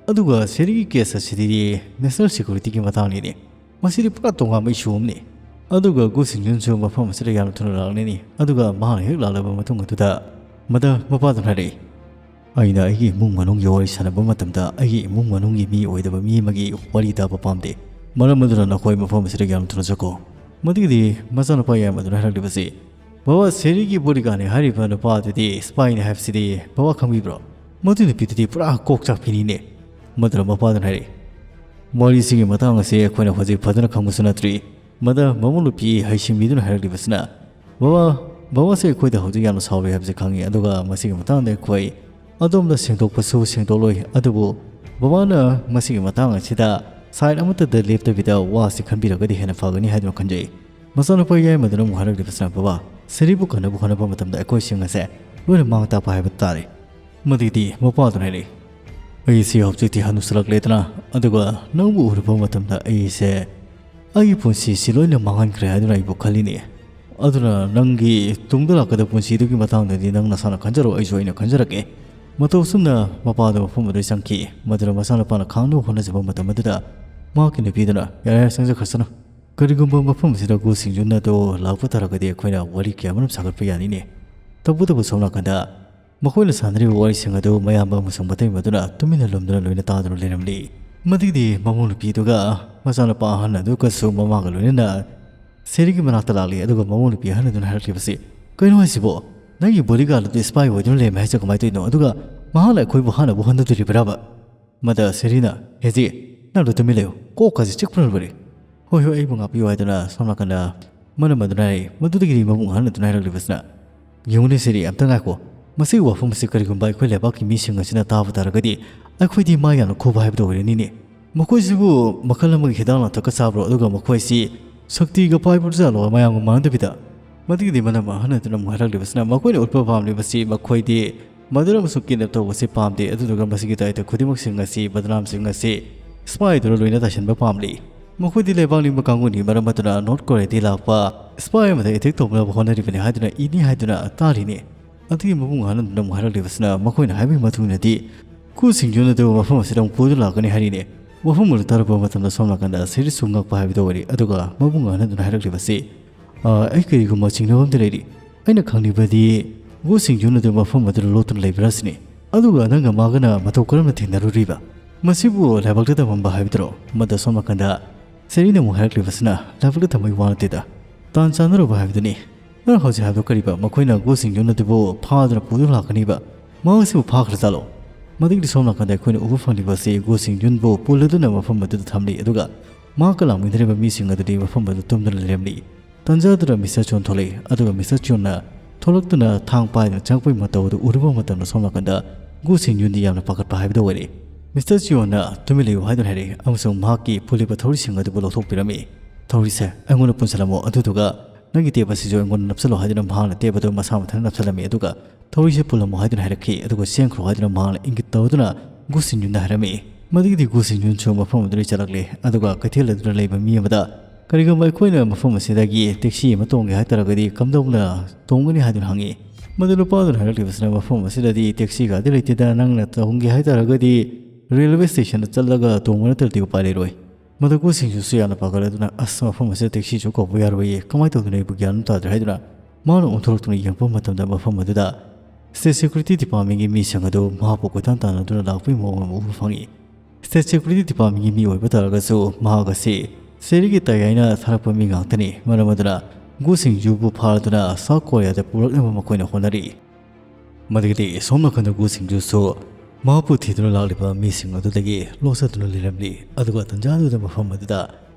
ꯑꯗꯨꯒ ꯁꯦꯔꯤꯒꯤ ꯀꯦꯁ ꯑꯁꯤꯗꯤ ꯅꯦꯁꯅꯦꯜ ꯁꯦꯀ꯭ꯌꯨꯔꯤꯇꯤꯒꯤ ꯃꯇꯥꯡꯅꯤꯅꯦ꯫ ꯃꯁꯤꯗꯤ ꯄꯨꯔꯥ ꯇꯣꯉꯥꯟꯕ ꯏꯁꯨ ꯑꯃꯅꯤ꯫ ꯑꯗꯨꯒ ꯒꯨ ꯁꯤꯡꯖꯨꯟꯁꯨ ꯃꯐꯝ ꯑꯁꯤꯗ ꯌꯥꯝꯅ ꯊꯨꯅ ꯂꯥꯛꯂꯅꯤ"꯫ ꯑꯗꯨꯒ ꯃꯍꯥꯛꯅ ꯍꯦꯛ ꯂꯥꯛꯂꯕ ꯃꯇꯨꯡ ꯑꯗꯨꯗ ꯃꯗ ꯃꯄꯥꯗꯨꯅ ꯍꯥꯏꯔꯛꯏ, "ꯑꯩꯅ ꯑꯩꯒꯤ ꯏꯃꯨꯡ ꯃꯅꯨꯡꯒꯤ ꯋꯥꯔꯤ ꯁꯥꯟꯅꯕ ꯃꯇꯝꯗ ꯑꯩꯒꯤ ꯏꯃꯨꯡ ꯃꯅꯨꯡꯒꯤ ꯃꯤ ꯑꯣꯏꯗꯕ ꯃꯤ ꯑꯃꯒꯤ ꯋꯥꯔꯤ ꯇꯥꯕ ꯄꯥꯝꯗꯦ꯫ ꯃꯔꯝ ꯑꯗꯨꯅ ꯅꯈꯣꯏ ꯃꯐꯝ ꯑꯁꯤꯗ ꯌꯥꯝꯅ ꯊꯨꯅ ꯆꯠꯈꯣ"꯫ ꯃꯗꯨꯒꯤꯗꯤ ꯃꯆꯥꯅꯨꯄꯥ ꯌꯥꯏꯃꯗꯨꯅ ꯍꯥꯏꯔꯛꯂꯤꯕꯁꯤ, "ꯕꯕꯥ, ꯁꯦꯔꯤꯒꯤ ꯕꯣꯗꯤꯒꯥꯔꯗꯅꯤ ꯍꯥꯏꯔꯤꯕ ꯅꯨꯄꯥ ꯑꯗꯨꯗꯤ ꯁꯤꯄꯥꯏꯅꯤ ꯍꯥꯏꯕꯁꯤꯗꯤ ꯕꯕꯥ ꯈꯪꯕꯤꯕ꯭ꯔꯣ? ꯃꯗꯨ ꯅꯨꯄꯤꯗꯨꯗꯤ ꯄꯨꯔꯥ ꯀꯣꯛ ꯆꯥꯛꯄꯤꯅꯤꯅꯦ"꯫ ꯃꯗꯨꯅ ꯃꯄꯥꯗꯨꯅ ꯍꯥꯏꯔꯛꯏ, "ꯋꯥꯔꯤꯁꯤꯒꯤ ꯃꯇꯥꯡ ꯑꯁꯤ ꯑꯩꯈꯣꯏꯅ ꯍꯧꯖꯤꯛ ꯐꯖꯅ ꯈꯪꯕꯁꯨ ꯅꯠꯇ꯭ꯔꯤ"꯫ ꯃꯗ ꯃꯃꯧ ꯅꯨꯄꯤ ꯍꯩꯁꯤꯡꯕꯤꯗꯨꯅ ꯍꯥꯏꯔꯛꯂꯤꯕꯁꯤꯅ, "ꯕꯕꯥ, ꯕꯕꯥꯁꯦ ꯑꯩꯈꯣꯏꯗ ꯍꯧꯖꯤꯛ ꯌꯥꯝꯅ ꯁꯥꯎꯔꯤ ꯍꯥꯏꯕꯁꯤ ꯈꯪꯉꯤ, ꯑꯗꯨꯒ ꯃꯁꯤꯒꯤ ꯃꯇꯥꯡꯗ ꯑꯩꯈꯣꯏ ꯑꯗꯣꯝꯗ ꯁꯦꯡꯗꯣꯛꯄꯁꯨ ꯁꯦꯡꯗꯣꯛꯂꯣꯏ, ꯑꯗꯨꯕꯨ ꯕꯕꯥꯅ ꯃꯁꯤꯒꯤ ꯃꯇꯥꯡ ꯑꯁꯤꯗ ꯁꯥꯏꯠ ꯑꯃꯠꯇꯗ ꯂꯦꯞꯇꯕꯤꯗ ꯋꯥꯁꯤ ꯈꯟꯕꯤꯔꯒꯗꯤ ꯍꯦꯟꯅ ꯐꯒꯅꯤ ꯍꯥꯏꯗꯨꯅ ꯈꯟꯖꯩ"꯫ ꯃꯆꯥꯅꯨꯄꯥ ꯌꯥꯏꯃꯗꯨꯅ ꯑꯃꯨꯛ ꯍꯥꯏꯔꯛꯂꯤꯕꯁꯤꯅ, "ꯕꯕꯥ, ꯁꯦꯔꯤꯕꯨ ꯀꯟꯅꯕ ꯍꯣꯠꯅꯕ ꯃꯇꯝꯗ ꯑꯩꯈꯣꯏꯁꯤꯡ ꯑꯁꯦ ꯂꯣꯏꯅ ꯃꯥꯡ ꯇꯥꯛꯄ ꯍꯥꯏꯕ ꯇꯥꯔꯦ"꯫ ꯃꯗꯨꯗꯤ ꯃꯄꯥꯗꯨꯅ ꯍꯥꯏꯔꯛꯏ, "ꯑꯩꯁꯤ ꯍꯧꯖꯤꯛꯇꯤ ꯍꯅꯨꯁꯜꯂꯛꯂꯦꯗꯅ, ꯑꯗꯨꯒ ꯅꯪꯕꯨ ꯎꯔꯨꯕ ꯃꯇꯝꯗ ꯑꯩꯁꯦ ꯑꯩꯒꯤ ꯄꯨꯟꯁꯤꯁꯤ ꯂꯣꯏꯅ ꯃꯥꯡꯍꯟꯈ꯭ꯔꯦ ꯍꯥꯏꯗꯨꯅ ꯑꯩꯕꯨ ꯈꯜꯂꯤꯅꯦ꯫ ꯑꯗꯨꯅ ꯅꯪꯒꯤ ꯇꯨꯡꯗ ꯂꯥꯛꯀꯗꯕ ꯄꯨꯟꯁꯤꯗꯨꯒꯤ ꯃꯇꯥꯡꯗꯗꯤ ꯅꯪ ꯅꯁꯥꯅ ꯈꯟꯖꯔꯣ, ꯑꯩꯁꯨ ꯑꯩꯅ ꯈꯟꯖꯔꯛꯀꯦ꯫ ꯃꯇꯧ ꯑꯁꯨꯝꯅ ꯃꯄꯥꯗꯣ ꯃꯐꯝ ꯑꯗꯨꯗ ꯆꯪꯈꯤ꯫ ꯃꯗꯨꯗ ꯃꯆꯥꯅꯨꯄꯥꯅ ꯈꯥꯡꯅꯕ ꯍꯣꯠꯅꯖꯕ ꯃꯇꯝ ꯑꯗꯨꯗ ꯃꯍꯥꯛꯀꯤ ꯅꯨꯄꯤꯗꯨꯅ, "ꯌꯥꯔꯦ, ꯌꯥꯔꯦ, ꯆꯪꯖꯈ꯭ꯔꯁꯅꯨ꯫ ꯀꯔꯤꯒꯨꯝꯕ ꯃꯐꯝ ꯑꯁꯤꯗ ꯒꯨ ꯁꯤꯡꯖꯨꯟ ꯑꯗꯨ ꯂꯥꯛꯄ ꯇꯥꯔꯒꯗꯤ ꯑꯩꯈꯣꯏꯅ ꯋꯥꯔꯤ ꯀꯌꯥ ꯑꯃꯔꯣꯝ ꯁꯥꯒꯠꯄ ꯌꯥꯅꯤꯅꯦ"꯫ ꯇꯧꯕꯇꯕꯨ ꯁꯣꯝ ꯅꯥꯀꯟꯗ ꯃꯈꯣꯏꯅ ꯁꯥꯟꯅꯔꯤꯕ ꯋꯥꯔꯤꯁꯤꯡ ꯑꯗꯨ ꯃꯌꯥꯝꯕ ꯑꯃꯁꯨꯡ ꯃꯇꯩ ꯃꯗꯨꯅ ꯇꯨꯃꯤꯟꯅ ꯂꯨꯝꯗꯨꯅ ꯂꯣꯏꯅ ꯇꯥꯗꯨꯅ ꯂꯩꯔꯝꯂꯤ꯫ ꯃꯗꯨꯒꯤꯗꯤ ꯃꯃꯧ ꯅꯨꯄꯤꯗꯨꯒ ꯃꯆꯥꯅꯨꯄꯥ ꯑꯍꯟ ꯑꯗꯨꯒꯁꯨ ꯃꯃꯥꯒ ꯂꯣꯏꯅꯅ ꯁꯦꯔꯤꯒꯤ ꯃꯅꯥꯛꯇ ꯂꯥꯛꯂꯤ꯫ ꯑꯗꯨꯒ ꯃꯃꯧ ꯅꯨꯄꯤ ꯑꯍꯟ ꯑꯗꯨꯅ ꯍꯥꯏꯔꯛꯂꯤꯕꯁꯤ, "ꯀꯩꯅꯣ ꯍꯥꯏꯁꯤꯕꯣ? ꯅꯪꯒꯤ ꯕꯣꯗꯤꯒꯥꯔꯗ ꯑꯗꯨ ꯁ꯭ꯄꯥꯏ ꯑꯣꯏꯗꯨꯅ ꯂꯩꯔꯝꯃꯦ ꯍꯥꯏꯁꯦ ꯀꯃꯥꯏꯅ ꯇꯧꯔꯤꯅꯣ? ꯑꯗꯨꯒ ꯃꯍꯥꯛꯅ ꯑꯩꯈꯣꯏꯕꯨ ꯍꯥꯠꯅꯕ ꯍꯣꯠꯅꯗꯣꯔꯤꯕ꯭ꯔꯕ?" ꯃꯗ ꯁꯦꯔꯤꯅ, "ꯍꯦꯖꯤ, ꯅꯪꯗꯣ ꯇꯨꯃꯤꯟ ꯂꯩꯌꯨ, ꯀꯣꯛꯀꯁꯦ ꯆꯤꯛꯄꯅ ꯂꯣꯏꯔꯦ"꯫ "ꯍꯣꯏ, ꯍꯣꯏ, ꯑꯩꯕꯨ ꯉꯥꯛꯄꯤꯌꯨ" ꯍꯥꯏꯗꯨꯅ ꯁꯣꯝ ꯅꯥꯀꯟꯗ ꯃꯅꯝ ꯑꯗꯨꯅ ꯍꯥꯏꯔꯛꯏ꯫ ꯃꯗꯨꯗꯒꯤꯗꯤ ꯃꯕꯨꯡ ꯑꯍꯟ ꯑꯗꯨꯅ ꯍꯥꯏꯔꯛꯂꯤꯕꯁꯤꯅ, "ꯌꯦꯡꯉꯨꯅꯦ ꯁꯦꯔꯤ, ꯑꯝꯇ ꯉꯥꯏꯈꯣ꯫ ꯃꯁꯤꯒꯤ ꯋꯥꯐꯝ ꯑꯁꯤ ꯀꯔꯤꯒꯨꯝꯕ ꯑꯩꯈꯣꯏ ꯂꯩꯕꯥꯛꯀꯤ ꯃꯤꯁꯤꯡ ꯑꯁꯤꯅ ꯇꯥꯕ ꯇꯥꯔꯒꯗꯤ ꯑꯩꯈꯣꯏꯗꯤ ꯃꯥ ꯌꯥꯝꯅ ꯈꯨꯕ ꯍꯥꯏꯕꯗꯨ ꯑꯣꯏꯔꯅꯤꯅꯦ꯫ ꯃꯈꯣꯏꯁꯤꯕꯨ ꯃꯈꯜ ꯑꯃꯒꯤ ꯍꯤꯗꯥꯛ ꯂꯥꯡꯊꯛꯀ ꯆꯥꯕ꯭ꯔꯣ? ꯑꯗꯨꯒ ꯃꯈꯣꯏꯁꯤ ꯁꯛꯇꯤꯒ ꯄꯥꯏꯕ꯭ꯔꯣ ꯖꯥꯠꯂꯣ ꯃꯌꯥꯝꯒ ꯃꯥꯟꯅꯗꯕꯤꯗ?" ꯃꯗꯨꯒꯤꯗꯤ ꯃꯅꯝ ꯑꯍꯟ ꯑꯗꯨꯅ ꯑꯃꯨꯛ ꯍꯥꯏꯔꯛꯂꯤꯕꯁꯤꯅ, ꯃꯈꯣꯏꯅ ꯎꯠꯄ ꯄꯥꯝꯂꯤꯕꯁꯤ ꯃꯈꯣꯏꯗꯤ ꯃꯗꯨꯔ ꯑꯃꯁꯨꯡ ꯀꯤꯗꯅꯦꯞ ꯇꯧꯕꯁꯤ ꯄꯥꯝꯗꯦ꯫ ꯑꯗꯨꯗꯨꯒ ꯃꯁꯤꯒꯤ ꯗꯥꯏꯇ ꯈꯨꯗꯤꯡꯃꯛꯁꯤꯡ ꯑꯁꯤ, ꯕꯗꯅꯥꯝꯁꯤꯡ ꯑꯁꯤ ꯁ꯭ꯄꯥꯏꯗꯨꯅ ꯂꯣꯏꯅ ꯇꯥꯏꯁꯤꯟꯕ ꯄꯥꯝꯂꯤ꯫ ꯃꯈꯣꯏꯗꯤ ꯂꯩꯕꯥꯛ ꯅꯤꯡꯕ ꯀꯥꯡꯕꯨꯅꯤ, ꯃꯔꯝ ꯑꯗꯨꯅ ꯅꯣꯔꯠ ꯀꯣꯔꯤꯌꯥꯗꯒꯤ ꯂꯥꯛꯄ ꯁ꯭ꯄꯥꯏ ꯑꯃꯗ ꯑꯦꯇꯦꯛ ꯇꯧꯅꯕ ꯍꯣꯠꯅꯔꯤꯕꯅꯤ ꯍꯥꯏꯗꯨꯅ ꯏꯅꯤ ꯍꯥꯏꯗꯨꯅ ꯇꯥꯔꯤꯅꯤ꯫ ꯑꯗꯨꯒꯤ ꯃꯕꯨꯡ ꯑꯍꯟ ꯑꯗꯨꯅ ꯑꯃꯨꯛ ꯍꯥꯏꯔꯛꯂꯤꯕꯁꯤꯅ, ꯃꯈꯣꯏꯅ ꯍꯥꯏꯕꯒꯤ ꯃꯇꯨꯡ ꯏꯟꯅꯗꯤ ꯒꯨ ꯁꯤꯡꯖꯨꯟ ꯑꯗꯨ ꯃꯐꯝ ꯑꯁꯤꯗ ꯑꯃꯨꯛ ꯄꯨꯗꯨꯅ ꯂꯥꯛꯀꯅꯤ ꯍꯥꯏꯔꯤꯅꯦ꯫ ꯋꯥꯐꯝ ꯑꯗꯨ ꯇꯥꯔꯛꯄ ꯃꯇꯝꯗ ꯁꯣꯝ ꯅꯥꯀꯟꯗ ꯁꯦꯔꯤꯁꯨ ꯉꯛꯄ ꯍꯥꯏꯕꯗꯨ ꯑꯣꯏꯔꯦ꯫ ꯑꯗꯨꯒ ꯃꯕꯨꯡ ꯑꯍꯟ ꯑꯗꯨꯅ ꯍꯥꯏꯔꯛꯂꯤꯕꯁꯤ, "ꯑ, ꯑꯩ ꯀꯔꯤꯒꯨꯝꯕ ꯆꯤꯡꯅꯕ ꯑꯃꯗꯤ ꯂꯩꯔꯤ꯫ ꯑꯩꯅ ꯈꯪꯅꯤꯡꯕꯗꯤ ꯒꯨ ꯁꯤꯡꯖꯨꯟ ꯑꯗꯨ ꯃꯐꯝ ꯑꯗꯨꯗ ꯂꯣꯠꯇꯨꯅ ꯂꯩꯕ꯭ꯔꯥ ꯁꯤꯅꯤ꯫ ꯑꯗꯨꯒ ꯅꯪꯒ ꯃꯥꯒꯅ ꯃꯇꯧ ꯀꯔꯝꯅ ꯊꯦꯡꯅꯔꯨꯔꯤꯕ? ꯃꯁꯤꯕꯨ ꯂꯥꯏꯕꯛꯇ ꯇꯝꯃꯝꯕ ꯍꯥꯏꯕꯗꯨꯔꯣ?" ꯃꯗ ꯁꯣꯝ ꯅꯥꯀꯟꯗ ꯁꯦꯔꯤꯅ ꯑꯃꯨꯛ ꯍꯥꯏꯔꯛꯂꯤꯕꯁꯤꯅ, "ꯂꯥꯏꯕꯛꯇ ꯇꯝꯕꯒꯤ ꯋꯥ ꯅꯠꯇꯦꯗ, ꯇꯥꯟ ꯆꯥꯟꯅꯔꯨꯕ ꯍꯥꯏꯕꯗꯨꯅꯤ꯫ ꯅꯪ ꯍꯧꯖꯤꯛ ꯍꯥꯏꯕꯗꯣ ꯀꯔꯤꯕ? ꯃꯈꯣꯏꯅ ꯒꯨ ꯁꯤꯡꯖꯨꯟ ꯑꯗꯨꯕꯨ ꯐꯥꯗꯨꯅ ꯄꯨꯗꯨꯅ ꯂꯥꯛꯀꯅꯤꯕ? ꯃꯍꯥꯛ ꯑꯁꯤꯕꯨ ꯐꯥꯈ꯭ꯔꯖꯥꯠꯂꯣ?" ꯃꯗꯨꯒꯤꯗꯤ ꯁꯣꯝ ꯅꯥꯀꯟꯗ ꯑꯩꯈꯣꯏꯅ ꯎꯕ ꯐꯪꯂꯤꯕ ꯑꯁꯤ ꯒꯨ ꯁꯤꯡꯖꯨꯟꯕꯨ ꯄꯨꯜꯂꯗꯨꯅ ꯃꯐꯝ ꯑꯗꯨꯗ ꯊꯝꯂꯤ, ꯑꯗꯨꯒ ꯃꯍꯥꯛꯀ ꯂꯥꯛꯃꯤꯟꯅꯔꯤꯕ ꯃꯤꯁꯤꯡ ꯑꯗꯨꯗꯤ ꯃꯐꯝ ꯑꯗꯨꯗ ꯇꯨꯝꯗꯨꯅ ꯂꯩꯔꯝꯂꯤ꯫ ꯇꯟꯖꯥꯗꯨꯗ ꯃꯤꯁꯇꯔ ꯆꯣꯟ ꯊꯣꯛꯂꯛꯏ, ꯑꯗꯨꯒ ꯃꯤꯁꯇꯔ ꯆꯣꯟꯅ ꯊꯣꯛꯂꯛꯇꯨꯅ ꯊꯥꯡ ꯄꯥꯏꯗꯨꯅ ꯆꯪꯉꯛꯄꯒꯤ ꯃꯇꯧ ꯑꯗꯨ ꯎꯔꯨꯕ ꯃꯇꯝꯗ ꯁꯣꯝ ꯅꯥꯀꯟꯗ ꯒꯨ ꯁꯤꯡꯌꯨꯟꯗꯤ ꯌꯥꯝꯅ ꯄꯥꯈꯠꯄ ꯍꯥꯏꯕꯗꯨ ꯑꯣꯏꯔꯦ꯫ ꯃꯤꯁꯇꯔ ꯆꯤꯌꯣꯟꯅ "ꯇꯨꯃꯤꯟ ꯂꯩꯌꯨ" ꯍꯥꯏꯗꯨꯅ ꯍꯥꯏꯔꯛꯏ ꯑꯃꯁꯨꯡ ꯃꯍꯥꯛꯀꯤ ꯄꯨꯜꯂꯤꯕ ꯊꯧꯔꯤꯁꯤꯡ ꯑꯗꯨꯕꯨ ꯂꯧꯊꯣꯛꯄꯤꯔꯝꯃꯤ꯫ "ꯊꯧꯔꯤꯁꯦ ꯑꯩꯉꯣꯟꯗ ꯄꯨꯟꯁꯤꯜꯂꯝꯃꯣ, ꯑꯗꯨꯗꯨꯒ ꯅꯪꯒꯤ ꯇꯦꯞ ꯑꯁꯤꯁꯨ ꯑꯩꯉꯣꯟꯗ ꯅꯞꯁꯤꯜꯂꯣ" ꯍꯥꯏꯗꯨꯅ ꯃꯍꯥꯛꯅ ꯇꯦꯞ ꯑꯗꯨ ꯃꯁꯥ ꯃꯊꯟꯇ ꯅꯞꯁꯤꯜꯂꯝꯃꯤ, ꯑꯗꯨꯒ "ꯊꯧꯔꯤꯁꯦ ꯄꯨꯜꯂꯝꯃꯣ" ꯍꯥꯏꯗꯨꯅ ꯍꯥꯏꯔꯛꯈꯤ, ꯑꯗꯨꯒ "ꯆꯦꯟꯈ꯭ꯔꯣ" ꯍꯥꯏꯗꯨꯅ ꯃꯍꯥꯛꯅ ꯏꯪꯒꯤꯠ ꯇꯧꯗꯨꯅ ꯒꯨ ꯁꯤꯡꯌꯨꯟꯗ ꯍꯥꯏꯔꯝꯃꯤ꯫ ꯃꯗꯨꯒꯤꯗꯤ ꯒꯨ ꯁꯤꯡꯖꯨꯟꯁꯨ ꯃꯐꯝ ꯑꯗꯨꯗ ꯆꯠꯂꯛꯂꯦ, ꯑꯗꯨꯒ ꯀꯩꯊꯦꯜ ꯑꯗꯨꯗ ꯂꯩꯕ ꯃꯤ ꯑꯃꯗ, "ꯀꯔꯤꯒꯨꯝꯕ ꯑꯩꯈꯣꯏꯅ ꯃꯐꯝ ꯑꯁꯤꯗꯒꯤ ꯇꯦꯛꯁꯤ ꯑꯃ ꯇꯣꯡꯒꯦ ꯍꯥꯏꯇꯥꯔꯒꯗꯤ ꯀꯝꯗꯧꯅ ꯇꯣꯡꯒꯅꯤ?" ꯍꯥꯏꯗꯨꯅ ꯍꯪꯉꯤ꯫ ꯃꯗꯨ ꯅꯨꯄꯥꯗꯨꯅ ꯍꯥꯏꯔꯛꯂꯤꯕꯁꯤꯅ, "ꯃꯐꯝ ꯑꯁꯤꯗꯗꯤ ꯇꯦꯛꯁꯤꯒꯗꯤ ꯂꯩꯇꯦꯗ, ꯅꯪꯅ ꯇꯣꯡꯒꯦ ꯍꯥꯏꯇꯥꯔꯒꯗꯤ ꯔꯦꯜꯋꯦ ꯁ꯭ꯇꯦꯁꯟꯗ ꯆꯠꯂꯒ ꯇꯣꯡꯕ ꯅꯠꯇ꯭ꯔꯗꯤ ꯎꯄꯥꯏ ꯂꯩꯔꯣꯏ꯫" ꯃꯗꯨ ꯒꯨ ꯁꯤꯡꯖꯨꯟꯁꯨ ꯌꯥꯝꯅ ꯄꯥꯈꯠꯂꯗꯨꯅ, "ꯑꯁ, ꯃꯐꯝ ꯑꯁꯤꯗ ꯇꯦꯛꯁꯤꯁꯨ ꯀꯧꯕ ꯌꯥꯔꯣꯏꯌꯦ, ꯀꯃꯥꯏꯅ ꯇꯧꯗꯣꯏꯅꯣ ꯑꯩꯕꯨ ꯒ꯭ꯌꯥꯟ ꯑꯃ ꯇꯥꯗ꯭ꯔꯦ" ꯍꯥꯏꯗꯨꯅ ꯃꯥꯅ ꯑꯣꯟꯊꯣꯔꯛꯇꯨꯅ ꯌꯦꯡꯉꯛꯄ ꯃꯇꯝꯗ, ꯃꯐꯝ ꯑꯗꯨꯗ ꯁ꯭ꯇꯦꯠ ꯁꯦꯀ꯭ꯌꯨꯔꯤꯇꯤ ꯗꯤꯄꯥꯔꯠꯃꯦꯟꯒꯤ ꯃꯤꯁꯤꯡ ꯑꯗꯨ ꯃꯍꯥꯛꯄꯨ ꯀꯣꯏꯇꯥꯟ ꯇꯥꯟꯅꯗꯨꯅ ꯂꯥꯛꯄꯒꯤ ꯃꯑꯣꯡ ꯑꯃ ꯎꯕ ꯐꯪꯉꯤ꯫ ꯁ꯭ꯇꯦꯠ ꯁꯦꯀ꯭ꯌꯨꯔꯤꯇꯤ ꯗꯤꯄꯥꯔꯠꯃꯦꯟꯒꯤ ꯃꯤ ꯑꯣꯏꯕ ꯇꯥꯔꯒꯁꯨ, ꯃꯍꯥꯛ ꯑꯁꯤ ꯁꯦꯔꯤꯒꯤ ꯇꯌꯥꯏꯅ ꯊꯥꯔꯛꯄ ꯃꯤ ꯉꯥꯛꯇꯅꯤ꯫ ꯃꯔꯝ ꯑꯗꯨꯅ ꯒꯨ ꯁꯤꯡꯖꯨꯕꯨ ꯐꯥꯗꯨꯅ ꯁꯥꯎꯠ ꯀꯣꯔꯤꯌꯥꯗ ꯄꯨꯔꯛꯅꯕ ꯃꯈꯣꯏꯅ ꯍꯣꯠꯅꯔꯤ꯫ ꯃꯗꯨꯒꯤꯗꯤ ꯁꯣꯝ ꯅꯥꯀꯟꯗ ꯒꯨ ꯁꯤꯡꯖꯨꯁꯨ ꯃꯍꯥꯛꯄꯨ ꯊꯤꯗꯨꯅ ꯂꯥꯛꯂꯤꯕ ꯃꯤꯁꯤꯡ ꯑꯗꯨꯗꯒꯤ ꯂꯣꯠꯆꯗꯨꯅ ꯂꯩꯔꯝꯂꯤ꯫ ꯑꯗꯨꯒ ꯇꯟꯖꯥꯗꯨꯗ ꯃꯐꯝ ꯑꯗꯨꯗ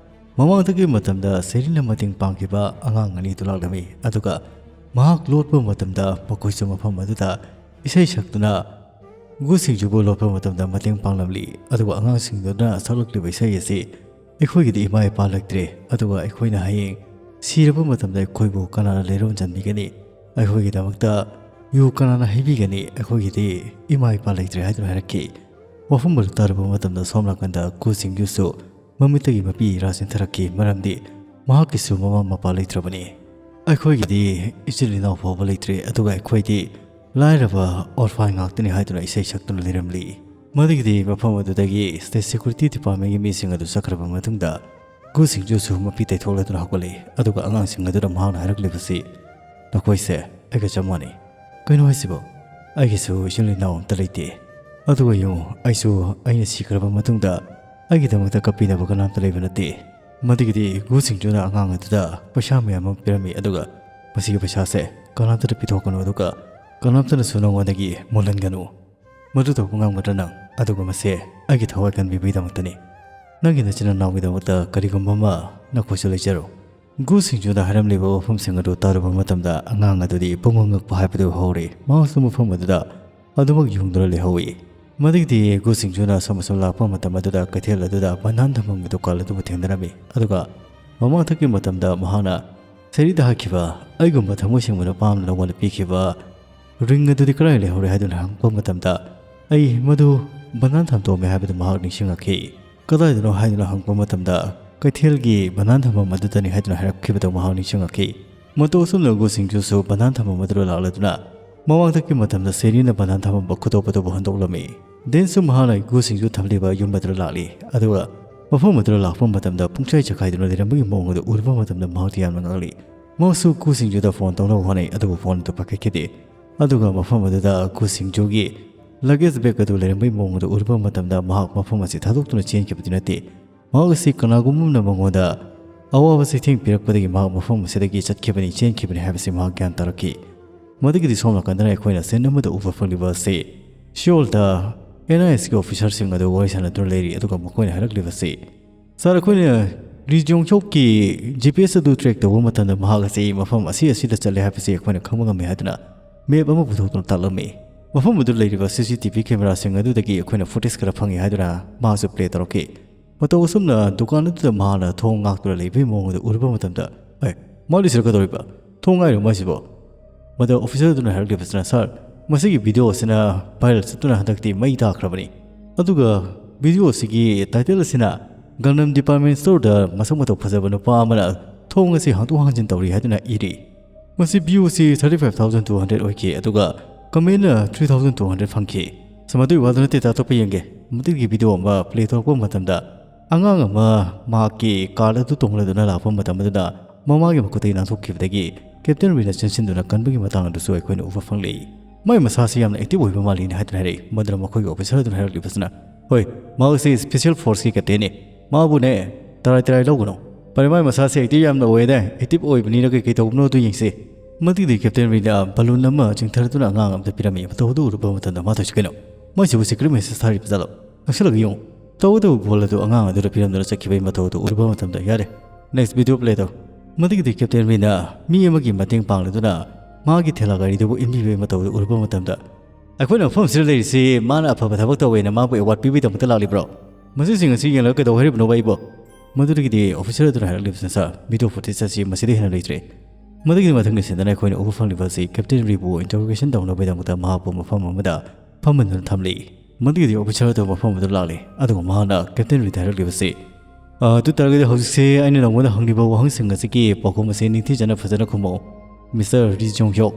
ꯃꯃꯥꯡꯗꯒꯤ ꯃꯇꯝꯗ ꯁꯦꯔꯤꯟꯅ ꯃꯇꯦꯡ ꯄꯥꯡꯈꯤꯕ ꯑꯉꯥꯡ ꯑꯅꯤꯗꯨ ꯂꯥꯛꯂꯝꯃꯤ꯫ ꯑꯗꯨꯒ ꯃꯍꯥꯛ ꯂꯣꯠꯄ ꯃꯇꯝꯗ ꯃꯈꯣꯏꯁꯨ ꯃꯐꯝ ꯑꯗꯨꯗ ꯏꯁꯩ ꯁꯛꯇꯨꯅ ꯒꯨ ꯁꯤꯡꯖꯨꯕꯨ ꯂꯣꯠꯄ ꯃꯇꯝꯗ ꯃꯇꯦꯡ ꯄꯥꯡꯂꯝꯂꯤ꯫ ꯑꯗꯨꯒ ꯑꯉꯥꯡꯁꯤꯡꯗꯨꯅ ꯁꯛꯂꯛꯂꯤꯕ ꯏꯁꯩ ꯑꯁꯤ, "ꯑꯩꯈꯣꯏꯒꯤꯗꯤ ꯏꯃꯥ ꯏꯄꯥ ꯂꯩꯇ꯭ꯔꯦ, ꯑꯗꯨꯒ ꯑꯩꯈꯣꯏꯅ ꯍꯌꯦꯡ ꯁꯤꯔꯕ ꯃꯇꯝꯗ ꯑꯩꯈꯣꯏꯕꯨ ꯀꯅꯥꯅ ꯂꯩꯔꯣꯟ ꯆꯟꯕꯤꯒꯅꯤ? ꯑꯩꯈꯣꯏꯒꯤꯗꯃꯛꯇ ꯌꯨ ꯀꯅꯥꯅ ꯍꯩꯕꯤꯒꯅꯤ? ꯑꯩꯈꯣꯏꯒꯤꯗꯤ ꯏꯃꯥ ꯏꯄꯥ ꯂꯩꯇ꯭ꯔꯦ" ꯍꯥꯏꯗꯨꯅ ꯍꯥꯏꯔꯛꯈꯤ꯫ ꯋꯥꯐꯝ ꯑꯗꯨ ꯇꯥꯔꯨꯕ ꯃꯇꯝꯗ ꯁꯣꯝ ꯅꯥꯀꯟꯗ ꯒꯨ ꯁꯤꯡꯖꯨꯁꯨ ꯃꯃꯤꯠꯇꯒꯤ ꯃꯄꯤ ꯏꯔꯥ ꯆꯦꯟꯊꯔꯛꯈꯤ, ꯃꯔꯝꯗꯤ ꯃꯍꯥꯛꯀꯤꯁꯨ ꯃꯃꯥ ꯃꯄꯥ ꯂꯩꯇ꯭ꯔꯕꯅꯤ꯫ "ꯑꯩꯈꯣꯏꯒꯤꯗꯤ ꯏꯆꯤꯜ ꯏꯅꯥꯎ ꯐꯥꯎꯕ ꯂꯩꯇ꯭ꯔꯦ, ꯑꯗꯨꯒ ꯑꯩꯈꯣꯏꯗꯤ ꯂꯥꯏꯔꯕ ꯑꯣꯔꯐꯥꯟ ꯉꯥꯛꯇꯅꯤ" ꯍꯥꯏꯗꯨꯅ ꯏꯁꯩ ꯁꯛꯇꯨꯅ ꯂꯩꯔꯝꯂꯤ꯫ ꯃꯗꯨꯒꯤꯗꯤ ꯃꯐꯝ ꯑꯗꯨꯗꯒꯤ ꯁ꯭ꯇꯦꯠ ꯁꯦꯀ꯭ꯌꯨꯔꯤꯇꯤ ꯗꯤꯄꯥꯔꯠꯃꯦꯟꯒꯤ ꯃꯤꯁꯤꯡ ꯑꯗꯨ ꯆꯠꯈ꯭ꯔꯕ ꯃꯇꯨꯡꯗ, ꯒꯨ ꯁꯤꯡꯖꯨꯁꯨ ꯃꯄꯤ ꯇꯩꯊꯣꯛꯂꯗꯨꯅ ꯍꯧꯒꯠꯂꯛꯏ꯫ ꯑꯗꯨꯒ ꯑꯉꯥꯡꯁꯤꯡ ꯑꯗꯨꯗ ꯃꯍꯥꯛꯅ ꯍꯥꯏꯔꯛꯂꯤꯕꯁꯤ, "ꯅꯈꯣꯏꯁꯦ ꯑꯩꯒ ꯆꯞ ꯃꯥꯟꯅꯩ꯫ ꯀꯩꯅꯣ ꯍꯥꯏꯁꯤꯕꯣ? ꯑꯩꯒꯤꯁꯨ ꯏꯆꯤꯜ ꯏꯅꯥꯎ ꯑꯝꯇ ꯂꯩꯇꯦ꯫ ꯑꯗꯨꯒ ꯌꯦꯡꯉꯨ, ꯑꯩꯁꯨ ꯑꯩꯅ ꯁꯤꯈ꯭ꯔꯕ ꯃꯇꯨꯡꯗ ꯑꯩꯒꯤꯗꯃꯛꯇ ꯀꯞꯄꯤꯅꯕ ꯀꯅꯥꯝꯇ ꯂꯩꯕ ꯅꯠꯇꯦ꯫" ꯃꯗꯨꯒꯤꯗꯤ ꯒꯨ ꯁꯤꯡꯖꯨꯅ ꯑꯉꯥꯡ ꯑꯗꯨꯗ ꯄꯩꯁꯥ ꯃꯌꯥꯝ ꯑꯃ ꯄꯤꯔꯝꯃꯤ, ꯑꯗꯨꯒ, "ꯃꯁꯤꯒꯤ ꯄꯩꯁꯥꯁꯦ ꯀꯅꯥꯝꯇꯗ ꯄꯤꯊꯣꯛꯀꯅꯨ, ꯑꯗꯨꯒ ꯀꯅꯥꯝꯇꯅꯁꯨ ꯅꯉꯣꯟꯗꯒꯤ ꯃꯨꯜꯍꯟꯒꯅꯨ꯫ ꯃꯗꯨ ꯇꯧꯕ ꯉꯝꯒꯗ꯭ꯔꯥ ꯅꯪ? ꯑꯗꯨꯒ ꯃꯁꯦ ꯑꯩꯒꯤ ꯊꯋꯥꯏ ꯀꯟꯕꯤꯕꯒꯤꯗꯃꯛꯇꯅꯤ꯫ ꯅꯪꯒꯤ ꯅꯆꯤꯟ ꯅꯅꯥꯎꯒꯤꯗꯃꯛꯇ ꯀꯔꯤꯒꯨꯝꯕ ꯑꯃ ꯅꯈꯣꯏꯁꯨ ꯂꯩꯖꯔꯣ꯫" ꯒꯨ ꯁꯤꯡꯖꯨꯅ ꯍꯥꯏꯔꯝꯂꯤꯕ ꯋꯥꯐꯝꯁꯤꯡ ꯑꯗꯨ ꯇꯥꯔꯨꯕ ꯃꯇꯝꯗ, ꯑꯉꯥꯡ ꯑꯗꯨꯗꯤ ꯄꯨꯡꯉꯛ ꯉꯛꯄ ꯍꯥꯏꯕꯗꯨ ꯍꯧꯔꯦ꯫ ꯃꯍꯥꯛꯁꯨ ꯃꯐꯝ ꯑꯗꯨꯗ ꯑꯗꯨꯃꯛ ꯌꯨꯡꯗꯨꯅ ꯂꯩꯍꯧꯏ꯫ ꯃꯗꯨꯒꯤꯗꯤ ꯒꯨ ꯁꯤꯡꯖꯨꯅ ꯑꯁꯣꯝ ꯑꯁꯣꯝ ꯂꯥꯛꯄ ꯃꯇꯝ ꯑꯗꯨꯗ ꯀꯩꯊꯦꯜ ꯑꯗꯨꯗ ꯕꯟꯙꯥꯟ ꯊꯝꯐꯝꯒꯤ ꯗꯨꯀꯥꯟ ꯑꯗꯨꯕꯨ ꯊꯦꯡꯅꯔꯝꯃꯤ꯫ ꯑꯗꯨꯒ ꯃꯃꯥꯡꯊꯛꯀꯤ ꯃꯇꯝꯗ ꯃꯍꯥꯛꯅ ꯁꯦꯔꯤꯗ ꯍꯥꯏꯈꯤꯕ, "ꯑꯩꯒꯨꯝꯕ ꯊꯃꯣꯏ ꯁꯦꯡꯕ ꯅꯨꯄꯥ ꯑꯃꯅ ꯅꯉꯣꯟꯗ ꯄꯤꯈꯤꯕ ꯔꯤꯡ ꯑꯗꯨꯗꯤ ꯀꯗꯥꯏ ꯂꯩꯍꯧꯔꯦ?" ꯍꯥꯏꯗꯨꯅ ꯍꯪꯉꯛꯄ ꯃꯇꯝꯗ, "ꯑꯩ ꯃꯗꯨ ꯕꯟꯗꯥꯟ ꯊꯝꯗꯣꯛꯑꯝꯃꯦ ꯍꯥꯏꯕꯗꯨ ꯃꯍꯥꯛ ꯅꯤꯡꯁꯤꯡꯂꯛꯈꯤ꯫ "ꯀꯗꯥꯏꯗꯅꯣ?" ꯍꯥꯏꯗꯨꯅ ꯍꯪꯕ ꯃꯇꯝꯗ, "ꯀꯩꯊꯦꯜꯒꯤ ꯕꯟꯗꯥꯟ ꯊꯝꯐꯝ ꯑꯗꯨꯗꯅꯤ" ꯍꯥꯏꯗꯨꯅ ꯍꯥꯏꯔꯛꯈꯤꯕꯗꯨ ꯃꯍꯥꯛ ꯅꯤꯡꯁꯤꯡꯂꯛꯈꯤ꯫ ꯃꯇꯧ ꯑꯁꯨꯝꯅ ꯒꯨ ꯁꯤꯡꯖꯨꯁꯨ ꯕꯟꯗꯥꯟ ꯊꯝꯐꯝ ꯑꯗꯨꯗ ꯂꯥꯛꯂꯗꯨꯅ, ꯃꯃꯥꯡꯗꯒꯤ ꯃꯇꯝꯗ ꯁꯦꯔꯤꯅ ꯕꯟꯗꯥꯟ ꯊꯝꯐꯝ ꯈꯨꯗꯣꯞ ꯑꯗꯨꯕꯨ ꯍꯟꯗꯣꯛꯂꯝꯃꯤ꯫ ꯗꯦꯟꯁꯨ ꯃꯍꯥꯛꯅ ꯒꯨ ꯁꯤꯡꯖꯨ ꯊꯝꯂꯤꯕ ꯌꯨꯝ ꯑꯗꯨꯗ ꯂꯥꯛꯂꯤ꯫ ꯑꯗꯨꯒ ꯃꯐꯝ ꯑꯗꯨꯗ ꯂꯥꯛꯄ ꯃꯇꯝꯗ ꯄꯨꯡꯆꯥꯏ ꯆꯈꯥꯏꯗꯨꯅ ꯂꯩꯔꯝꯕꯒꯤ ꯃꯑꯣꯡ ꯑꯗꯨ ꯎꯔꯨꯕ ꯃꯇꯝꯗ ꯃꯍꯥꯛꯇꯤ ꯌꯥꯝꯅ ꯉꯛꯂꯤ꯫ ꯃꯍꯥꯛꯁꯨ ꯒꯨ ꯁꯤꯡꯖꯨꯗ ꯐꯣꯟ ꯇꯧꯅꯕ ꯍꯣꯠꯅꯩ, ꯑꯗꯨꯕꯨ ꯐꯣꯟ ꯑꯗꯨ ꯄꯥꯏꯈꯠꯈꯤꯗꯦ꯫ ꯑꯗꯨꯒ ꯃꯐꯝ ꯑꯗꯨꯗ ꯒꯨ ꯁꯤꯡꯖꯨꯒꯤ ꯂꯒꯦꯖ ꯕꯦꯒ ꯑꯗꯨ ꯂꯩꯔꯝꯕꯒꯤ ꯃꯑꯣꯡ ꯑꯗꯨ ꯎꯔꯨꯕ ꯃꯇꯝꯗ ꯃꯍꯥꯛ ꯃꯐꯝ ꯑꯁꯤ ꯊꯥꯗꯣꯛꯇꯨꯅ ꯆꯦꯟꯈꯤꯕꯗꯤ ꯅꯠꯇꯦ꯫ ꯃꯍꯥꯛ ꯑꯁꯤ ꯀꯅꯥꯒꯨꯝꯕ ꯑꯃꯅ ꯃꯉꯣꯟꯗ ꯑꯋꯥꯕ ꯆꯩꯊꯦꯡ ꯄꯤꯔꯛꯄꯗꯒꯤ ꯃꯍꯥꯛ ꯃꯐꯝ ꯑꯁꯤꯗꯒꯤ ꯆꯠꯈꯤꯕꯅꯤ, ꯆꯦꯟꯈꯤꯕꯅꯤ ꯍꯥꯏꯕꯁꯤ ꯃꯍꯥꯛ ꯒ꯭ꯌꯥꯟ ꯇꯥꯔꯛꯈꯤ꯫ ꯃꯗꯨꯒꯤꯗꯤ ꯁꯣꯝ ꯅꯥꯀꯟꯗꯅ ꯑꯩꯈꯣꯏꯅ ꯁꯤꯟ ꯑꯃꯗ ꯎꯕ ꯐꯪꯂꯤꯕ ꯑꯁꯤ ꯁꯤꯑꯣꯜꯗ ꯑꯦꯟ ꯑꯥꯏ ꯑꯦꯁꯀꯤ ꯑꯣꯐꯤꯁꯔꯁꯤꯡ ꯑꯗꯨ ꯋꯥꯔꯤ ꯁꯥꯟꯅꯗꯨꯅ ꯂꯩꯔꯤ, ꯑꯗꯨꯒ ꯃꯈꯣꯏꯅ ꯍꯥꯏꯔꯛꯂꯤꯕꯁꯤ, "ꯁꯥꯔ, ꯑꯩꯈꯣꯏꯅ ꯂꯤ ꯖꯤꯌꯣꯡ ꯁꯣꯛꯀꯤ ꯖꯤ ꯄꯤ ꯑꯦꯁ ꯑꯗꯨ ꯇ꯭ꯔꯦꯛ ꯇꯧꯕ ꯃꯇꯝꯗ ꯃꯍꯥꯛ ꯑꯁꯤ ꯃꯐꯝ ꯑꯁꯤ ꯑꯁꯤꯗ ꯆꯠꯂꯦ ꯍꯥꯏꯕꯁꯤ ꯑꯩꯈꯣꯏꯅ ꯈꯪꯕ ꯉꯝꯃꯤ" ꯍꯥꯏꯗꯨꯅ ꯃꯦꯞ ꯑꯃ ꯄꯨꯊꯣꯛꯇꯨꯅ ꯇꯥꯛꯂꯝꯃꯤ꯫ ꯃꯐꯝ ꯑꯗꯨꯗ ꯂꯩꯔꯤꯕ ꯁꯤ ꯁꯤ ꯇꯤ ꯚꯤ ꯀꯦꯃꯦꯔꯥꯁꯤꯡ ꯑꯗꯨꯗꯒꯤ ꯑꯩꯈꯣꯏꯅ ꯐꯨꯇꯦꯖ ꯈꯔ ꯐꯪꯉꯤ ꯍꯥꯏꯗꯨꯅ ꯃꯍꯥꯛꯁꯨ ꯄ꯭ꯂꯦ ꯇꯧꯔꯛꯈꯤ꯫ ꯃꯇꯧ ꯑꯁꯨꯝꯅ ꯗꯨꯀꯥꯟ ꯑꯗꯨꯗ ꯃꯍꯥꯛꯅ ꯊꯣꯡ ꯉꯥꯛꯇꯨꯅ ꯂꯩꯕꯒꯤ ꯃꯑꯣꯡ ꯑꯗꯨ ꯎꯔꯨꯕ ꯃꯇꯝꯗ, "ꯑꯦ, ꯃꯥ ꯂꯤꯁꯤꯔ ꯀꯩꯗꯧꯔꯤꯕ? ꯊꯣꯡ ꯉꯥꯏꯔꯣ ꯃꯥꯏꯁꯤꯕꯣ?" ꯃꯗꯨ ꯑꯣꯐꯤꯁꯔ ꯑꯗꯨꯅ ꯍꯥꯏꯔꯛꯂꯤꯕꯁꯤꯅ, "ꯁꯥꯔ, ꯃꯁꯤꯒꯤ ꯚꯤꯗꯤꯑꯣ ꯑꯁꯤꯅ ꯚꯥꯏꯔꯦꯜ ꯆꯠꯇꯨꯅ ꯍꯟꯗꯛꯇꯤ ꯃꯩ ꯇꯥꯈ꯭ꯔꯕꯅꯤ꯫ ꯑꯗꯨꯒ ꯚꯤꯗꯤꯑꯣ ꯑꯁꯤꯒꯤ ꯇꯥꯏꯇꯜ ꯑꯁꯤꯅ ꯒꯥꯡꯅꯝ ꯗꯤꯄꯥꯔꯠꯃꯦꯟ ꯁ꯭ꯇꯣꯔꯗ ꯃꯁꯛ ꯃꯇꯧ ꯐꯖꯕ ꯅꯨꯄꯥ ꯑꯃꯅ ꯊꯣꯡ ꯑꯁꯤ ꯍꯥꯡꯗꯣꯛ ꯍꯥꯡꯖꯤꯟ ꯇꯧꯔꯤ ꯍꯥꯏꯗꯨꯅ ꯏꯔꯤ꯫ ꯃꯁꯤ ꯚ꯭ꯌꯨ ꯑꯁꯤ thirty five thousand two hundred ꯑꯣꯏꯈꯤ, ꯑꯗꯨꯒ ꯀꯃꯦꯟꯅ three thousand two hundred ꯐꯪꯈꯤ꯫ ꯁꯨꯝ ꯑꯗꯨꯒꯤ ꯋꯥꯗꯨ ꯅꯠꯇꯦ, ꯑꯇꯣꯞꯄ ꯌꯦꯡꯒꯦ꯫ ꯃꯗꯨꯒꯤ ꯚꯤꯗꯤꯑꯣ ꯑꯃ ꯄ꯭ꯂꯦ ꯇꯧꯔꯛꯄ ꯃꯇꯝꯗ, ꯑꯉꯥꯡ ꯑꯃ ꯃꯍꯥꯛꯀꯤ ꯀꯥꯔ ꯑꯗꯨ ꯇꯣꯡꯂꯗꯨꯅ ꯂꯥꯛꯄ ꯃꯇꯝ ꯑꯗꯨꯗ ꯃꯃꯥꯒꯤ ꯃꯈꯨꯠꯇꯒꯤ ꯅꯥꯟꯊꯣꯛꯈꯤꯕꯗꯒꯤ ꯀꯦꯞꯇꯦꯟ ꯔꯤꯅ ꯆꯦꯟꯁꯤꯟꯗꯨꯅ ꯀꯟꯕꯒꯤ ꯃꯇꯥꯡ ꯑꯗꯨꯁꯨ ꯑꯩꯈꯣꯏꯅ ꯎꯕ ꯐꯪꯂꯤ꯫ "ꯃꯥꯏ ꯃꯁꯥꯁꯤ ꯌꯥꯝꯅ ꯑꯦꯛꯇꯤꯚ ꯑꯣꯏꯕ ꯃꯥꯜꯂꯤꯅꯦ" ꯍꯥꯏꯗꯨꯅ ꯍꯥꯏꯔꯛꯏ꯫ ꯃꯗꯨꯅ ꯃꯈꯣꯏꯒꯤ ꯑꯣꯐꯤꯁꯔ ꯑꯗꯨꯅ ꯍꯥꯏꯔꯛꯂꯤꯕꯁꯤꯅ, "ꯍꯣꯏ, ꯃꯍꯥꯛ ꯑꯁꯤ ꯁ꯭ꯄꯦꯁꯤꯌꯦꯜ ꯐꯣꯔꯁꯀꯤ ꯀꯦꯞꯇꯦꯟꯅꯤ꯫ ꯃꯥꯕꯨꯅꯦ ꯇꯔꯥꯏ ꯇꯔꯥꯏ ꯂꯧꯒꯅꯨ꯫ ꯐꯔꯦ, ꯃꯥꯏ ꯃꯁꯥꯁꯤ ꯑꯦꯛꯇꯤꯚ ꯌꯥꯝꯅ ꯑꯣꯏꯗꯦ꯫ ꯑꯦꯛꯇꯤꯚ ꯑꯣꯏꯕꯅꯤꯅ ꯀꯩꯀꯩ ꯇꯧꯕꯅꯣ ꯑꯗꯨ ꯌꯦꯡꯁꯤ꯫" ꯃꯗꯨꯒꯤꯗꯤ ꯀꯦꯞꯇꯦꯟ ꯔꯤꯅ ꯕꯂꯨꯟ ꯑꯃ ꯆꯤꯡꯊꯗꯨꯅ ꯑꯉꯥꯡ ꯑꯃꯗ ꯄꯤꯔꯝꯃꯤ꯫ ꯃꯇꯧ ꯑꯗꯨ ꯎꯔꯨꯕ ꯃꯇꯝꯗ ꯃꯥ ꯇꯧꯔꯤꯁꯤ ꯀꯩꯅꯣ? ꯃꯥꯏꯁꯤꯕꯨ ꯁꯤꯀ꯭ꯔꯦꯠ ꯃꯦꯁꯦꯖ ꯊꯥꯔꯤꯕ ꯖꯥꯠꯂꯣ? ꯅꯛꯁꯤꯜꯂꯒ ꯌꯦꯡꯉꯨ꯫ ꯇꯧꯒꯗꯕ ꯕꯣꯜ ꯑꯗꯨ ꯑꯉꯥꯡ ꯑꯗꯨꯗ ꯄꯤꯔꯝꯗꯨꯅ ꯆꯠꯈꯤꯕꯒꯤ ꯃꯇꯧ ꯑꯗꯨ ꯎꯔꯨꯕ ꯃꯇꯝꯗ, "ꯌꯥꯔꯦ, ꯅꯦꯛꯁ ꯚꯤꯗꯤꯑꯣ ꯄ꯭ꯂꯦ ꯇꯧ꯫" ꯃꯗꯨꯒꯤꯗꯤ ꯀꯦꯞꯇꯦꯟ ꯔꯤꯅ ꯃꯤ ꯑꯃꯒꯤ ꯃꯇꯦꯡ ꯄꯥꯡꯂꯗꯨꯅ ꯃꯥꯒꯤ ꯊꯦꯂꯥ ꯒꯥꯔꯤꯗꯨꯕꯨ ꯏꯟꯕꯤꯕꯒꯤ ꯃꯇꯧ ꯑꯗꯨ ꯎꯔꯨꯕ ꯃꯇꯝꯗ, "ꯑꯩꯈꯣꯏꯅ ꯃꯐꯝ ꯑꯁꯤꯗ ꯂꯩꯔꯤꯁꯤ ꯃꯥꯅ ꯑꯐꯕ ꯊꯕꯛ ꯇꯧꯋꯦꯅ ꯃꯥꯕꯨ ꯑꯦꯋꯥꯔꯗ ꯄꯤꯕꯒꯤꯗꯃꯛꯇ ꯂꯥꯛꯂꯤꯕ꯭ꯔꯣ? ꯃꯁꯤꯁꯤꯡ ꯑꯁꯤ ꯌꯦꯡꯂꯒ ꯀꯩꯗꯧ ꯍꯥꯏꯔꯤꯕꯅꯣꯕ ꯑꯩꯕꯣ?" ꯃꯗꯨꯗꯒꯤꯗꯤ ꯑꯣꯐꯤꯁꯔ ꯑꯗꯨꯅ ꯍꯥꯏꯔꯛꯂꯤꯕꯁꯤꯅ, "ꯁꯥꯔ, ꯚꯤꯗꯤꯑꯣ ꯐꯨꯇꯦꯖ ꯑꯁꯤ ꯃꯁꯤꯗꯒꯤ ꯍꯦꯟꯅ ꯂꯩꯇ꯭ꯔꯦ꯫" ꯃꯗꯨꯒꯤ ꯃꯊꯪꯒꯤ ꯁꯤꯟꯗꯅ ꯑꯩꯈꯣꯏꯅ ꯎꯕ ꯐꯪꯂꯤꯕ ꯑꯁꯤ ꯀꯦꯞꯇꯦꯟ ꯔꯤꯕꯨ ꯏꯟꯇꯔꯣꯒꯦꯁꯟ ꯇꯧꯅꯕꯒꯤꯗꯃꯛꯇ ꯃꯍꯥꯛꯄꯨ ꯃꯐꯝ ꯑꯃꯗ ꯐꯝꯍꯟꯗꯨꯅ ꯊꯝꯂꯤ꯫ ꯃꯗꯨꯒꯤꯗꯤ ꯑꯣꯐꯤꯁꯥꯔ ꯑꯗꯨ ꯃꯐꯝ ꯑꯗꯨꯗ ꯂꯥꯛꯂꯤ, ꯑꯗꯨꯒ ꯃꯍꯥꯛꯅ ꯀꯦꯞꯇꯦꯟ ꯔꯤꯗ ꯍꯥꯏꯔꯛꯂꯤꯕꯁꯤ, "ꯑ, ꯑꯗꯨ ꯇꯥꯔꯒꯗꯤ ꯍꯧꯖꯤꯛꯁꯦ ꯑꯩꯅ ꯅꯉꯣꯟꯗ ꯍꯪꯂꯤꯕ ꯋꯥꯍꯪꯁꯤꯡ ꯑꯁꯤꯒꯤ ꯄꯥꯎꯈꯨꯝ ꯑꯁꯤ ꯅꯤꯡꯊꯤꯖꯅ ꯐꯖꯅ ꯈꯨꯝꯃꯛꯎ, ꯃꯤꯁꯇꯔ ꯔꯤ ꯖꯣꯡ ꯍ꯭ꯌꯣꯛ꯫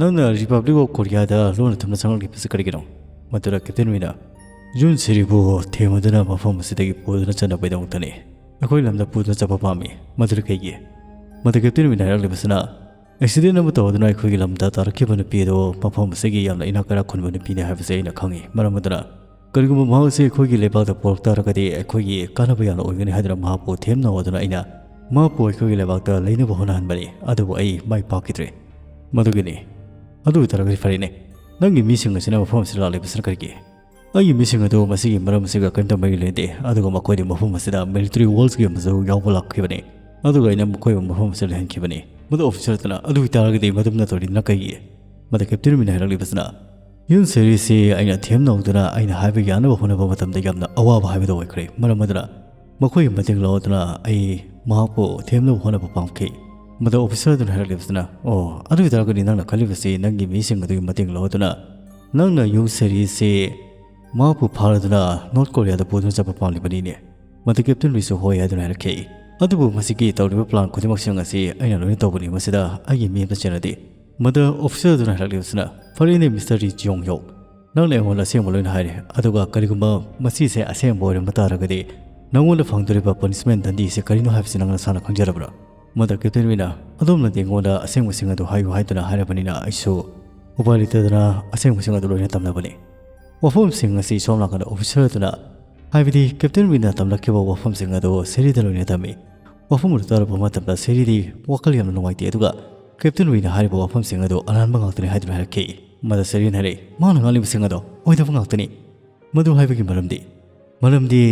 ꯅꯪꯅ ꯔꯤꯄꯕ꯭ꯂꯤꯛ ꯑꯣꯐ ꯀꯣꯔꯤꯌꯥꯗ ꯂꯣꯟꯅ ꯊꯨꯝꯅ ꯆꯪꯂꯛꯂꯤꯕꯁꯤ ꯀꯔꯤꯒꯤꯅꯣ?" ꯃꯗꯨꯗ ꯀꯦꯞꯇꯦꯟ ꯔꯤꯅ, "ꯌꯨꯟ ꯁꯦꯔꯤꯕꯨ ꯊꯦꯝꯃꯗꯨꯅ ꯃꯐꯝ ꯑꯁꯤꯗꯒꯤ ꯄꯨꯗꯨꯅ ꯆꯠꯅꯕꯒꯤꯗꯃꯛꯇꯅꯤ꯫ ꯑꯩꯈꯣꯏ ꯂꯝꯗ ꯄꯨꯗꯨꯅ ꯆꯠꯄ ꯄꯥꯝꯃꯤ꯫ ꯃꯗꯨꯗ ꯀꯩꯒꯤ?" ꯃꯗꯨ ꯀꯦꯞꯇꯦꯟ ꯔꯤꯅ ꯍꯥꯏꯔꯛꯂꯤꯕꯁꯤꯅ, "ꯑꯦꯛꯁꯤꯗꯦꯟ ꯑꯃ ꯇꯧꯗꯨꯅ ꯑꯩꯈꯣꯏꯒꯤ ꯂꯝꯗ ꯇꯥꯔꯛꯈꯤꯕ ꯅꯨꯄꯤ ꯑꯗꯨ ꯃꯐꯝ ꯑꯁꯤꯒꯤ ꯌꯥꯝꯅ ꯏꯅꯥꯛ ꯀꯩꯔꯥꯛ ꯈꯨꯟꯕ ꯅꯨꯄꯤꯅꯤ ꯍꯥꯏꯕꯁꯤ ꯑꯩꯅ ꯈꯪꯏ꯫ ꯃꯔꯝ ꯑꯗꯨꯅ ꯀꯔꯤꯒꯨꯝꯕ ꯃꯍꯥꯛ ꯑꯁꯤ ꯑꯩꯈꯣꯏꯒꯤ ꯂꯩꯕꯥꯛꯇ ꯄꯨꯔꯛ ꯇꯥꯔꯒꯗꯤ ꯑꯩꯈꯣꯏꯒꯤ ꯀꯥꯟꯅꯕ ꯌꯥꯝꯅ ꯑꯣꯏꯒꯅꯤ ꯍꯥꯏꯗꯨꯅ ꯃꯍꯥꯛꯄꯨ ꯊꯦꯝꯅꯧ ꯍꯥꯏꯗꯨꯅ ꯑꯩꯅ ꯃꯍꯥꯛꯄꯨ ꯑꯩꯈꯣꯏꯒꯤ ꯂꯩꯕꯥꯛꯇ ꯂꯩꯅꯕ ꯍꯣꯠꯅꯍꯟꯕꯅꯤ꯫ ꯑꯗꯨꯕꯨ ꯑꯩ ꯃꯥꯏ ꯄꯥꯛꯈꯤꯗ꯭ꯔꯦ꯫ ꯃꯗꯨꯒꯤꯅꯤ꯫ ꯑꯗꯨ ꯑꯣꯏꯇꯥꯔꯒꯗꯤ ꯐꯔꯦꯅꯦ꯫ ꯅꯪꯒꯤ ꯃꯤꯁꯤꯡ ꯑꯁꯤꯅ ꯃꯐꯝ ꯑꯁꯤꯗ ꯂꯥꯛꯂꯤꯕꯁꯤꯅ ꯀꯔꯤꯒꯤ?" "ꯑꯩꯒꯤ ꯃꯤꯁꯤꯡ ꯑꯗꯨ ꯃꯁꯤꯒꯤ ꯃꯔꯝ ꯑꯁꯤꯒ ꯀꯔꯤꯝꯇ ꯃꯔꯤ ꯂꯩꯅꯗꯦ, ꯑꯗꯨꯒ ꯃꯈꯣꯏꯗꯤ ꯃꯐꯝ ꯑꯁꯤꯗ ꯃꯤꯂꯤꯇꯔꯤ ꯋꯥꯔꯜꯁꯀꯤ ꯑꯃꯁꯨ ꯌꯥꯎꯕ ꯂꯥꯛꯈꯤꯕꯅꯤ, ꯑꯗꯨꯒ ꯑꯩꯅ ꯃꯈꯣꯏꯕꯨ ꯃꯐꯝ ꯑꯁꯤꯗ ꯂꯩꯍꯟꯈꯤꯕꯅꯤ꯫" ꯃꯗꯨ ꯑꯣꯐꯤꯁꯥꯔ ꯑꯗꯨꯅ, "ꯑꯗꯨ ꯑꯣꯏꯇꯥꯔꯒꯗꯤ ꯃꯗꯨꯝꯅ ꯇꯧꯔꯤꯗꯨꯅ ꯀꯩꯒꯤ?" ꯃꯗꯨ ꯀꯦꯞꯇꯦꯟ ꯔꯤꯅ ꯍꯥꯏꯔꯛꯂꯤꯕꯁꯤꯅ, "ꯌꯨꯟ ꯁꯦꯔꯤꯁꯤ ꯑꯩꯅ ꯊꯦꯝꯅꯧꯗꯨꯅ ꯑꯩꯅ ꯍꯥꯏꯕ ꯌꯥꯅꯕ ꯍꯣꯠꯅꯕ ꯃꯇꯝꯗ ꯌꯥꯝꯅ ꯑꯋꯥꯕ ꯍꯥꯏꯕꯗꯨ ꯑꯣꯏꯈ꯭ꯔꯦ꯫ ꯃꯔꯝ ꯑꯗꯨꯅ ꯃꯈꯣꯏꯒꯤ ꯃꯇꯦꯡ ꯂꯧꯗꯨꯅ ꯑꯩ ꯃꯍꯥꯛꯄꯨ ꯊꯦꯝꯅꯕ ꯍꯣꯠꯅꯕ ꯄꯥꯝꯈꯤ꯫" ꯃꯗꯨ ꯑꯣꯐꯤꯁꯥꯔ ꯑꯗꯨꯅ ꯍꯥꯏꯔꯛꯂꯤꯕꯁꯤꯅ, "ꯑꯣ, ꯑꯗꯨ ꯑꯣꯏꯇꯥꯔꯒꯗꯤ ꯅꯪꯅ ꯈꯜꯂꯤꯕꯁꯤ ꯅꯪꯒꯤ ꯃꯤꯁꯤꯡ ꯑꯗꯨꯒꯤ ꯃꯇꯦꯡ ꯂꯧꯗꯨꯅ ꯅꯪꯅ ꯌꯨꯟ ꯁꯦꯔꯤꯁꯤ ꯃꯍꯥꯛꯄꯨ ꯐꯥꯔꯗꯨꯅ ꯅꯣꯔꯠ ꯀꯣꯔꯤꯌꯥꯗ ꯄꯨꯗꯨꯅ ꯆꯠꯄ ꯄꯥꯝꯂꯤꯕꯅꯤꯅꯦ?" ꯃꯗꯨ ꯀꯦꯞꯇꯦꯟ ꯔꯤꯁꯨ ꯍꯣꯏ ꯍꯥꯏꯗꯨꯅ ꯍꯥꯏꯔꯛꯈꯤ꯫ "ꯑꯗꯨꯕꯨ ꯃꯁꯤꯒꯤ ꯇꯧꯔꯤꯕ ꯄ꯭ꯂꯥꯟ ꯈꯨꯗꯤꯡꯃꯛꯁꯤꯡ ꯑꯁꯤ ꯑꯩꯅ ꯂꯣꯏꯅ ꯇꯧꯕꯅꯤ, ꯃꯁꯤꯗ ꯑꯩꯒꯤ ꯃꯤ ꯑꯃꯠꯇ ꯆꯦꯟꯅꯗꯦ꯫" ꯃꯗꯨ ꯑꯣꯐꯤꯁꯥꯔ ꯑꯗꯨꯅ ꯍꯥꯏꯔꯛꯂꯤꯕꯁꯤꯅ, "ꯐꯔꯦꯅꯦ, ꯃꯤꯁꯇꯔ ꯔꯤ ꯖꯤꯌꯣꯡ ꯍ꯭ꯌꯣꯛ, ꯅꯪꯅ ꯑꯩꯉꯣꯟꯗ ꯑꯁꯦꯡꯕ ꯂꯣꯏꯅ ꯍꯥꯏꯔꯦ, ꯑꯗꯨꯒ ꯀꯔꯤꯒꯨꯝꯕ ꯃꯁꯤꯁꯦ ꯑꯁꯦꯡꯕ ꯑꯣꯏꯔꯝꯕ ꯇꯥꯔꯒꯗꯤ ꯅꯉꯣꯟꯗ ꯐꯪꯗꯣꯔꯤꯕ ꯄꯅꯤꯁꯃꯦꯟ ꯗꯟꯗꯤꯁꯦ ꯀꯔꯤꯅꯣ ꯍꯥꯏꯕꯁꯤ ꯅꯪ ꯅꯁꯥꯅ ꯈꯪꯖꯔꯕ꯭ꯔꯥ?" ꯃꯗꯨ ꯀꯦꯞꯇꯦꯟ ꯔꯤꯅ, "ꯑꯗꯣꯝꯅꯗꯤ ꯑꯩꯉꯣꯟꯗ ꯑꯁꯦꯡꯕꯁꯤꯡ ꯑꯗꯨ ꯍꯥꯏꯌꯨ ꯍꯥꯏꯗꯨꯅ ꯍꯥꯏꯔꯕꯅꯤꯅ ꯑꯩꯁꯨ ꯎꯄꯥꯏ ꯂꯩꯇꯗꯅ ꯑꯁꯦꯡꯕꯁꯤꯡ ꯑꯗꯨ ꯂꯣꯏꯅ ꯇꯝꯂꯕꯅꯤ꯫" ꯋꯥꯐꯝꯁꯤꯡ ꯑꯁꯤ ꯁꯣꯝ ꯅꯥꯀꯟꯗ ꯑꯣꯐꯤꯁꯥꯔ ꯑꯗꯨꯅ, ꯍꯥꯏꯕꯗꯤ ꯀꯦꯞꯇꯦꯟ ꯔꯤꯅ ꯇꯝꯂꯛꯈꯤꯕ ꯋꯥꯐꯝꯁꯤꯡ ꯑꯗꯨ ꯁꯦꯔꯤꯗ ꯂꯣꯏꯅ ꯇꯝꯃꯤ꯫ ꯋꯥꯐꯝ ꯑꯗꯨ ꯇꯥꯔꯨꯕ ꯃꯇꯝꯗ ꯁꯦꯔꯤꯗꯤ ꯋꯥꯈꯜ ꯌꯥꯝꯅ ꯅꯨꯡꯉꯥꯏꯇꯦ, ꯑꯗꯨꯒ ꯀꯦꯞꯇꯦꯟ ꯔꯤꯅ ꯍꯥꯏꯔꯤꯕ ꯋꯥꯐꯝꯁꯤꯡ ꯑꯗꯨ ꯑꯔꯥꯟꯕ ꯉꯥꯛꯇꯅꯤ ꯍꯥꯏꯗꯨꯅ ꯍꯥꯏꯔꯛꯈꯤ꯫ ꯃꯗꯨ ꯁꯦꯔꯤꯅ ꯍꯥꯏꯔꯛꯏ, "ꯃꯥꯅ ꯉꯥꯡꯂꯤꯕꯁꯤꯡ ꯑꯗꯣ ꯑꯣꯏꯗꯕ ꯉꯥꯛꯇꯅꯤ꯫" ꯃꯗꯨ ꯍꯥꯏꯕꯒꯤ ꯃꯔꯝꯗꯤ, ꯃꯔꯝꯗꯤ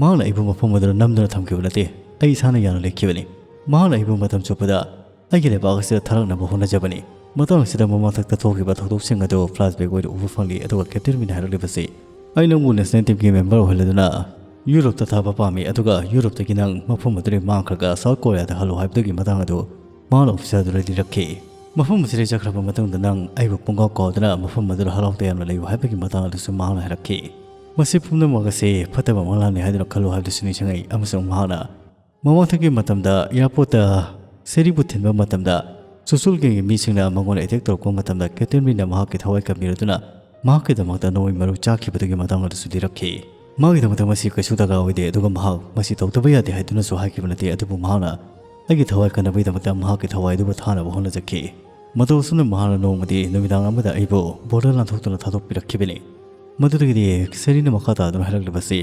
ꯃꯍꯥꯛꯅ ꯑꯩꯕꯨ ꯃꯐꯝ ꯑꯗꯨꯗ ꯅꯝꯗꯨꯅ ꯊꯝꯈꯤꯕ ꯅꯠꯇꯦ꯫ ꯑꯩ ꯏꯁꯥꯅ ꯌꯥꯅ ꯂꯦꯞꯈꯤꯕꯅꯤ꯫ ꯃꯍꯥꯛꯅ ꯑꯩꯕꯨ ꯃꯇꯝ ꯆꯨꯞꯄꯗ ꯑꯩꯒꯤ ꯂꯩꯕꯥꯛ ꯑꯁꯤꯗ ꯊꯥꯔꯛꯅꯕ ꯍꯣꯠꯅꯖꯕꯅꯤ꯫ ꯃꯇꯥꯡ ꯑꯁꯤꯗ ꯃꯃꯥꯡꯊꯛꯇ ꯊꯣꯛꯈꯤꯕ ꯊꯧꯗꯣꯛꯁꯤꯡ ꯑꯗꯨ ꯐ꯭ꯂꯥꯁꯕꯦꯛ ꯑꯣꯏꯅ ꯎꯕ ꯐꯪꯂꯤ, ꯑꯗꯨꯒ ꯀꯦꯞꯇꯦꯟ ꯔꯤꯅ ꯍꯥꯏꯔꯛꯂꯤꯕꯁꯤ, "ꯑꯩ ꯅꯪꯕꯨ ꯅꯦꯁꯅꯦꯜ ꯇꯤꯝꯒꯤ ꯃꯦꯝꯕꯔ ꯑꯣꯏꯍꯜꯂꯗꯨꯅ ꯌꯨꯔꯣꯞꯇ ꯊꯥꯕ ꯄꯥꯝꯃꯤ, ꯑꯗꯨꯒ ꯌꯨꯔꯣꯞꯇꯒꯤ ꯅꯪ ꯃꯐꯝ ꯑꯗꯨꯗꯒꯤ ꯃꯥꯡꯈ꯭ꯔꯒ ꯁꯥꯎꯠ ꯀꯣꯔꯤꯌꯥꯗ ꯍꯜꯂꯨ ꯍꯥꯏꯕꯗꯨꯒꯤ ꯃꯇꯥꯡ ꯑꯗꯨ ꯃꯍꯥꯛꯅ ꯑꯣꯐꯤꯁꯥꯔ ꯑꯗꯨꯗ ꯂꯤꯔꯛꯈꯤ꯫" ꯃꯐꯝ ꯑꯁꯤꯗ ꯆꯠꯈ꯭ꯔꯕ ꯃꯇꯨꯡꯗ ꯅꯪ ꯑꯩꯕꯨ ꯄꯨꯡꯀꯥꯎ ꯀꯥꯎꯗꯨꯅ ꯃꯐꯝ ꯑꯗꯨꯗ ꯍꯔꯥꯎ ꯇꯌꯥꯝꯅ ꯂꯩꯌꯨ ꯍꯥꯏꯕꯒꯤ ꯃꯇꯥꯡ ꯑꯗꯨꯁꯨ ꯃꯍꯥꯛꯅ ꯍꯥꯏꯔꯛꯈꯤ꯫ ꯃꯁꯤ ꯄꯨꯝꯅꯃꯛ ꯑꯁꯤ ꯐꯠꯇꯕ ꯃꯪꯂꯥꯟꯅꯤ ꯍꯥꯏꯗꯨꯅ ꯈꯜꯂꯨ ꯍꯥꯏꯕꯗꯨꯁꯨ ꯅꯤꯡꯁꯤꯡꯉꯛꯏ, ꯑꯃꯁꯨꯡ ꯃꯍꯥꯛꯅ ꯃꯃꯥꯡꯊꯛꯀꯤ ꯃꯇꯝꯗ ꯑꯦꯌꯥꯔꯄꯣꯔꯠꯇ ꯁꯦꯔꯤꯕꯨ ꯊꯤꯟꯕ ꯃꯇꯝꯗ ꯆꯨꯆꯨꯜꯒꯤ ꯃꯤꯁꯤꯡꯅ ꯃꯉꯣꯟꯗ ꯑꯦꯇꯦꯛ ꯇꯧꯔꯛꯄ ꯃꯇꯝꯗ ꯀꯦꯞꯇꯦꯟ ꯃꯤꯅ ꯃꯍꯥꯛꯀꯤ ꯊꯋꯥꯏ ꯀꯟꯕꯤꯔꯗꯨꯅ ꯃꯍꯥꯛꯀꯤꯗꯃꯛꯇ ꯅꯣꯡꯃꯩ ꯃꯔꯨ ꯆꯥꯈꯤꯕꯗꯨꯒꯤ ꯃꯇꯥꯡ ꯑꯗꯨꯁꯨ ꯂꯤꯔꯛꯈꯤ꯫ ꯃꯥꯒꯤꯗꯃꯛꯇ ꯃꯁꯤ ꯀꯩꯁꯨ ꯗꯔꯀꯥꯔ ꯑꯣꯏꯗꯦ, ꯑꯗꯨꯒ ꯃꯍꯥꯛ ꯃꯁꯤ ꯇꯧꯗꯕ ꯌꯥꯗꯦ ꯍꯥꯏꯗꯨꯅꯁꯨ ꯍꯥꯏꯈꯤꯕ ꯅꯠꯇꯦ, ꯑꯗꯨꯕꯨ ꯃꯍꯥꯛꯅ ꯑꯩꯒꯤ ꯊꯋꯥꯏ ꯀꯟꯅꯕꯒꯤꯗꯃꯛꯇ ꯃꯍꯥꯛꯀꯤ ꯊꯋꯥꯏ ꯑꯗꯨꯕꯨ ꯊꯥꯅꯕ ꯍꯣꯠꯅꯖꯈꯤ꯫ ꯃꯇꯧ ꯑꯁꯨꯝꯅ ꯃꯍꯥꯛꯅ ꯅꯣꯡꯃꯗꯤ ꯅꯨꯃꯤꯗꯥꯡ ꯑꯃꯗ ꯑꯩꯕꯨ ꯕꯣꯔꯗꯔ ꯂꯥꯟꯊꯣꯛꯇꯨꯅ ꯊꯥꯗꯣꯛꯄꯤꯔꯛꯈꯤꯕꯅꯤ꯫ ꯃꯗꯨꯗꯒꯤꯗꯤ ꯁꯦꯔꯤꯅ ꯃꯈꯥ ꯇꯥꯗꯨꯅ ꯍꯥꯏꯔꯛꯂꯤꯕꯁꯤ,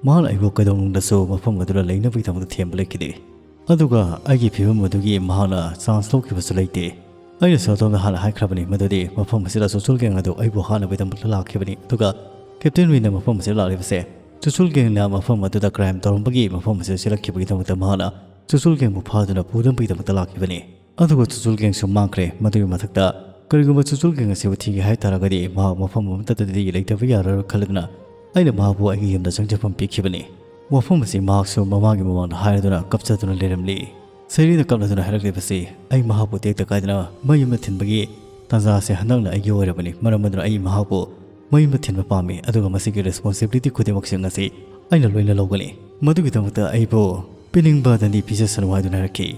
ꯃꯍꯥꯛꯅ ꯑꯩꯕꯨ ꯀꯩꯗꯧꯅꯨꯡꯗꯁꯨ ꯃꯐꯝ ꯑꯗꯨꯗ ꯂꯩꯅꯕꯒꯤꯗꯃꯛꯇ ꯊꯦꯝꯕ ꯂꯩꯈꯤꯗꯦ꯫ ꯑꯗꯨꯒ ꯑꯩꯒꯤ ꯐꯤꯕꯝ ꯑꯗꯨꯒꯤ ꯃꯍꯥꯛꯅ ꯆꯥꯟꯁ ꯂꯧꯈꯤꯕꯁꯨ ꯂꯩꯇꯦ꯫ ꯑꯩꯅꯁꯨ ꯑꯗꯣꯝꯗ ꯍꯥꯟꯅ ꯍꯥꯏꯈ꯭ꯔꯕꯅꯤ ꯃꯗꯨꯗꯤ ꯃꯐꯝ ꯑꯁꯤꯗ ꯆꯨꯆꯨꯜ ꯒꯦꯡ ꯑꯗꯨ ꯑꯩꯕꯨ ꯍꯥꯠꯅꯕꯒꯤꯗꯃꯛꯇ ꯂꯥꯛꯈꯤꯕꯅꯤ, ꯑꯗꯨꯒ ꯀꯦꯞꯇꯦꯟ ꯋꯤꯟꯅ ꯃꯐꯝ ꯑꯁꯤꯗ ꯂꯥꯛꯂꯤꯕꯁꯦ ꯆꯨꯆꯨꯜ ꯒꯦꯡꯅ ꯃꯐꯝ ꯑꯗꯨꯗ ꯀ꯭ꯔꯥꯏꯝ ꯇꯧꯔꯝꯕꯒꯤ ꯃꯐꯝ ꯑꯁꯤꯗ ꯆꯦꯜꯂꯛꯈꯤꯕꯒꯤꯗꯃꯛꯇ ꯃꯍꯥꯛꯅ ꯆꯨꯆꯨꯜ ꯒꯦꯡꯕꯨ ꯐꯥꯗꯨꯅ ꯄꯨꯗꯅꯕꯒꯤꯗꯃꯛꯇ ꯂꯥꯛꯈꯤꯕꯅꯤ꯫ ꯑꯗꯨꯒ ꯆꯨꯆꯨꯜ ꯒꯦꯡꯁꯨ ꯃꯥꯡꯈ꯭ꯔꯦ꯫ ꯃꯗꯨꯒꯤ ꯃꯊꯛꯇ ꯀꯔꯤꯒꯨꯝꯕ ꯆꯨꯆꯨꯜ ꯒꯦꯡ ꯑꯁꯤꯕꯨ ꯊꯤꯒꯦ ꯍꯥꯏ ꯇꯥꯔꯒꯗꯤ ꯃꯍꯥꯛ ꯃꯐꯝ ꯑꯃꯠꯇꯗꯗꯤ ꯂꯩꯇꯕ ꯌꯥꯔꯔꯣꯏ ꯈꯜꯂꯗꯨꯅ ꯑꯩꯅ ꯃꯍꯥꯛꯄꯨ ꯑꯩꯒꯤ ꯌꯨꯝꯗ ꯆꯪꯖꯐꯝ ꯄꯤꯈꯤꯕꯅꯤ꯫ ꯋꯥꯐꯝ ꯑꯁꯤ ꯃꯍꯥꯛꯁꯨ ꯃꯃꯥꯒꯤ ꯃꯃꯥꯡꯗ ꯍꯥꯏꯔꯗꯨꯅ ꯀꯞꯆꯗꯨꯅ ꯂꯩꯔꯝꯂꯤ꯫ ꯁꯦꯔꯤꯅ ꯀꯞꯂꯗꯨꯅ ꯍꯥꯏꯔꯛꯂꯤꯕꯁꯤ, ꯑꯩ ꯃꯍꯥꯛꯄꯨ ꯇꯦꯛꯇ ꯀꯥꯏꯗꯅ ꯃꯌꯨꯝꯗ ꯊꯤꯟꯕꯒꯤ ꯇꯥꯟꯖꯥ ꯑꯁꯤ ꯍꯟꯗꯛꯅ ꯑꯩꯒꯤ ꯑꯣꯏꯔꯕꯅꯤ꯫ ꯃꯔꯝ ꯑꯗꯨꯅ ꯑꯩ ꯃꯍꯥꯛꯄꯨ ꯃꯌꯨꯝꯗ ꯊꯤꯟꯕ ꯄꯥꯝꯃꯤ, ꯑꯗꯨꯒ ꯃꯁꯤꯒꯤ ꯔꯦꯁꯄꯣꯟꯁꯤꯕꯤꯂꯤꯇꯤ ꯈꯨꯗꯤꯡꯃꯛꯁꯤꯡ ꯑꯁꯤ ꯑꯩꯅ ꯂꯣꯏꯅ ꯂꯧꯒꯅꯤ꯫ ꯃꯗꯨꯒꯤꯗꯃꯛꯇ ꯑꯩꯕꯨ ꯄꯤꯅꯤꯡꯕ ꯗꯟꯗꯤ ꯄꯤꯖꯁꯅꯨ ꯍꯥꯏꯗꯨꯅ ꯍꯥꯏꯔꯛꯈꯤ꯫